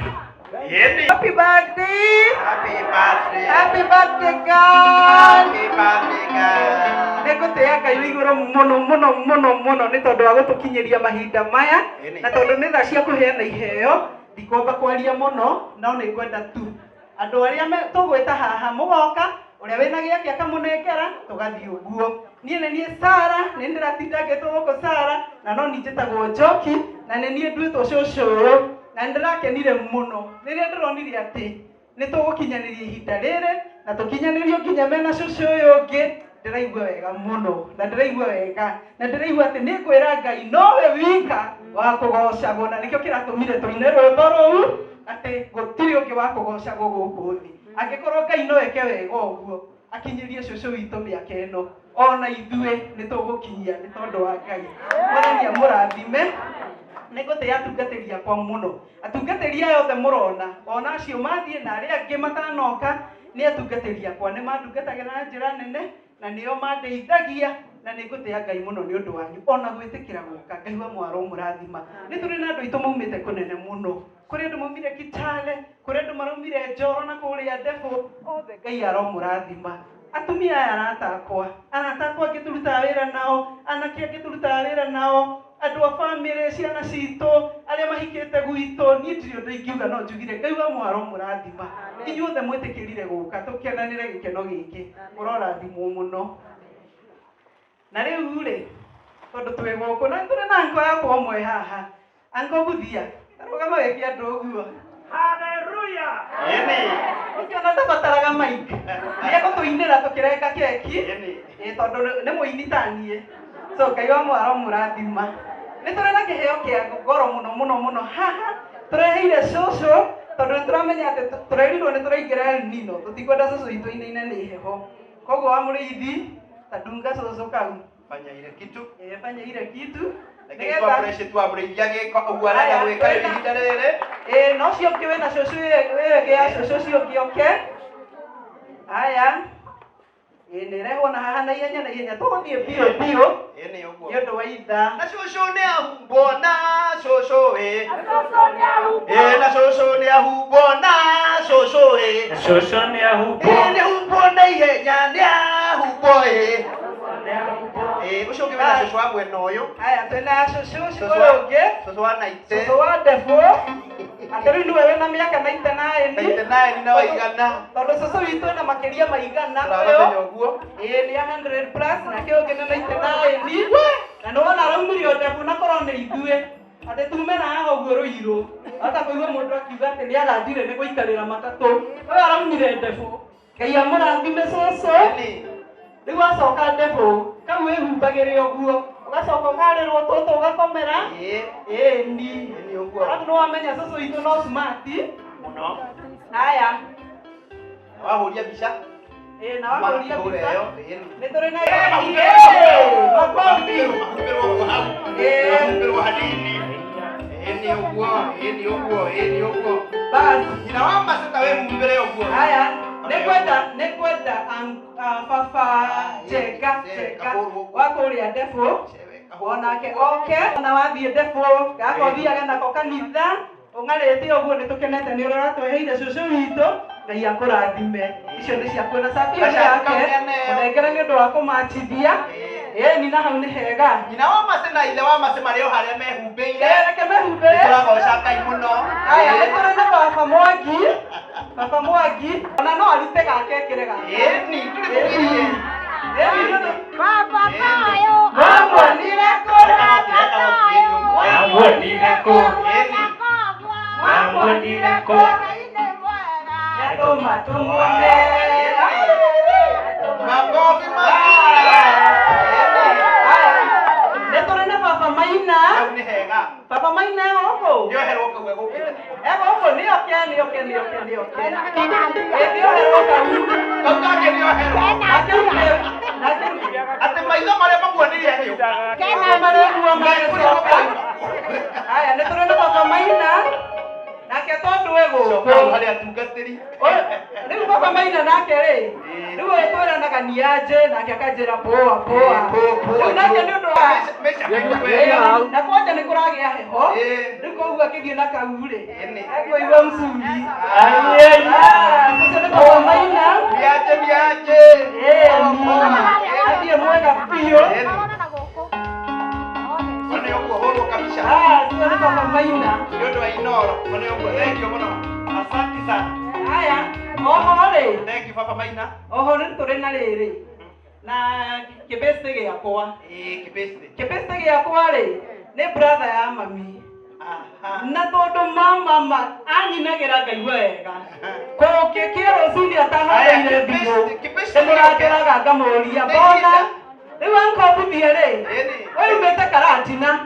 Happy birthday! Happy birthday! Happy birthday, girl! Happy birthday, girl! Nĩ ngũtĩĩa Ngai wĩ igũrũ mũno mũno mũno mũno nĩ tondũ wa gũtũkinyĩria mahinda maya na tondũ nĩ thaa cia kũheana iheo ndikwamba kwaria mũno no nĩ ngwenda tu andũ arĩa tũgwĩta haha mũgoka ũrĩa wĩna gĩake akamũnengera tũgathiĩ ũguo. Niĩ nĩ niĩ Sara, nĩ ndĩratinda ngĩtwo gũkũ Sara na no niĩ njĩtagwo Njoki na nĩ niĩ nduĩtwo cũcũ ũyũ na nĩ ndĩrakenire mũno rĩrĩa ndĩronire atĩ nĩ tũgũkinyanĩria ihinda rĩrĩ na tũkinyanĩrio nginya mena cũcũ ũyũ ũngĩ. Ndĩraigua wega mũno na ndĩraigua wega na ndĩraigua atĩ nĩ ngwĩra Ngai nowe wika wa kũgocagwo na nĩkĩo kĩratũmire tũine rwĩmbo rũu atĩ gũtirĩ ũngĩ wa kũgocagwo gũkũ thĩ. Angĩkorwo Ngai no eke wega ũguo akinyĩrie cũcũ witũ mĩaka ĩno ona ithuĩ nĩ tũgũkinyia nĩ tondũ wa Ngai. Mwathani amũrathime. Nĩ ngũtĩĩa atungatĩri akwa mũno, atungatĩri aya othe mũrona ona acio mathiĩ na arĩa angĩ matanoka nĩ atungatĩri akwa, nĩ mandungatagĩra na njĩra nene na nĩo mandeithagia na nĩ ngũtĩĩa Ngai mũno nĩ ũndũ wanyu ona gwĩtĩkĩra gũka. Ngai wa mwaro mũrathima. Nĩ tũrĩ na andũ aitũ maumĩte kũnene mũno, kũrĩ andũ maumire Kitale, kũrĩ andũ maraumire Njoro na kũrĩa Ndebũ, othe Ngai aromũrathima. Atumia aya arata akwa, arata akwa angĩ tũrutaga wĩra nao, anake angĩ tũrutaga wĩra nao, Andũ a bamĩrĩ, ciana citũ, arĩa mahikĩte gwitũ, niĩ ndirĩ ũndũ ingiuga no njugire Ngai wa mwaro mũrathima. Inyuothe mwĩtĩkĩrire gũka tũkenanĩre gĩkeno gĩkĩ, mũrorathimwo mũno. Na rĩu rĩ, tondũ twĩ gũkũ na tũrĩ na anko yakwa ũmwe haha, anko Buthia, tarũgama wĩke andũ ũguo. Haleluya. Ũcio ona ndabataraga mic. Nĩ egũtũinĩra tũkĩrenga keki. Ĩ tondũ nĩ mũini ta niĩ. So Ngai wa mwaro mũrathima. Nĩ tũrĩ na kĩheo kĩa goro mũno mũno mũno haha tũreheire cũcũ tondũ nĩ tũramenya atĩ tũrerirwo nĩ tũraingĩra El Nino tũtikwenda cũcũ witũ ainaine nĩ heho. Koguo wa mũrĩithi ta ndunga cũcũ kau. Fanya ile kitu. Ĩ fanya ile kitu. Reke tu appreciate wa mũrĩithi agĩka ũguo arenda gwĩka rĩu ihinda rĩrĩ. Ĩ na ũcio ũngĩ wĩna cũcũ ĩyo ĩngĩ ya cũcũ ũcio ũngĩ oke. Haya. Ĩ nĩ ĩrehwo na haha na ihenya na ihenya tũgũthiĩ biũ biũ Ĩ nĩ ũguo. nĩ ũndũ wa ithaa. Na cũcũ nĩ ahumbwo na cũcũ ĩ. Ĩ na cũcũ nĩ ahumbwo na cũcũ ĩ. Cũcũ nĩ ahumbwo. Ĩ nĩ ahumbwo na ihenya nĩ ahumbwo ĩ. Ĩ ũcio ũngĩ wĩna cũcũ wa mwena ũyũ. Haya twĩna cũcũ ũcio Cũcũ ũyũ ũngĩ. Cũcũ wa naite. Cũcũ wa ndebũ. Atĩ rĩu nĩwe wĩna mĩaka 99. 99 na waigana. Tondũ cũcũ witũ ena makĩria ma igana Tũramamenya ũguo. Ĩ nĩ 100 plus nake ũngĩ nĩ 99. Na nĩ wona araumire ndebũ na korwo nĩ ithuĩ. Atĩ tume na haha ũguo rũirũ. Hata kũigua mũndũ akiuga atĩ nĩ agandire nĩ gũikarĩra matatũ. Ũyũ araumire ndebũ. Ngai amũrathime cũcũ. Rĩu wacoka ndebũ kau wĩhumbagĩre ũguo ũgacoka ũkarĩrwo tũtũ ũgakomera ĩni arabu nĩ wamenya cũcũ witũ no smart Mũno. Haya. Na wahũria mbica. Ĩ na wahũria Mahũra mbica ĩyo, ĩni. nĩ tũrĩ na Makobi. Mahumbĩrwo hau. Mahumbĩrwo hanini. Ĩni ũguo, ĩni ũguo, ĩni ũguo. Bas. Nyina wa Mercy ta wĩhumbĩre ũguo. Haya, nĩ kwenda baba Njenga Njenga wa kũrĩa ndebũ onake oke ona wathiĩ ndebũ gaka ũthiage nako kanitha ũng'arĩte ũguo nĩ tũkenete nĩ ũrĩa ũratweheire cũcũ witũ Ngai akũrathime icio nĩ ciaku na cati ĩyo nĩ yake mũnengere nĩ ũndũ wa kũmachithia ĩni na hau nĩ hega Nyina wa Mercy na ithe wa Mercy marĩ o harĩa mehumbĩire. Reke mehumbĩre. Nĩtũragoca Ngai mũno. Aya nĩ tũrĩ na baba Mwangi. Baba Mwangi ona no arute gake ekĩre gaka. Ĩni, ndũrĩ mũgirie. Ĩni nĩ ũndũ Baba tayo. Mamuonire kũ? Mamuonire kũ? Mamuonire kũ? Yatũma tũmuone. Makobi Nĩ tũrĩ na baba Maina. Hau nĩ hega. Baba Maina e gũkũ? Nĩoherwo kau egũkĩte. E gũkũ nĩ oke nĩ oke nĩ oke nĩ oke. Ĩ nĩoherwo kau. Kau gake nĩoherwo. Nake Atĩ maitho marĩa mamuonirie agĩũka. marĩguo magĩcoka. Haya nĩ tũrĩ na baba Maina. Nake tondũ e gũkũ. Hau harĩ atungatĩri. Rĩu baba Maina nake rĩ, rĩu ũyũ twĩranaga niaje nake akanjĩra poa poa. Rĩu nake nĩ ũndũ wa Ĩ, na kwanja nĩ kũragĩa heho. Rĩu koguo akĩthiĩ na kau rĩ, ekũigua mcuri. Ah, ũcio nĩ baba Maina. Niaje niaje. Ĩ, athiĩ mwega biũ. One ũguo hũrwo kabisa. Ah, ũcio nĩ baba Maina. Nĩ ũndũ wa Inoro. One ũguo. Thank you mũno. Asante sana. Haya, oho rĩ. Thank you baba Maina. Oho nĩ tũrĩ na rĩrĩ na kĩbĩstĩ gĩakwa. Ĩ kĩbĩstĩ. Kĩbĩstĩ gĩakwa rĩ nĩ brother ya mami. Na tondũ mama ma anyinagĩra ngaigua wega. Kũngĩkĩa rũcinĩ atahũrĩire thimũ ndĩmũrangĩraga ngamũria mbona rĩu ankombuthie rĩ ũyumĩte Karatina.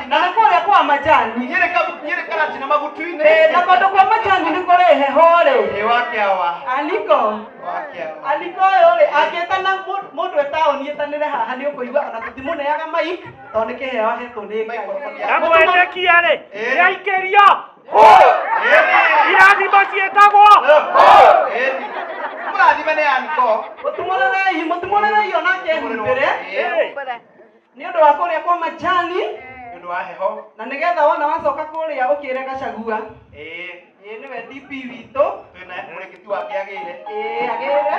Na nĩ kũrĩa kwa majani. Nyĩrĩ Karatina magutu-inĩ. Ĩ, na kũndũ kwa majani nĩ kũrĩ heho rĩ. Ĩ wa kĩawa. Aliko. Wa kĩawa. Aliko ũyũ rĩ angĩtana mũndũ e taũni ĩtanĩre haha nĩ ũkũigua ona tũtimũneaga mic tondũ nĩ kĩheo ahetwo nĩ Ngai. Na mwetĩkia rĩ nĩaikĩrio irathimo ciĩtagwo Mũrathime nĩ Aniko. Mũtumũrĩrei mũtumũrĩrei onake ehumbĩre nĩ ũndũ wa kũrĩa kwa majani Nĩ ũndũ wa heho. na nĩgetha wona wacoka kũrĩa ũkĩre Gachagua. Ĩ. Ĩĩ nĩwe DP witũ. Twĩna mũrĩngĩti wake agĩire. Ĩĩ agĩre.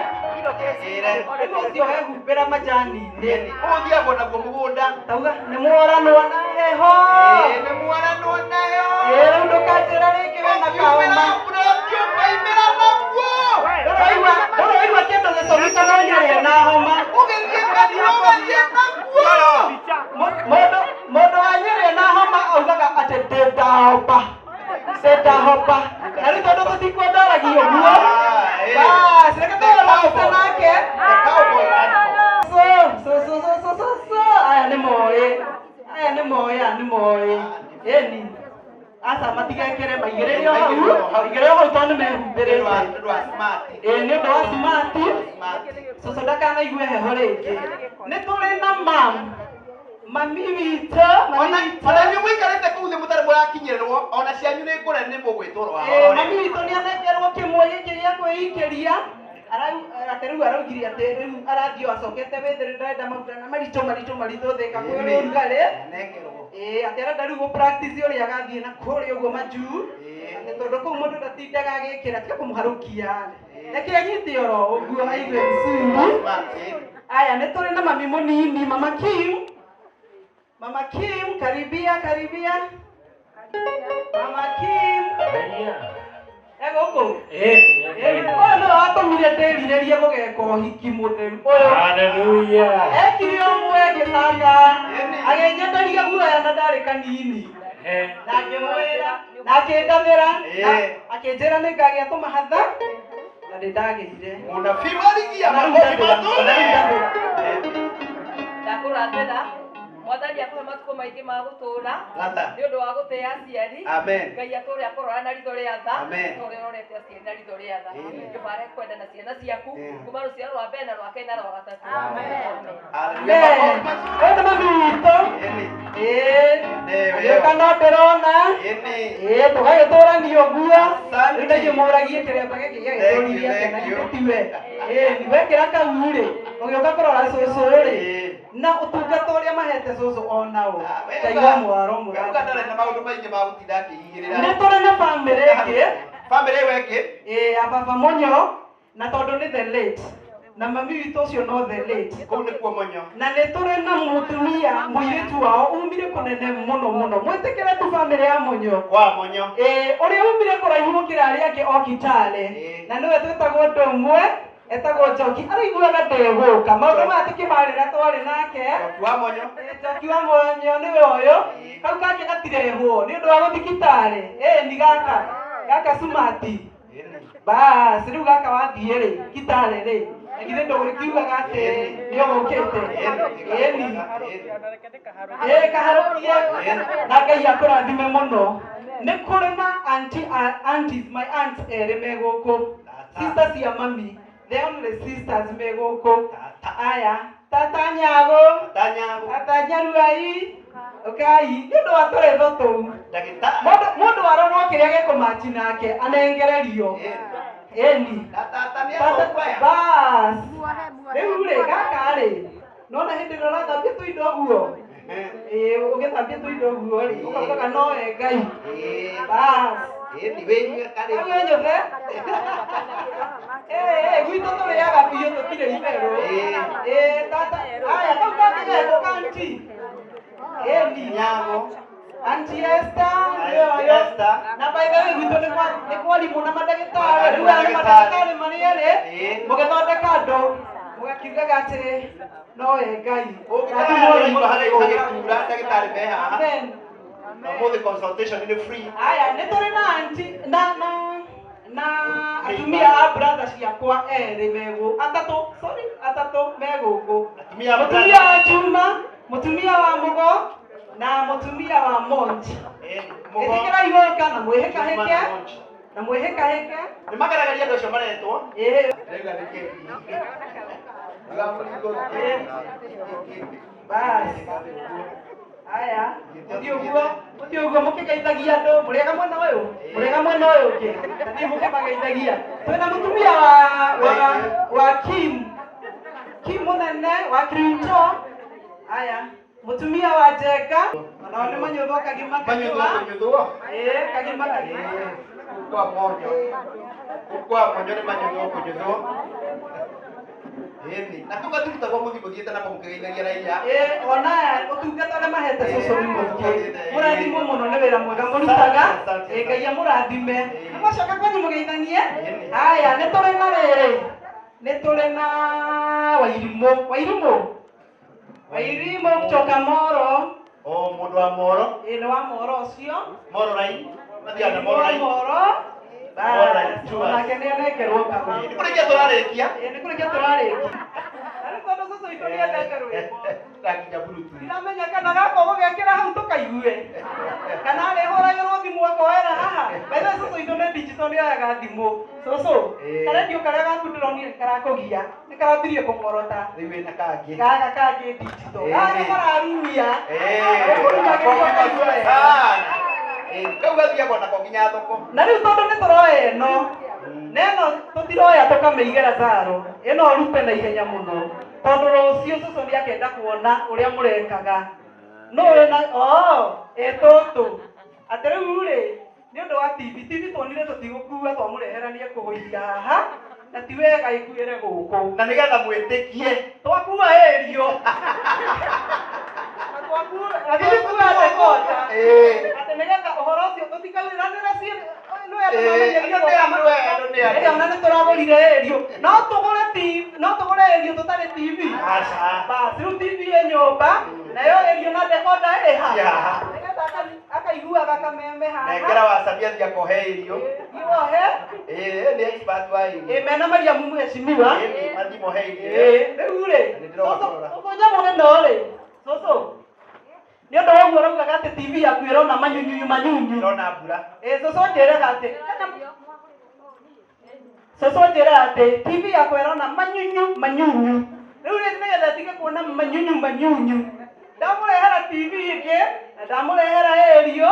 Agĩre. Rĩu ũcio wehumbĩra majani-inĩ. Ũthiagwo naguo mũgũnda. Tauga nĩ mworanwo na heho. Ĩĩ nĩ mworanwo na heho. Ĩĩ rĩu ndũkanjĩra rĩngĩ wĩna kaoma. Ũkaimĩra naguo. Ndũraigua kĩndũ gĩcũrĩte no nyarĩa na homa. Ũgĩthiĩ kanitha ũgathiĩ naguo. Mũndũ wa nyarĩa na homa augaga atĩ ndĩ ndahoba. Ndĩ ndahoba. Na rĩu tondũ tũtikwendaragia ũguo. Bas, reke tũhũre nake. So, so, so, so, so, so, so. Aya nĩ moĩ. Aya nĩ moĩ, aya nĩ moĩ. Ĩni. Aca matigekĩre maigĩrĩre o hau. Maigĩrĩre o hau tondũ nĩ mehumbĩrĩte. Ĩĩ nĩ ũndũ wa smart. Cũcũ ndakanaigue heho rĩngĩ. Nĩ tũrĩ na mam. Mami witũ, mami witũ. Ona inyuĩ mũikarĩte kũu thĩ mũtarĩ mũrakinyĩrĩrwo, ona cianyu nĩ ngũre nĩ mũgwĩtwo Ĩĩ, rwao. mami witũ nĩ anengerwo kĩmwe gĩkĩ gĩa kwĩikĩria. Atĩ rĩu araugire atĩ rĩu arathiĩ o acokete wĩthĩ rĩu ndarenda maguta na maritũ maritũ maritũ thĩka kwĩ ũrugarĩ. Ĩĩ, atĩ arenda rĩu gũ practice ũrĩa agathiĩ na kũrĩa ũguo majuu. Atĩ tondũ kũu mũndũ ndatindaga agĩkĩra tiga kũmũharũkia. Reke anyite oro ũguo aigue vizuri. Aya, nĩ tũrĩ na mami mũnini, Mama Kim. Mama Kim, karibia karibia. Mama Kim. E gũkũ? Ũyũ nĩwe watũmire ndĩrirĩrie gũgeka ũhiki mũtheru ũyũ. Hallelujah. Ekire ũmwe ngĩcanga agĩnyenderia guoya na ndarĩ kanini na ngĩmwĩra na akĩndathĩra na akĩnjĩra nĩ ngagĩa tũmahatha na nĩ ndagĩire. Mũnabii warigia Na rĩu makobi ndathĩra, matune. na rĩu ndathĩra. Ndakũrathĩra mwathani akũhe matukũ maingĩ ma gũtũũra Latha. nĩ ũndũ wa gũtĩa aciari. Amen. Ngai atũũre akũrora na ritho rĩa tha Amen. ta ũrĩa ũrorete aciari na ritho rĩa tha kĩbare kwenda na ciana ciaku kuma rũciaro rwa mbere na rwa kerĩ na rwa gatatũ. Amen. Ũyũ nĩ mami witũ. Ĩĩ. Agĩũka no ndĩrona. Ĩĩ tũgagĩtũrania ũguo. Rĩu ndĩmũragie kĩremba gĩkĩ gĩagĩtũririe atĩa na githĩ tiwe. Ĩĩ ni wekĩra kau rĩ, ũgĩũka kũrora cũcũ rĩ, na ũtungata ũrĩa mahete cũcũ onao. Ngai wa mwaro Weuga ndarĩ na maũndũ maingĩ ma gũtinda akĩigĩrĩra. Nĩ tũrĩ na bamĩrĩ ĩngĩ. Bamĩrĩ ĩyo ĩngĩ. Ĩĩ ya baba Monyo na tondũ nĩ the late na mami witũ ũcio no the late. Kũu nĩkuo Monyo. Na nĩ tũrĩ na mũtumia mũirĩtu wao umire kũnene mũno mũno. Mwĩtĩkĩre tu bamĩrĩ ya Monyo. Kwa Monyo. Ĩĩ ũrĩa umire kũraihu gũkĩra arĩa angĩ o Kitale. Na nĩwe twĩtagwo ũndũ ũmwe etagwo Njoki araiguaga ndegũka maũndũ maya tũkĩmarĩra twarĩ nake. Njoki wa Monyo. Njoki wa Monyo nĩwe ũyũ. Kau kangĩ gatirehwo nĩ ũndũ wa gũthiĩ Kitale. Ĩĩ ni gaka gaka sumati. Bas, rĩu gaka wathiĩ rĩ Kitale rĩ na githĩ ndũgũkiugaga atĩ nĩ ũgũkĩte. Ĩni. Ĩĩ kaharũkie na Ngai akũrathime mũno. Nĩ kũrĩ na auntie, aunties, my aunts erĩ me gũkũ. Sisters cia mami, the only sisters me gũkũ. Aya, tata Nyago, tata Nyaruai, ũkai nĩ ũndũ wa tũretho tũu. Mũndũ arorwo kĩrĩa gĩkũmachi nake anengererio. Ĩni. Bas. Rĩu rĩ gaka rĩ nona hĩndĩ ĩrĩa ũrathambia tũindo ũguo. Ĩĩ ũgĩthambia tũindo ũguo rĩ ũkaugaga no we Ngai. Bas. Ĩni wĩnyue karĩ. Rĩu wĩnyũthe. Ĩĩ gwitũ tũrĩaga biũ tũtirĩ itherũ. Ĩĩ tata aya kau kangĩ getwo kanti. Ĩni. Nyago. Auntie Esther nĩwe ũyũ. Na by the way gwitũ nĩ kwarimũ na mandagĩtarĩ. Rĩu aya nĩ mandagĩtarĩ marĩ erĩ mũgĩthondeka andũ mũgakiugaga atĩ no we Ngai. Ũngĩkora harĩa gũgĩtura ndagĩtarĩ me haha. Amen. Na ũmũthĩ consultation nĩ free. Aya nĩ tũrĩ na auntie na na na atumia a brother ciakwa erĩ me gũkũ atatũ sorry atatũ me gũkũ. Atumia a Mũtumia wa Juma, mũtumia wa Mũgo na mũtumia wa Monji. Ĩtĩkĩrai gũka na mwĩhĩkahĩke na mwĩhĩkahĩke. Nĩ magaragaria andũ acio maretwo. Ĩĩ. Ndĩrauga nĩ kĩĩ. Bas. Aya, mũthiĩ ũguo, mũthiĩ ũguo mũkĩgeithagia andũ, mũrĩega mwena ũyũ, mũrĩega mwena ũyũ ũngĩ, thiĩ mũkĩmageithagia. Twĩna mũtumia wa Kim, Kim mũnene wa Clinton. Aya, mũtumia wa Njenga, onao nĩ manyũthwo kagima kagima. Manyũthwo, manyũthwo. Ĩĩ, kagima kagima. Kwa monyo. Kwa monyo nĩ manyunywo kũnyunywo. Ĩni. Na kau gatirutagwo mũthiĩ mũthiĩte nako mũkĩgeithagia raia. Ĩ, ona aya ũtungata ũrĩa mahete cũcũ nĩ mũingĩ. Mũrathimwo mũno nĩ wĩra mwega mũrutaga. Ĩ, Ngai amũrathime. Nĩ mwacoka kwanyu mũgeithanie. Haya, nĩ tũrĩ na rĩrĩ. Nĩ tũrĩ na Wairimũ. Wairimũ. Wairimũ kutoka Moro. O mũndũ wa Moro. Ĩ, nĩ wa Moro ũcio. Moro line. Mathiaga na Moro Wa line. Moro. Moro line. Bas, onake nĩ anengerwo kamwe. Nĩ kũrĩkia tũrarĩkia. Ĩ, nĩ kũrĩkia tũrarĩkia. Na rĩu tondũ cũcũ witũ nĩ endete rwĩmbo. Ndakinya Bluetooth. Ndiramenya kana gaka ũgũgekĩra hau tũkaigue kana arĩhũragĩrwo thimũ akoera haha. By the way, cũcũ witũ nĩ digital nĩ oyaga thimũ. Cũcũ, karendio karĩa gaku ndĩronire nĩ karakũgia, nĩ karambirie kũng'orota. Rĩu wĩna kangĩ. Gaka kangĩ digital. Gaka kararumia. Kau gathiagwo nako nginya thoko. Na rĩu tondũ nĩ tũroya ĩno, na ĩno tũtiroya tũkamĩigĩra zaro, ĩno ũrute na ihenya mũno, tondũ rũciũ cũcũ nĩ akenda kuona ũrĩa mũrekaga. Nũ wĩna, oo, ĩ tũtũ. Atĩ rĩu rĩ, nĩ ũndũ wa TV, TV tuonire tũtigũkua twamũrehera nĩ ekũgũithia haha, na ti wega ĩkuĩre gũkũ. Na nĩgetha mwĩtĩkie. Twakua ĩrio. Na twakua na twakua dekoda. Atĩ nĩgetha ũhoro ũcio tũtikawĩranĩre nĩ andũ mamenyerie Andũ nĩ andũ, andũ nĩ andũ. Ĩĩ, ona nĩ tũragũrire ĩrio. No tũgũre TV, no tũgũre ĩrio tũtarĩ TV. Aca. Bas, rĩu TV ĩ nyũmba, nayo ĩrio na dekoda ĩ ha. Ĩ haha. Nĩgetha akaiguaga kameme haha. Nengera wacamia thiĩ akohe irio. Thiĩ wohe. Ĩĩ, nĩ expert wa irio. Ĩ, mena Mariamu mheshimiwa. Ĩĩ, mathiĩ mohe irio. Ĩ, rĩu rĩ, Na nĩ ndĩromakorora. cũcũ nyamũ ĩno rĩ, cũcũ, nĩ ũndũ wa ũguo ũraugaga atĩ TV yaku ĩrona manyunyuyu manyunyu. Ĩrona mbura. Ĩ, cũcũ njĩraga atĩ, cũcũ njĩraga atĩ TV yakwa ĩrona manyunyu manyunyu. Rĩu rĩ, nĩgetha ĩtige kuona manyunyu manyunyu, ndamũrehera TV ĩngĩ, na ndamũrehera ĩrio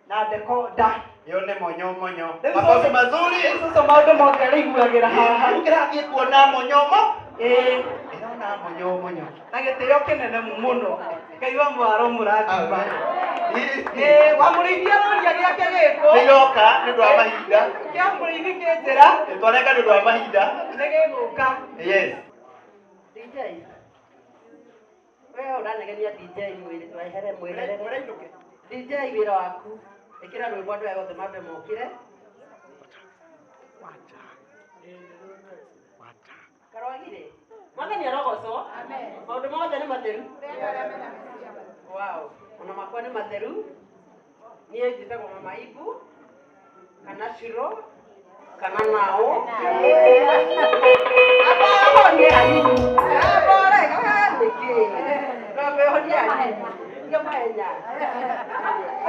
na dekoda. Ĩyo nĩ monyo monyo. Rĩu Makofi cũcũ- mazuri. rĩu cũcũ maũndũ mothe arĩiguagĩra haha. Rĩu kĩrathiĩ kuona monyomo. Ĩĩ. Ĩrona monyo monyo. Na gĩtĩo kĩnene mũno. Ngai wa mwaro mũrathima. Ĩĩ, wa mũrĩithi aroria gĩake gĩkũ. Nĩ iroka nĩ ũndũ wa mahinda. Kĩa mũrĩithi kĩ njĩra. Twarenga nĩ ũndũ wa mahinda. Nĩ gĩgũka. Yes. DJ. We ũranegenia DJ mwĩrĩ twehere mwĩherere. DJ wĩra waku. Ĩkĩra rwĩmbo andũ aya othe mambe mokĩre. Karwagire. Mwathani arogocwo. Maũndũ mothe nĩ matheru. Wow. Ona makwa nĩ matheru. Niĩ njĩtagwo Mama Ibu kana Shiro kana Nao. Amba honie hanini. Amba ũreka nĩkĩ? Amba honie hanini. Tiga mahenya.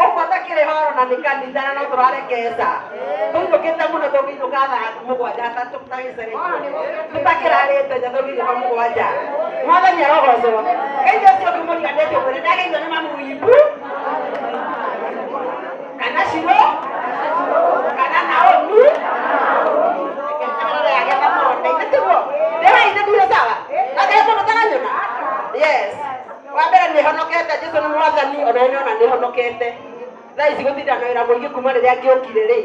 Ũguo takĩrĩ horo na nĩ kanitha na no tũrarekeca. Tũinũkĩte mũno tũngĩinũka thaa mũgwanja ta tũtagĩcereirwo. Tũtakĩrarĩte nja tũngĩinũka mũgwanja. Mwathani arogocwo. Geithio ũcio ũngĩ mũriganĩtie ũmwĩre ndageithio nĩ mamu Ibu kana Shiro kana Naomi. Yes. Wa mbere nĩ honokete Jesu nĩ mwathani ona nĩ ona nĩ honokete. Thaa ici gũtinda na wĩra mũingĩ kuma rĩrĩa ngĩũkire rĩ.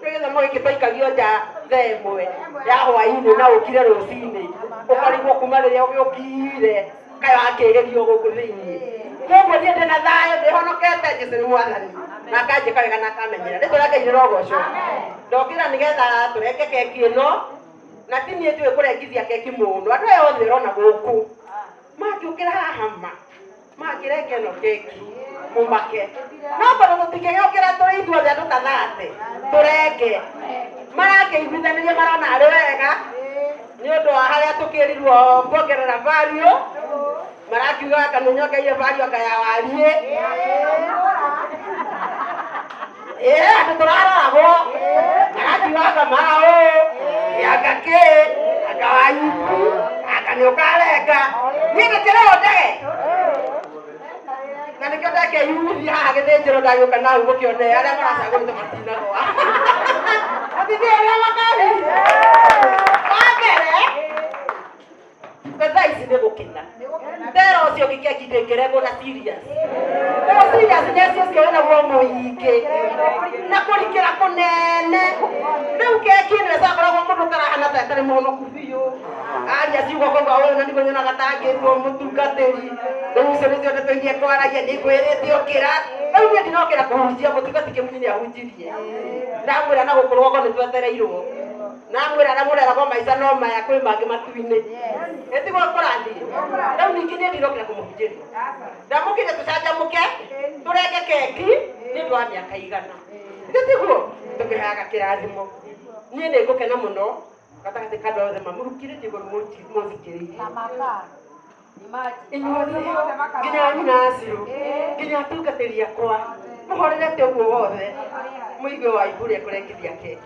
Nĩ gĩthomo gĩkĩ twaikagio nja thaa ĩmwe ya hwainĩ na ũkire rũcinĩ. Ũkarigwo kuma rĩrĩa ũgĩũkire kaĩ wakĩgerio gũkũ thĩinĩ. Koguo niĩ ndĩna thayũ ndĩhonokete Jesu nĩ mwathani. Na akanjĩka wega na akamenyera. Rĩtwa rĩa Ngai rĩrogocwo. Ndokĩra nĩgetha tũrenge keki ĩno. Na ti niĩ njũĩ kũrengithia keki mũno. Andũ aya othe ũrona gũkũ mangĩũkĩra haha ma mangĩrenga ĩno keki mũmake. No tondũ tũtingĩgĩũkĩra tũrĩ ithuothe andũ ta thate tũrenge. Marakĩiguithanĩria marona arĩ wega nĩ ũndũ wa harĩa tũkĩrirwo kuongerera value. Marakiuga anga nĩ nyongereire value anga ya wariĩ. Ĩĩ, andũ tũraroragwo. Marakiuga anga maraũ, anga kĩ, anga waibu, anga nĩ ũkarenga. Niĩ ndĩkĩrĩrwo ndege. Na nĩkĩo ndakĩyumithia haha gĩthĩnjĩro ndagĩũka na hau mũkĩone arĩa maracagũrĩte matinagwa. Mũtithie ũrĩa makari. Wa mbere, thaa ici nĩ gũkena. Ndera ũcio ũngĩ keki ndĩngĩrengwo na serious. Rĩu seriousness ũcio wĩnaguo mũingĩ na kũrikĩra kũnene. Rĩu keki ĩno ĩcagũragwo mũndũ ũtarahana ta ĩtarĩ mũhonoku biũ. Aria ciugo koguo ũyũ na nĩguo nyonaga tangĩtwo mũtungatĩri. Rĩu icio nĩcio ndeto iria kwaragia nĩngwĩrĩte ũkĩra. Rĩu niĩ ndinokĩra kũhunjia mũtungati kĩmunyi nĩahunjirie. Ndamwĩra na gũkũ rũgongo nĩtwetereirwo. Namwĩra arĩa mũreragwo maica no maya kwĩ mangĩ matu-inĩ. Ĩtiguo kũrathiĩ. Rĩu ningĩ niĩ ndinokĩra kũmũhunjĩria. Ndamũkire tũcanjamũke tũrenge keki nĩ ũndũ wa mĩaka igana. Githĩ tiguo? Tũkĩheaga kĩrathimo. Niĩ nĩ ngũkena mũno gatagatĩ ka andũ othe mamũrukire ndigũ mũthikĩrĩirie. Inyuothe nginya nyina acio nginya atungatĩri akwa mũhorerete ũguo wothe mũigue wa ibu ũrĩa kũrengithia keki.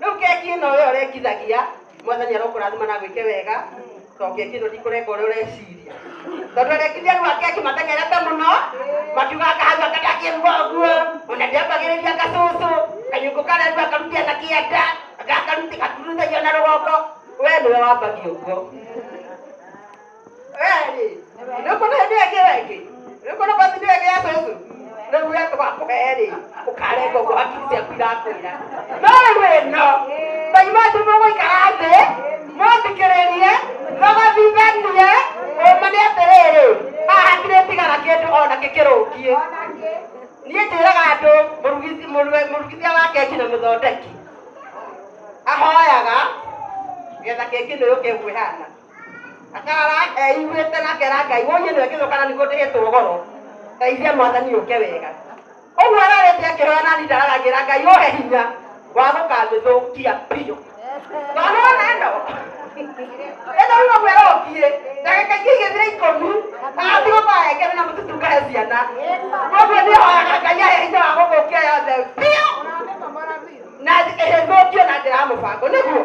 Rĩu keki ĩno we ũrengithagia mwathani arokũrathima na agwĩke wega tondũ keki ĩno ndikũrenga ũrĩa ũreciria. Tondũ arengithia rĩu a keki mateng'erete mũno makiuga akahau akandakĩruga ũguo ona ndĩambagĩrĩria gacũcũ kanyũngũ karĩa rĩu akarutia na kĩanda gakaruti gaturuthagia na rũgongo we nĩwe wambagia ũguo. We-rĩ nĩũkuona hĩndĩ ĩyo ĩngĩ ĩyo ĩngĩ nĩũkuona bathi ĩyo ĩngĩ ya cũcũ rĩu we tũgakũhe-rĩ ũkarenga ũguo hakiri ciaku irakwĩra no rĩu ĩno taimanju mũgũikara thĩ mũthikĩrĩrie mũgathithanie ũma nĩ atĩrĩrĩ haha hatirĩtigara kĩndũ ona kĩ kĩrũngiĩ. Niĩ njĩraga andũ mũrugithia wa keki na mũthondeki ahoyaga getha keki ĩno yũke ũguo ĩhana. Akarara eiguĩte na akera Ngai wũi ĩno ĩngĩthũka na nĩguo ndĩhĩtwo goro teithia mwathani yũke wega. Ũguo ararĩte akĩhoya nani ndararagĩra Ngai ũhe hinya wa gũkamĩthũkia biũ. Tondũ wona ĩno ĩno rĩu ũguo ĩrũngiĩ ndagĩka ingĩ igĩthira ikũmi agatigwo kwahengere na mũtutu ngahe ciana. Koguo niĩ hoyaga Ngai ahe hinya wa gũthũkia yothe biũ na ĩthũkio na njĩra ya mũbango. Nĩguo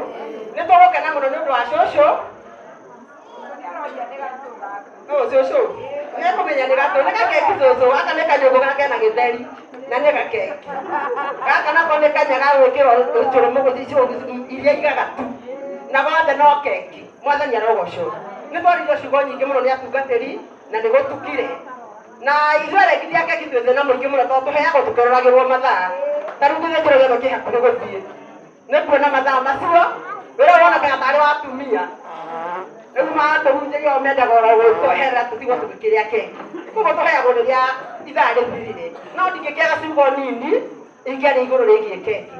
nĩ tũgũkena mũno nĩ ũndũ wa cũcũ. Ũũ cũcũ nĩ ekũmenya nĩ gatũ nĩ gakeki cũcũ gaka nĩ kanyũngũ gaka kena gĩtheri na nĩ gakeki gaka nako nĩ kanya ga gwĩkĩrwo ũcũrũ mũgũci iria igagatu na gothe no keki. Mwathani arogocwo. Nĩ twaririo ciugo nyingĩ mũno nĩ atungatĩri na nĩ gũtukire na ithuĩ arengithia keki twĩ thĩna mũingĩ mũno tondũ tũheagwo tũkĩroragĩrwo mathaa. Ta rĩu gĩthĩnjĩro gĩothe kĩ hakuhĩ gũthiĩ nĩ kuona mathaa macio wĩra ũyũ wonekaga tarĩ wa atumia. Rĩu matũhunjĩria o mendaga oro gũtweherera tũtigwo tũgĩkĩrĩa keki. Koguo tũheagwo rĩrĩa ithaa rĩthirire. No ndingĩkĩaga ciugo nini ingĩaria igũrũ rĩgiĩ keki.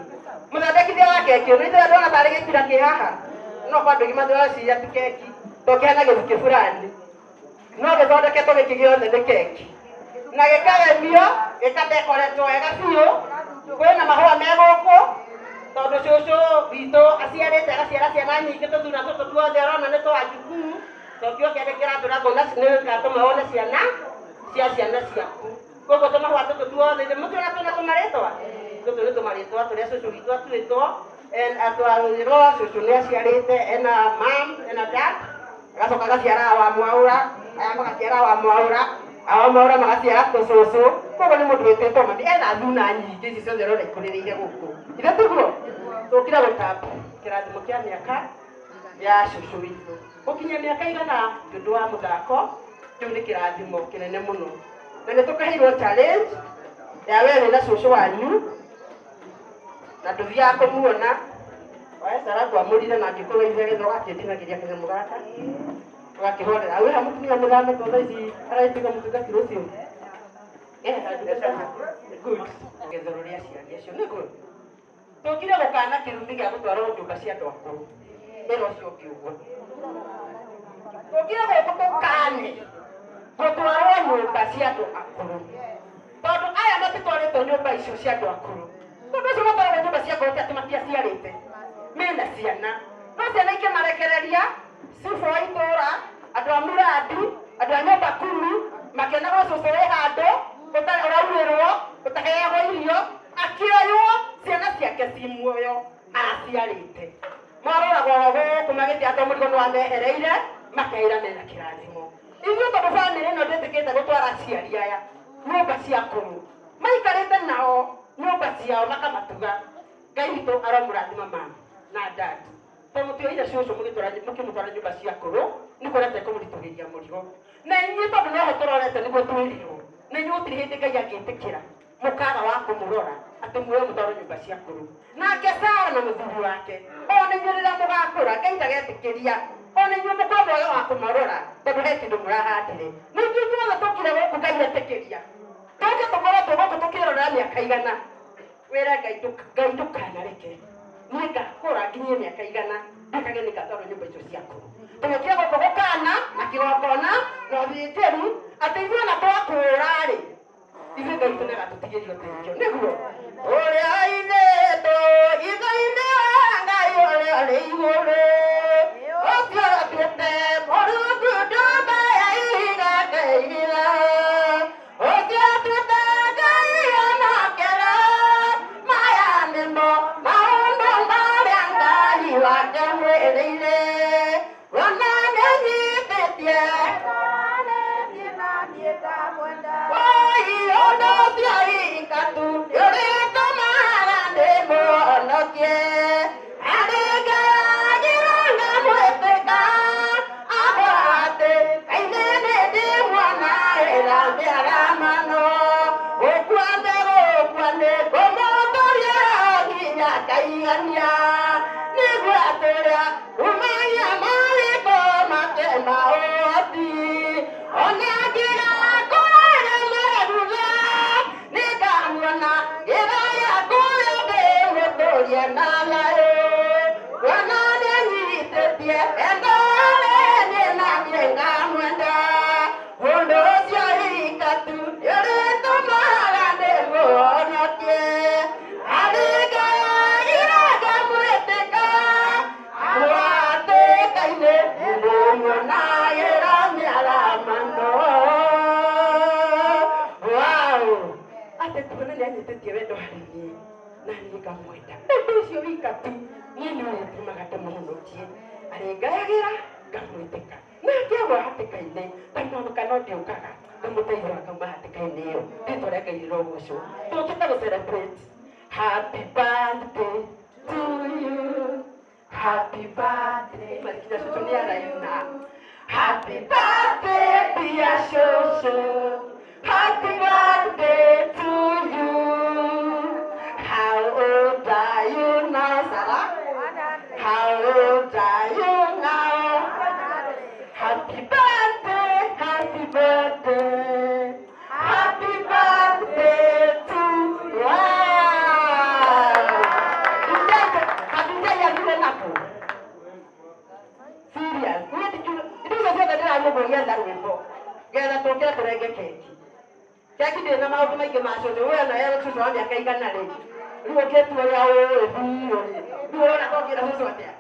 Mũthondekithia wa keki ĩno ithuĩ ndona tarĩ gĩtira kĩ haha no kwa andũ aingĩ matiraciria ti keki tondũ kĩhana gĩthukĩ fulani no gĩthondeketwo gĩkĩ gĩothe nĩ keki na gĩkagemio gĩkadekoretwo wega biũ. Kwĩna mahũa me gũkũ tondũ cũcũ witũ aciarĩte agaciara ciana nyingĩ tũthuna tũtũ tuothe ũrona nĩ twa njukuu tondũ kĩo kĩarĩ kĩratũra ngona nĩ gĩgatũma wone ciana cia ciana ciaku. Koguo tũmahũa tũtũ tuothe mũtiona twĩna tũmarĩtwa tũtũ nĩ tũmarĩtwa tũrĩa cũcũ witũ atuĩtwo. Atwarĩrwo cũcũ nĩ aciarĩte ena mam ena dad agacoka agaciara wa mwaũra aya magaciara wa mwaũra awa mwaũra magaciara tũcũcũ. Koguo nĩ mũndũ wĩtĩtwo mami ena thuna nyingĩ ici ciothe ũrona ikũrĩrĩire gũkũ. Ithe tiguo tũkire gũtamba kĩrathimo kĩa mĩaka ya cũcũ witũ gũkinyia mĩaka igana nĩ ũndũ wa mũthako kĩu nĩ kĩrathimo kĩnene mũno. Na nĩ tũkaheirwo challenge ya we wĩna cũcũ wanyu na ndũthiaga kũmuona waecara ngwamũrire na angĩkorwo ithe gĩtho gakĩndinagĩria kanyamũ gaka ũgakĩhorera wĩ ha mũtumia mũthame tondũ thaa ici aragĩtuĩka mũtungati rũciũ. Good. Gethero rĩa aciari acio nĩguo tũkire gũkana kĩrumi gĩa gũtwarwo nyũmba cia andũ akũrũ wĩra ũcio ũngĩ ũguo tũkire gũkũ tũkane gũtwarwo nyũmba cia andũ akũrũ tondũ aya matitwarĩtwo nyũmba icio cia andũ akũrũ tondũ acio matwaragwo nyũmba cia akũrũ ti atĩ matiaciarĩte mena ciana no ciana ikĩmarekereria cibũ wa itũũra andũ a muradi andũ a nyũmba kumi makĩonagwo cũcũ wĩ handũ ũraurĩrwo ũtaheagwo irio akĩoywo ciana ciake ci muoyo araciarĩte maroragwo gũkũ magĩthiĩ atĩ mũrigo nĩ wamehereire makeira mena kĩrathimo. Ithuĩ tondũ bamĩrĩ ĩno ndĩtĩkĩte gũtwara aciari aya nyũmba cia akũrũ maikarĩte nao nyũmba ciao makamatuga. Ngai witũ aromũrathima mama na dad tondũ mũtioire cũcũ mũkĩmũtwara nyũmba cia akũrũ nĩ kuona tekũmũritũhĩria mũrigo. Na inyuĩ tondũ noho tũrorete nĩguo twĩrirwo Na inyuĩ gũtirĩ hĩndĩ Ngai angĩtĩkĩra mũkaga wa kũmũrora atĩ muoe mũtwarwo nyũmba cia akũrũ. Nake Sara na mũthuri wake ona inyuĩ rĩrĩa mũgakũra Ngai ndagetĩkĩria ona inyuĩ mũkorwo mwega wa kũmarora tondũ he kĩndũ mũrahandire. Nĩ ithuĩ ithuothe tũkire gũkũ Ngai etĩkĩria tũke tũkorwo twĩ gũkũ tũkĩrorera mĩaka igana. Wĩre Ngai Ngai ndũkanareke niĩ ngakũra nginyie mĩaka igana ndikage nĩngatwarwo nyũmba icio cia akũrũ. Tũgĩũkire gũkũ gũkana na kĩgongona na ũthĩnjĩri atĩ ithuĩ ona twakũra-rĩ ithuĩ Ngai witũ nĩagatũtigĩria ũteithio nĩguo ũrĩa oinĩtwo ithe-inĩ wa Ngai ũrĩa ũrĩ igũrũ ũcio ũtuĩte Mũrungu ndũmba ya ihiga ngeigĩra ũcio ũtuĩte Ngai onokera maya nĩmo maũndũ marĩa Ngai wake mwĩrĩire ona nĩnyitĩtie Oi, ũndũ ũcio wika tu nĩũrĩtũmaga ndĩmũhonokie. Arĩngayagĩra ngamwĩtĩka, agwate Ngai nĩndĩmuonagĩra mĩaramano. Gũkua ndegũkua nĩngũmũtũria nginya ngaigania. Nĩguo atũrĩa kumagia mawĩko make ma ũhoti. Ona ngĩgakũra mararutha, nĩngamuona ngĩra yakũrĩa ndĩmũtũrie na thayũ. Kuona nĩanyitĩtie endore niĩ na niĩ ngamwenda. Ũndũ ũcio wika tu nĩũrĩtũmaga ndĩmũhonokie. Arĩngayagĩra ngamwĩtĩka, agwatĩka-inĩ nĩndĩmuonagĩra mĩaramano. Wow! Atĩ kuona nĩanyitĩtie wendo harĩ niĩ na niĩ ngamwenda. Ũndũ ũcio wika tu niĩ nĩ ũrĩtũmaga ndĩmũhonokie. Arĩngayagĩra ngamwĩtĩka. Nake agwa hatĩka-inĩ ndamwamũka no ndĩũkaga ngamũteithũra ngauma hatĩka-inĩ ĩyo. Rĩtwa rĩa Ngai rĩrogocwo. Tũkĩte gũ celebrate. Happy birthday to you. Happy birthday. Makinya cũcũ nĩ araina. Happy birthday dear cũcũ. Happy birthday to you. How old are you now, Sarah? How old are you now? Happy birthday, happy birthday, happy birthday to you. Hatujaiagire napo. Serious. Niĩ indo icio ciothe ndĩramũgũria rwĩmbo getha tũkĩre tũrenge keki. Keki ndĩrĩ na maũndũ maingĩ ma cũcũ. We ona we cũcũ wa mĩaka igana rĩ, rĩu ũngĩtua ũrĩa ũĩ biũ rĩ, rĩu ũrona ta ũngĩra cũcũ atĩa?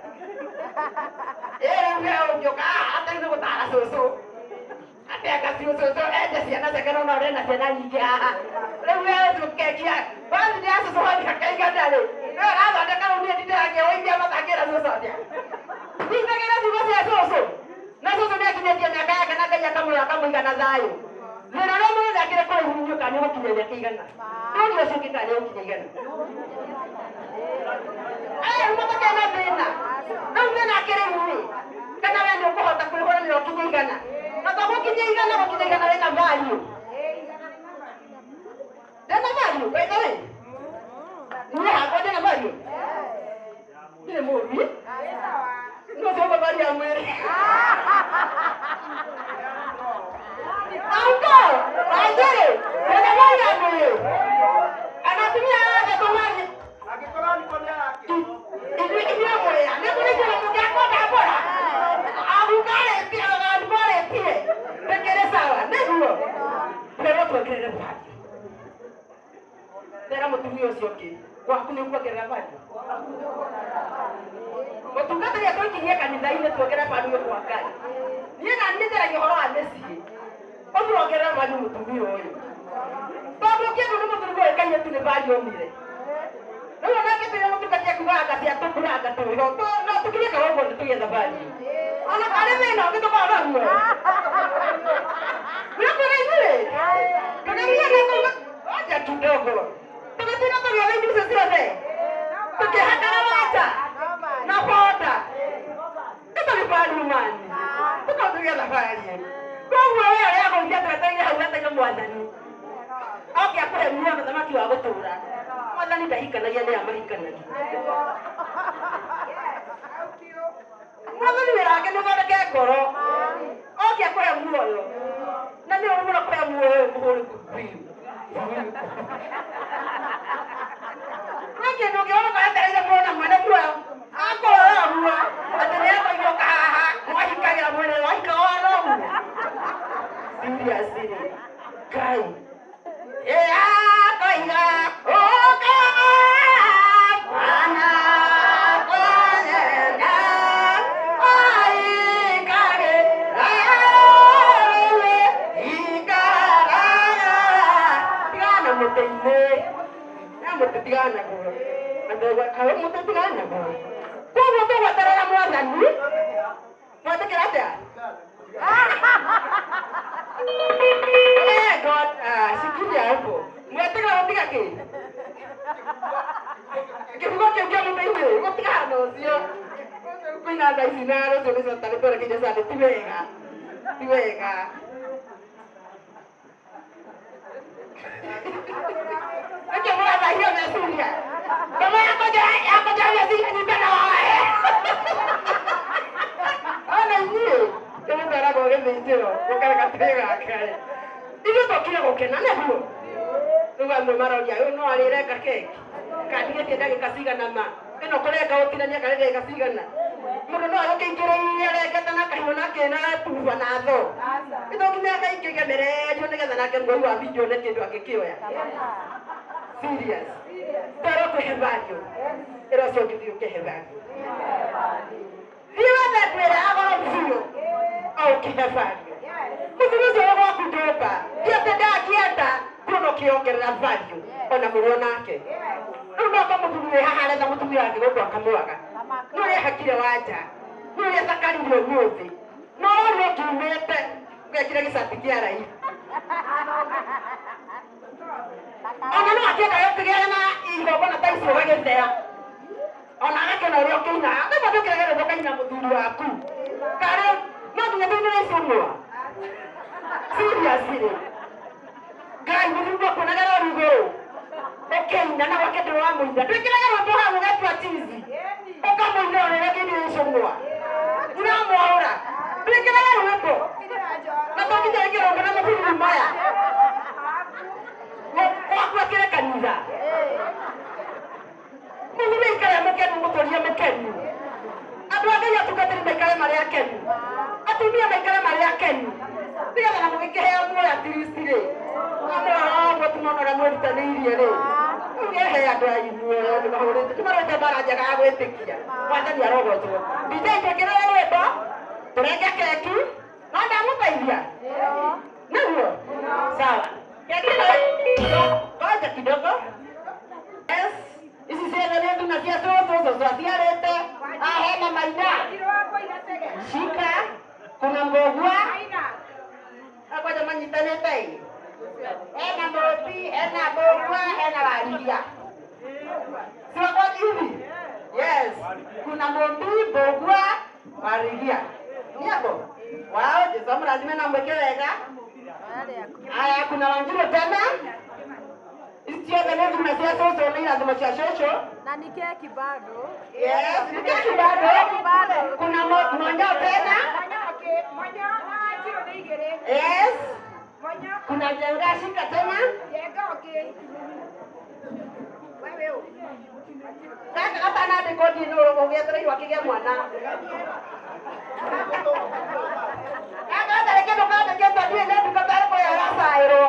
Ĩ rĩu we ũngĩũka haha atarĩ nĩ gũtara cũcũ. Atĩ anga cũcũ ende ciana ciake no ũrĩ na ciana nyingĩ haha. Rĩu we ũcio keki ya birthday ya cũcũ wa mĩaka igana rĩ, nĩwe ũrathondeka rĩu niĩ ndindĩragia ũimbia matangĩra cũcũ atĩa? Ndingagĩra ciugo cia cũcũ. Na cũcũ nĩakinyĩtie mĩaka yake na Ngai akamũrora akamũiga na thayũ. Thĩna ũrĩa mũnene akĩrĩ kũraihu inyuĩ kana nĩũgũkinya mĩaka igana. Ndũria ũcio ũngĩ kana nĩũgũkinya igana. Rĩu mũtakĩrĩ na thĩna. Rĩu thĩna akĩrĩ rĩ, kana we nĩũkũhota kwĩhũranĩra ũkinye igana. Na to gũkinya igana, gũkinya igana rĩna value. Ndĩna value, by the way. Niĩ hakwa ndĩna value. Ndirĩ mũũru. No ũcio value ya mwĩrĩ. Uncle, Wanjĩrĩ, ndĩna value ya mwĩrĩ. Anatumia othe tũmari. Ithuĩ ithuĩ mũrĩa, nĩ kũrĩ kĩndũ mũngĩakũndambũra. Agukarĩtie, agakwarĩtie. Ndĩkĩrĩ sawa, nĩguo. Rĩrĩa tuongerere value. Tera mũtumia ũcio ũngĩ, gwaku nĩ ũkuongerera value. Mũtungatĩri atũikirie kanitha-inĩ tuongerere value kwa Ngai. Niĩ na niĩ njaragia ũhoro wa mĩciĩ. Ũthiĩ wongerere value mũtumia ũyũ. Tondũ ũngĩendwo nĩ mũthuri ũĩkaine tu nĩ value onire. Rĩu ona angĩtwĩra mũtungatĩri akiugaga anga cia tũkũranga tũrĩho, no tũkĩrĩkaga ũguo nĩ tũgĩetha value. Ona karĩ thĩna ũngĩ tũkoragwo naguo. Nĩũkwĩra ithuĩ? Tũgerie na ngoja kidogo. Tũgĩtinda tũgĩetha indo icio ciothe. Tũkĩhakaga wanja na boda. Tũtarĩ value man. Tũkorwo tũgĩetha value. Koguo we ũrĩa agũithia twetereire hau wetereire mwathani. ahikanagia nĩ amahikanagia. Mwathani wĩra wake nĩ ũthondeke ngoro oke akũhe muoyo na nĩ ũru mũno kũhe muoyo mũhũrĩku biũ. Nĩ kĩndũ ũngĩona etereire muona mwene muoyo akorora rua atĩ nĩ akoigoka haha mwahikagĩra mwene wahikaga wa noguo. Seriously, Ngai akoiga ũka mwana kwanyenda aikare nawe ikaraga tigana mũtĩ-inĩ na mũtĩ tigana naguo kawe mũtĩ tigana naguo. Koguo tũgweterera mwathani mwetĩkĩra atĩa? Eh, God, shikilia hapo. Mwetĩkĩra gũtiga kĩ? Kĩhugo kĩu kĩa mũtĩ-inĩ gũtigana ũcio kwĩna thaa ici na rũciũ nĩ cota nĩtwerekeire Sunday ti wega ti wega. Nĩkĩo mũrathahio meciria ngoma yakũnjara meciria nyitana wae ona inyuĩ nĩmũtwaragwo gĩthĩnjĩro gũkareka tirĩ gake ithuĩ tũkire gũkena nĩguo rĩu amwe maroria ũyũ no arĩrenga keki kandigĩtie ndagĩka cigana ma ĩno kũrenga gũtinania karĩ ndagĩka cigana mũndũ no agũkĩingĩrĩire arengete na kahiũ na kĩna tuba na tho ĩto nginya akaingĩgemererio nĩgetha nake mweri wa video one kĩndũ angĩkĩoya. Serious toro kũhe value ĩra ũcio ũngĩ thiĩ ũkĩhe value thiĩ wethe ndwĩra agoro biũ o ũkĩhe value mũthuri ũcio wĩ gwaku nyũmba ti atĩ ndangĩenda kuona ũkĩongerera value ona mũrĩ onake. Rĩu no ko mũthuri wĩ haha aretha mũtumia wake gũkũ akamwaga nĩ ũrĩa hakire wanja nĩ ũrĩa thakarire ũmũthĩ no ũrĩa ũkiumĩte ũgekire gĩcati kĩa raithi ona no akĩenda gũkĩgĩa na igongona ta icio ũgagĩthea ona agakena ũrĩa ũkĩina rĩmwe ndũkĩrege rwĩmbo ũkaina mũthuri waku karĩ no nginya tũinĩre icũng'wa. Seriously Ngai mũthuri akuonaga rori igũrũ ũkĩina na gwake ndũrĩ wamũina ndwĩkĩraga rwĩmbo hau ũgatua chizi ũkamũina ũrĩa ũkĩinĩra icũng'wa ndĩramwaũra ndwĩkĩraga rwĩmbo na to nginya wĩkĩre rwĩmbo na mũthuri maya gwaku akĩrĩ kanitha mũthuri aikare mũkenu mũtũrie mũkenu andũ a Ngai atungatĩri maikare marĩ akenu atumia maikare marĩ akenu nĩgetha na mũgĩkĩheo muoyo at least rĩ amũrora ũguo tunaona ũrĩa mwĩrutanĩirie rĩ rĩu nĩehe andũ a muoyo nĩmahũrĩte nĩmarũĩte mbara njega ya gwĩtĩkia mwathani arogocwo. DJ twĩkĩrĩre rwĩmbo tũrenge keki no ndamũteithia nĩguo sawa keki ĩno ngoja kidogo. Yes ici ciothe nĩ thuna cia cũcũ cũcũ aciarĩte ahena maina shika kuna mbogua akwanja manyitanĩte ĩ hena mũti hena mbogua hena wariria siwakwa hivi. Yes kuna mũmbi mbogua wariria niako wao Jesu amũrathime na mwĩke wega. Aya kuna Wanjiru tena ici ciothe nĩ thuna cia cũcũ nĩ irathimo cia cũcũ Na ni keki bado. Yes, ni keki bado. Kuna monyo tena. Yes. Kuna jenga shika tena. Kaka gatana ndĩkodi nĩ ũgĩetereirwo akĩgĩa mwana. Kaka gatarĩ kĩndũ kandĩkĩtwo ndiũĩ nĩ nduka tarĩ kũrĩa ũracaĩrwo.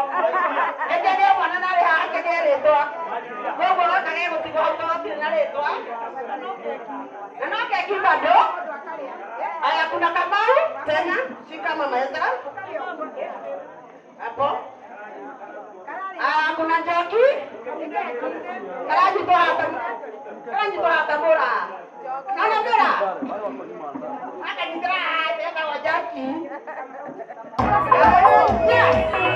Ĩngĩgĩa mwana na arĩ haha akĩgĩe rĩtwa. Koguo gaka gegũtigwo hau tondũ gatirĩ na rĩtwa. Na no keki bado. Aya kuna Kamau tena shika mama Ezra hapo. Ah, kuna Njoki karanyitwo hata karanyitwo hata mũra nona mũra akanyitĩra haha etagwo Njoki. Yeah.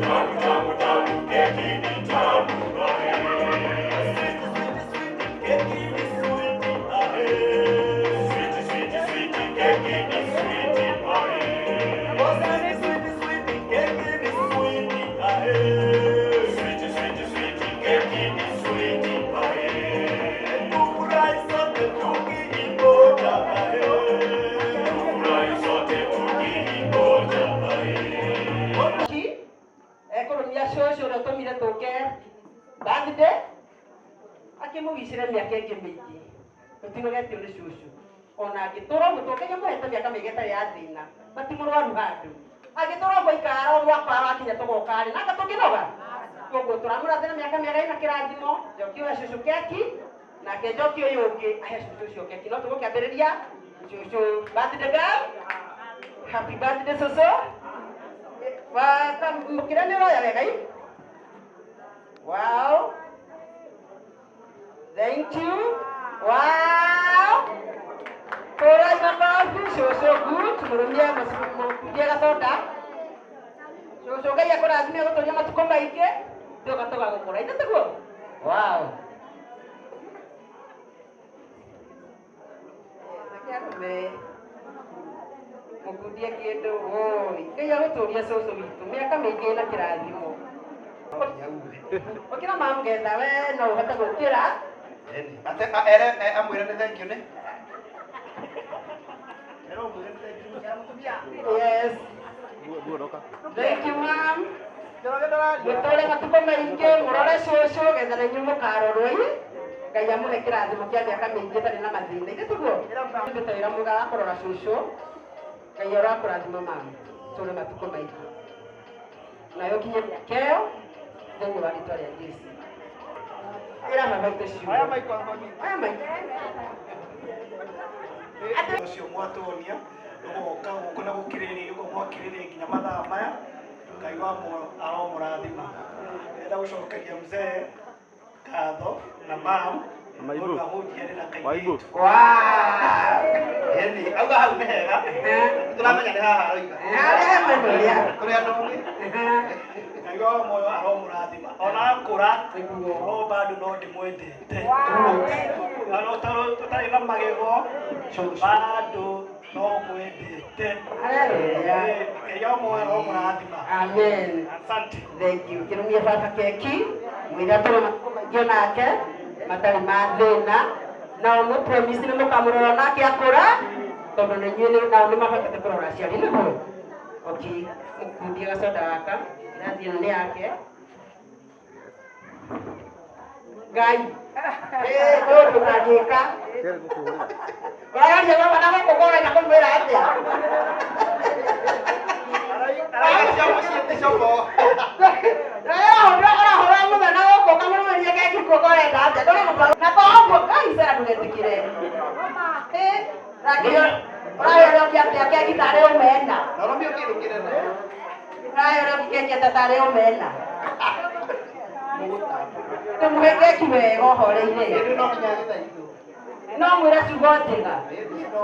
Tamu, tamu, tamu, keki Ekũrũmia cũcũ ũrĩa ũtũmire tũke birthday akĩmũgicĩre mĩaka ĩngĩ mĩingĩ tũtinogetio nĩ cũcũ ona angĩtũra ũguo tũngĩnya mũhete mĩaka mĩingĩ ĩtarĩ ya thĩna matimũrwaru handũ angĩtũra ũguo ikara o mwaka wakinya tũgoka rĩ nanga tũngĩnoga koguo tũramũrathĩra mĩaka mĩega ĩna kĩrathimo njoki ũhe cũcũ keki nake njoki ũyũ ũngĩ ahe cũcũ ũcio keki no tũgũkĩambĩrĩria cũcũ birthday girl happy birthday cũcũ mũkĩra nĩ ũroya wega i wow thank you wow kũrai makobi cũcũ good mũrũmie mũkundie gacoda cũcũ Ngai akũrathime gũtũria matukũ maingĩ tũka tũgagũkũra ithe tiguo wow reke arũme mũkundie kĩndũ woi Ngai agũtũria cũcũ witũ mĩaka mĩingĩ na kĩrathimo ũkĩra mamgetha we no ũhote gũkĩra Ere amwĩre nĩ thank you nĩ. Yes. Thank you, ma'am. Mũtũre matukũ maingĩ mũrore cũcũ getha na inyuĩ mũkarorwo ĩ Ngai amũhe kĩrathimo kĩa mĩaka mĩingĩ ĩtarĩ na mathĩna ithe tiguo ndĩte wĩra mwega wa kũrora cũcũ Ngai arakũrathima ma'am tũre matukũ maingĩ nayo ũkinye mĩaka ĩyo thĩinĩ wa rĩtwa rĩa Jesũ ĩra baba witũ ciugo Aya maiko aya maiko ũcio mwatuonia ũgoka gũkũ na gũkirĩrĩria ũguo mwakirĩrĩria nginya mathaa maya Ngai wa muoyo aromũrathima ndĩrenda gũcokeria mzee ngatho na mam nĩ ũndũ wa gũnjiarĩra kairĩtu Ĩni, auga hau nĩ hega. Tũramenya nĩ haha aroiga. Tũrĩ andũ ogĩ. Ngai wa muoyo aromũrathima ona akũra no bado no ndĩmwendete ona ũtarĩ na magego bado no ngwendete Hallelujah. Ngai wa muoyo aromũrathima Amen. Asante. Thank you. Kĩrũmie baba keki mwĩra tũrĩ matukũ maingĩ onake matarĩ ma thĩna na ũmũpromise nĩ mũkamũrora nake akũra tondũ nĩ inyuĩ nao nĩ mahotete kũrora aciari nĩguo okay mũkundie gacoda gaka irathi ĩno nĩ yake Ngai ũyũ ndũkangĩka ũrageria baba na gũkũ kũrenda kũmwĩra atĩa Araiga mũciĩ ti cobo. Ũrahũra mũthenya gũkũ ũkamũrũmĩria keki kuo ũrenda atĩa ndũrĩ mũbaru na koguo Ngai Sara ndũgetĩkĩre ũrayũrũkia atĩa keki tarĩ ũmena Na ũrũmie kĩndũ kĩnene. ũrayũrũkia keki atĩa tarĩ ũmena tũmũhe keki wega ũhoreire no mwĩre ciugo njega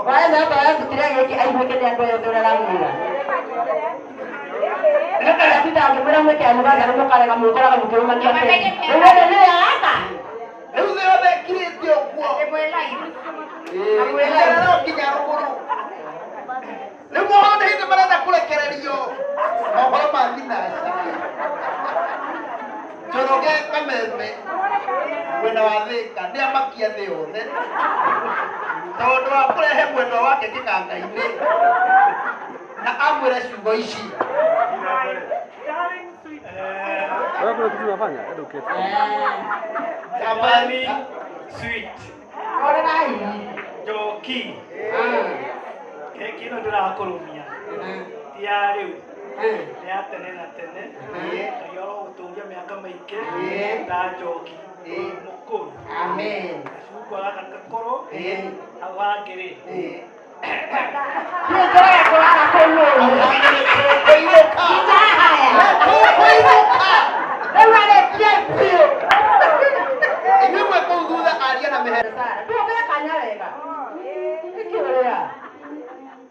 waeza okorwo kĩrĩa gĩkĩ aiguĩke nĩ andũ othe ũrĩa aramwĩra nĩkũrĩa ngĩmwĩra mwĩke anniversary mũkarega mwĩkoraga mũkĩrũmania keki rĩu ĩno nĩ yaka Rĩu thĩ yothe ĩkirĩte ũguo. Ĩĩ, no nginya rũgũrũ. Rĩu mohoro nĩ hĩndĩ marenda kũrekererio mohoro ma thinaca. Njoroge Kameme mwena wa Thĩka nĩ amakia thĩ yothe tondũ wa kũrehe mwendwa wake kĩganga-inĩ na amwĩre ciugo ici. Wewe kuna kitu unafanya? Hadi uketi. Jamani sweet Orerai. Njoki keki ĩno ndĩrakũrũmia ti ya rĩu nĩ ya tene na tene Ngai arogũtũria mĩaka mĩingĩ ta njoki mũkũrũ Amen. gacungwa gaka gakũrũ hau hangĩ rĩ Niĩ njoroge kũrara kũu nginya haya rĩu arĩkie biũ Inyuĩ mwĩ kũu thutha aria na mĩhere. ndũgĩre kanya wega nĩkĩ ũrĩa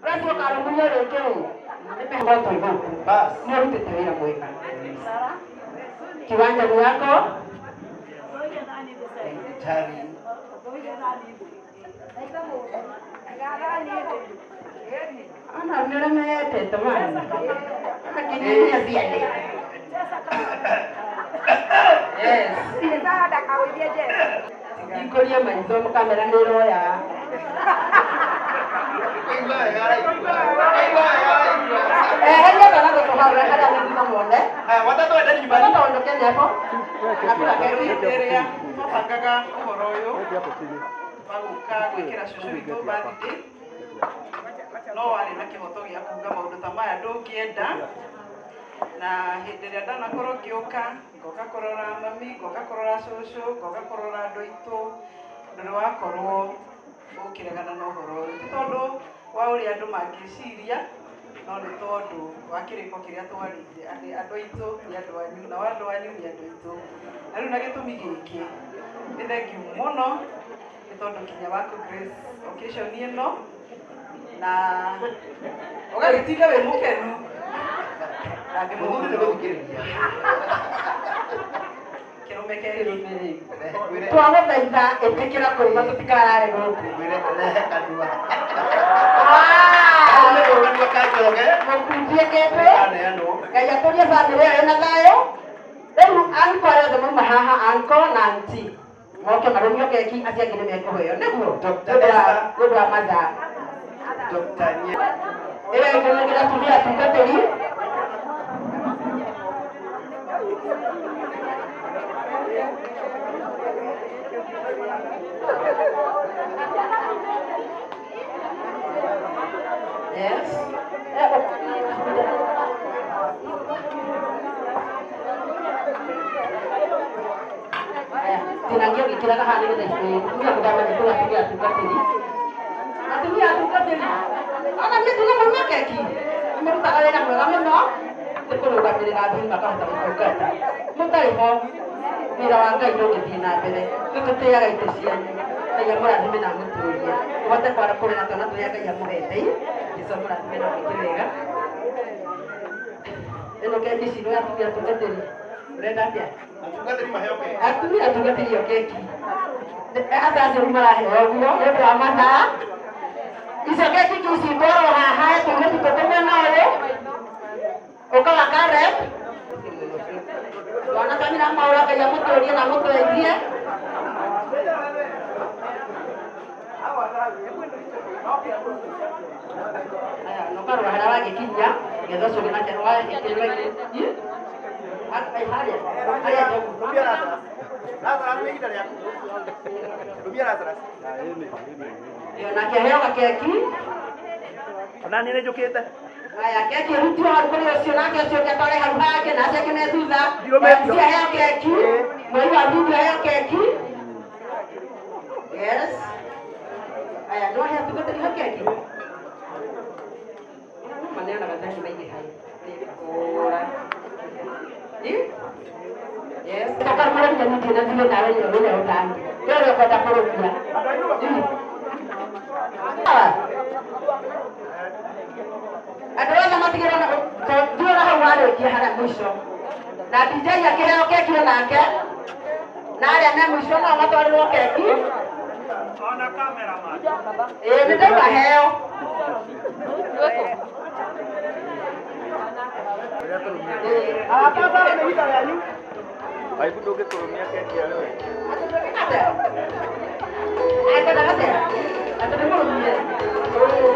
ũrathiĩ ũkarũmia rĩngĩ rĩ nĩ mĩhoko twĩ gũkũ nĩ ũrutĩte wĩra mwega kiwanja ni yako ana nĩ ũrĩa meyendete mani akinyihia ciande yes ikũrie maitho kamera nĩ ĩroya Aigua wega araigua. Aigua wega araigua. Eheria twana tũtũ hau harĩa nĩ thutha muone. Haya, watoto endeni nyumbani. Watoto ondokeni hapo. Nakula keki. Hĩndĩ ĩrĩa twabangaga ũhoro ũyũ wa gũka gwĩkĩra cũcũ witũ birthday, no warĩ na kĩhoto gĩa kuga maũndũ ta maya ndũngĩenda. Na hĩndĩ ĩrĩa ndanakorwo ngĩũka, ngoka kũrora mami, ngoka kũrora cũcũ, ngoka kũrora andũ aitũ, ndũrĩ wakorwo ũkĩregana na ũhoro ũyũ. Ti tondũ wa ũrĩa andũ mangĩciria, no nĩ tondũ wa kĩrĩko kĩrĩa twarĩire atĩ andũ aitũ nĩ andũ anyu, nao andũ anyu nĩ andũ aitũ. Na rĩu na gĩtũmi gĩkĩ, nĩ thengiũ mũno nĩ tondũ kinya waku Grace occasion ĩno na ũgagĩtinda wĩ mũkenu na Mũthuri nĩ gũthikĩrĩria. Kĩrũme kerĩ. Twagũthaitha ĩtĩkĩra kũrũma tũtikarare gũkũ. Mwĩre rehe kanua. Kanua ka Njoroge. Mũkunjie kĩndũ. Kaneanwo. Ngai atũrie bamĩrĩ ĩyo ĩna thayũ. Rĩu anko arĩa othe mauma haha, anko na anti moke marũmio keki, acio angĩ nĩ mekũheo nĩguo Dr. nĩ Esther. ũndũ wa mathaa. Dr. Nye. Ĩyo ĩkũnengera atumia atungatĩri. Yes. Tinangia gĩkĩraga haha nĩgetha atumia mũthama nĩ kũrĩ atumia atungatĩri. Atumia atungatĩri. Ona niĩ tuge maumia keki. Nĩ marutaga wĩra mwega mũno nĩ kũrũgamĩrĩra athuri makahota gũtungata. Mũtarĩ ho wĩra wa Ngai ndũngĩthiĩ na mbere. Nĩ tũtĩaga itĩ cianyu. Ngai amũrathime na amũtũrie. Mũhote kwara kũrera twana tũrĩa Ngai amũhete. Jesũ amũrathime na amwĩke wega. Ĩno keki ici nĩ atumia atungatĩri. Ũrenda atĩa? Atungatĩri maheo keki. Atumia atungatĩri o keki. Aca acio rĩu maraheo ũguo nĩ ũndũ wa mathaa. Icio keki ingĩ citwarwo haha tũirĩtu tũtũ mwena ũyũ. Ũkaga Caleb. Twana kamira maũra Ngai amũtũrie na amũteithie. Aya, no karora harĩa wagĩkinyia getha ũcio ũngĩ nake wagĩkĩrwo harĩa harĩa njogu. Rũmia Lazarus. Lazarus nĩ ihinda rĩaku. Rũmia Lazarus. Ĩyo nake aheo gakeki. Ona niĩ nĩ njũkĩte. Aya, keki ĩrutwo hau kũrĩ ũcio nake ũcio ũngĩ atware hau hangĩ na acio angĩ me thutha. Ndirũmĩtio. MC aheo keki. Mweri wa Ndundu aheo keki. Yes. Aya, no ahe atungatĩri hau keki. Ona no maneanaga thani maingĩ hau. Nĩ kũra. Yes. Tokarũmĩrĩria ningĩ na thiĩ nawe nĩ ũrĩa ũtani. We ũrĩa ũkwenda kũrũmia. Andũ othe matigĩrwo na thiũra hau warĩkia harĩa mũico. Na DJ akĩheo keki onake. Na arĩa me mũico nao matwarĩrwo keki. Ona cameraman. Ĩĩ nĩ ndauga heo. Arata Sara nĩ ihinda rĩanyu. Aibu ndũngĩtũrũmia keki ya rĩu.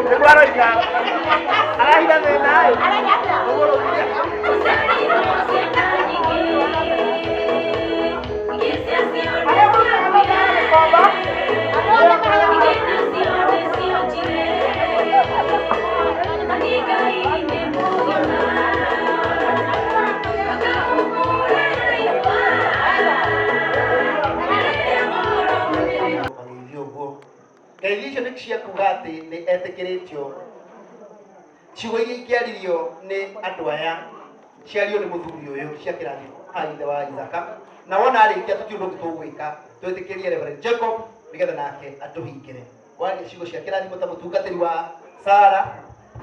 Nĩguo aroiga. Arahitha thĩna ĩ. Ũmũrũmie. Magĩthiĩ ũguo. Ngai icio nĩ cia kuga atĩ nĩ etĩkĩrĩtio. Ciugo iria ingĩaririo nĩ andũ aya ciario nĩ mũthuri ũyũ cia kĩrathimo ha ithe wa Isaka. Na wona arĩkia tũtiũĩ ũndũ ũngĩ tũgwĩka, twĩtĩkĩrie Reverend Jacob nĩgetha nake atũhingĩre. Waria ciugo cia kĩrathimo ta mũtungatĩri wa Sara,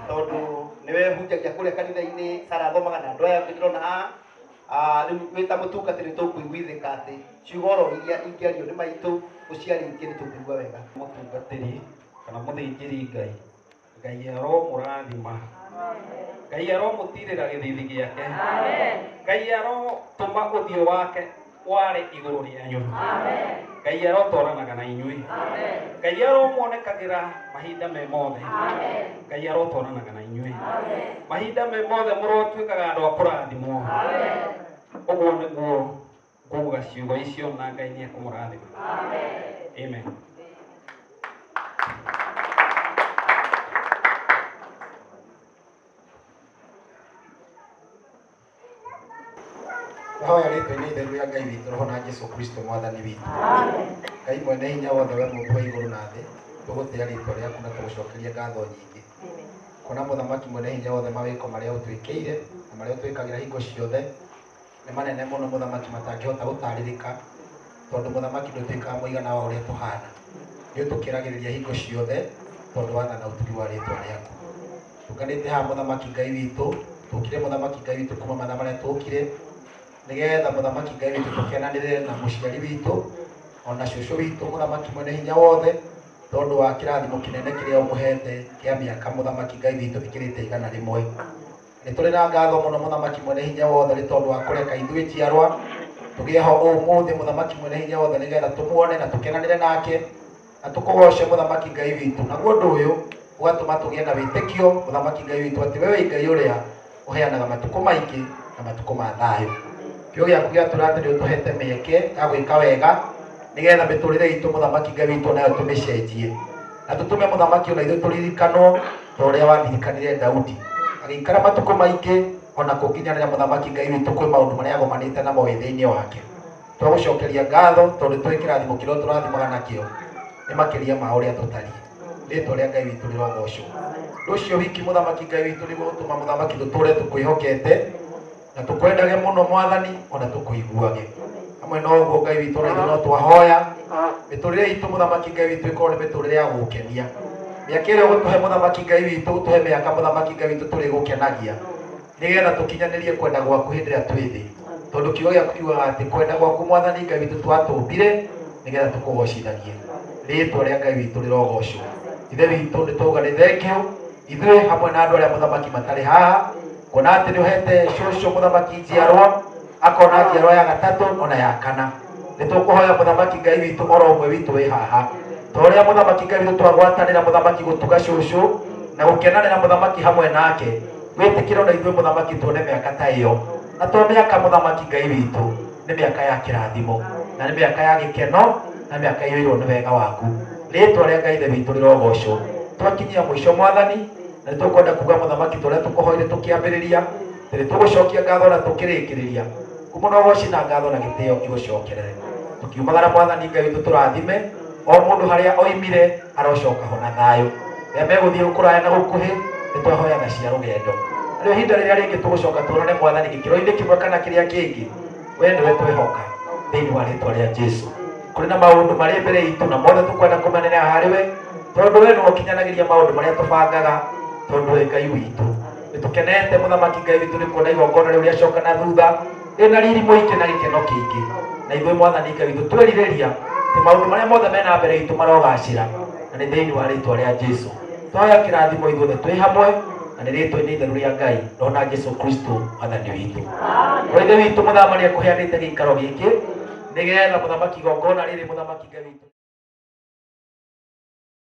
tondũ nĩwe hunjagia kũrĩa kanitha-inĩ, Sara athomaga na andũ aya angĩ ndĩrona haha. Rĩu wĩ ta mũtungatĩri tũkũiguithĩka atĩ ciugo oro iria ingĩario nĩ maitũ ũciarĩtie nĩ tũkũigua wega. Mũtungatĩri kana mũthĩnjĩri Ngai, Ngai aromũrathima, Ngai aromũtirĩra gĩthithi gĩake, Ngai arotũma ũthiũ wake Ware igũrũ rĩanyu. Ngai arotwaranaga na inyuĩ. Ngai aromuonekagĩra mahinda me mothe. Ngai arotwaranaga na inyuĩ mahinda me mothe, mũrotuĩkaga andũ a kũrathimwo. Ũguo nĩguo nguga ciugo icio, na Ngai nĩ ekũmũrathima. Amen. Ndahoya rĩtwa-inĩ itheru rĩa Ngai witũ, Roho na Jesu Kristo Mwathani witũ. Ngai mwene hinya wothe, we Mũmbi wa igũrũ na thĩ, tũgũtĩa rĩtwa rĩaku na tũgũcokeria ngatho nyingĩ. Kuona Mũthamaki mwene hinya wothe, mawĩko marĩa ũtwĩkĩire na marĩa ũtwĩkagĩra hingo ciothe nĩ manene mũno, Mũthamaki, matangĩhota gũtarĩrĩka, tondũ Mũthamaki ndũtuĩkaga mũigana wa ũrĩa tũhana. Nĩ ũtũkĩragĩrĩria hingo ciothe tondũ wa tha na ũtugi wa rĩtwa rĩaku. Tũnganĩte haha, Mũthamaki Ngai witũ, tũkire, Mũthamaki Ngai witũ, kuma mathaa marĩa tũkire, nĩgetha, Mũthamaki Ngai witũ, tũkenanĩre na mũciari witũ ona cũcũ witũ, Mũthamaki mwene hinya wothe, tondũ wa kĩrathimo kĩnene kĩrĩa ũmũhete kĩa mĩaka, Mũthamaki Ngai witũ, ĩkĩrĩte 100. Nĩ tũrĩ na ngatho mũno, Mũthamaki mwene hinya wothe, nĩ tondũ wa kũreka ithuĩ njiarwa tũgĩe ho ũmũthĩ, Mũthamaki mwene hinya wothe, nĩgetha tũmuone na tũkenanĩre nake na tũkũgoce, Mũthamaki Ngai witũ. Naguo ũndũ ũyũ ũgatũma tũgĩe na wĩtĩkio, Mũthamaki Ngai witũ, atĩ we wĩ Ngai ũrĩa ũheanaga matukũ maingĩ na matukũ ma thayũ. Kĩo gĩaku gĩatũra atĩ nĩ ũtũhete mĩeke ya gwĩka wega, nĩgetha mĩtũrĩre itũ, Mũthamaki Ngai witũ, nayo tũmĩcenjie na tũtũme, Mũthamaki, ona ithuĩ tũririkanwo ta ũrĩa waririkanire Daudi, agĩikara matukũ maingĩ ona kũnginyanĩra, Mũthamaki Ngai witũ, kwĩ maũndũ marĩa agomanĩte namo wĩ thĩinĩ wake. Twagũcokeria ngatho tondũ twĩ kĩrathimo kĩrĩa tũrathimaga nakĩo nĩ makĩria ma ũrĩa tũtariĩ. Rĩtwa rĩa Ngai witũ rĩrogocwo. Ũndũ ũcio wiki, Mũthamaki Ngai witũ, nĩguo gũtũma, Mũthamaki, tũtũre tũkwĩhokete na tũkwendage mũno, Mwathani, ona tũkũiguage. Hamwe na ũguo, Ngai witũ, ona ithuĩ no twahoya mĩtũrĩre itũ, Mũthamaki Ngai witũ, ĩkorwo nĩ mĩtũrĩre ya gũgũkenia. Mĩaka ĩrĩa ũgũtũhe, Mũthamaki Ngai witũ, ũtũhe mĩaka, Mũthamaki Ngai witũ, tũrĩgũkenagia, nĩgetha tũkinyanĩrie kwenda gwaku hĩndĩ ĩrĩa twĩ thĩ, tondũ kiugo gĩaku kiugaga atĩ kwenda gwaku, Mwathani Ngai witũ, twatũmbire nĩgetha tũkũgocithagie. Rĩtwa rĩa Ngai witũ rĩrogocwo. Ithe witũ, nĩ twauga nĩ thengiũ ithuĩ hamwe na andũ arĩa, Mũthamaki, matarĩ haha, kuona atĩ nĩ ũhete cũcũ, Mũthamaki, njiarwa, akona njiarwa ya gatatũ ona ya kana. Nĩ tũkũhoya, Mũthamaki Ngai witũ, oro ũmwe witũ wĩ haha, ta ũrĩa, Mũthamaki Ngai witũ, twagwatanĩra, Mũthamaki, gũtuga cũcũ na gũkenanĩra, Mũthamaki, hamwe nake, wĩtĩkĩre ona ithuĩ, Mũthamaki, tuone mĩaka ta ĩyo. Na to mĩaka, Mũthamaki Ngai witũ, nĩ mĩaka ya kĩrathimo na nĩ mĩaka ya gĩkeno na mĩaka iyũirwo nĩ wega waku. Rĩtwa rĩa Ngai Ithe witũ rĩrogocwo. Twakinyia mũico, Mwathani, na nĩ tũkwenda kuga, Mũthamaki, tũrĩa tũkũhoire tũkĩambĩrĩria, nĩ tũgũcokia ngatho na tũkĩrĩkĩrĩria kumo na ũgoci na ngatho na gĩtĩo igũcokerere. Tũkiumagara, Mwathani Ngai witũ, tũrathime o mũndũ harĩa oimire, arocoka ho na thayũ. Rĩrĩa megũthiĩ kũraya na gũkuhĩ, nĩ twahoya tha cia rũgendo. Narĩo ihinda rĩrĩa rĩngĩ tũgũcoka tuonane, Mwathani, gĩkĩro-inĩ kĩmwe kana kĩrĩa kĩngĩ, we nĩwe twehoka. Thĩinĩ wa rĩtwa rĩa Jesu, kũrĩ na maũndũ marĩ mbere itũ na mothe tũkwenda kũmenera harĩ we, tondũ we nĩwe ũkinyanagĩria maũndũ marĩa tũbangaga, tondũ we Ngai witũ. Nĩ tũkenete, Mũthamaki Ngai witũ, nĩ kuona igongona rĩu rĩacoka na thutha rĩna riri mũingĩ na gĩkeno kĩingĩ. Na ithuĩ, Mwathani Ngai witũ, twerirĩria atĩ maũndũ marĩa mothe mena mbere itũ marogacĩra, na nĩ thĩinĩ wa rĩtwa rĩa Jesu twahoya kĩrathimo ithuothe twĩ hamwe, na nĩ rĩtwa-inĩ itheru rĩa Ngai na Jesu Kristo Mwathani witũ. Ithe witũ, mũthamani akũheanĩte gĩikaro gĩkĩ nĩgetha, Mũthamaki, igongona rĩrĩ, Mũthamaki Ngai witũ.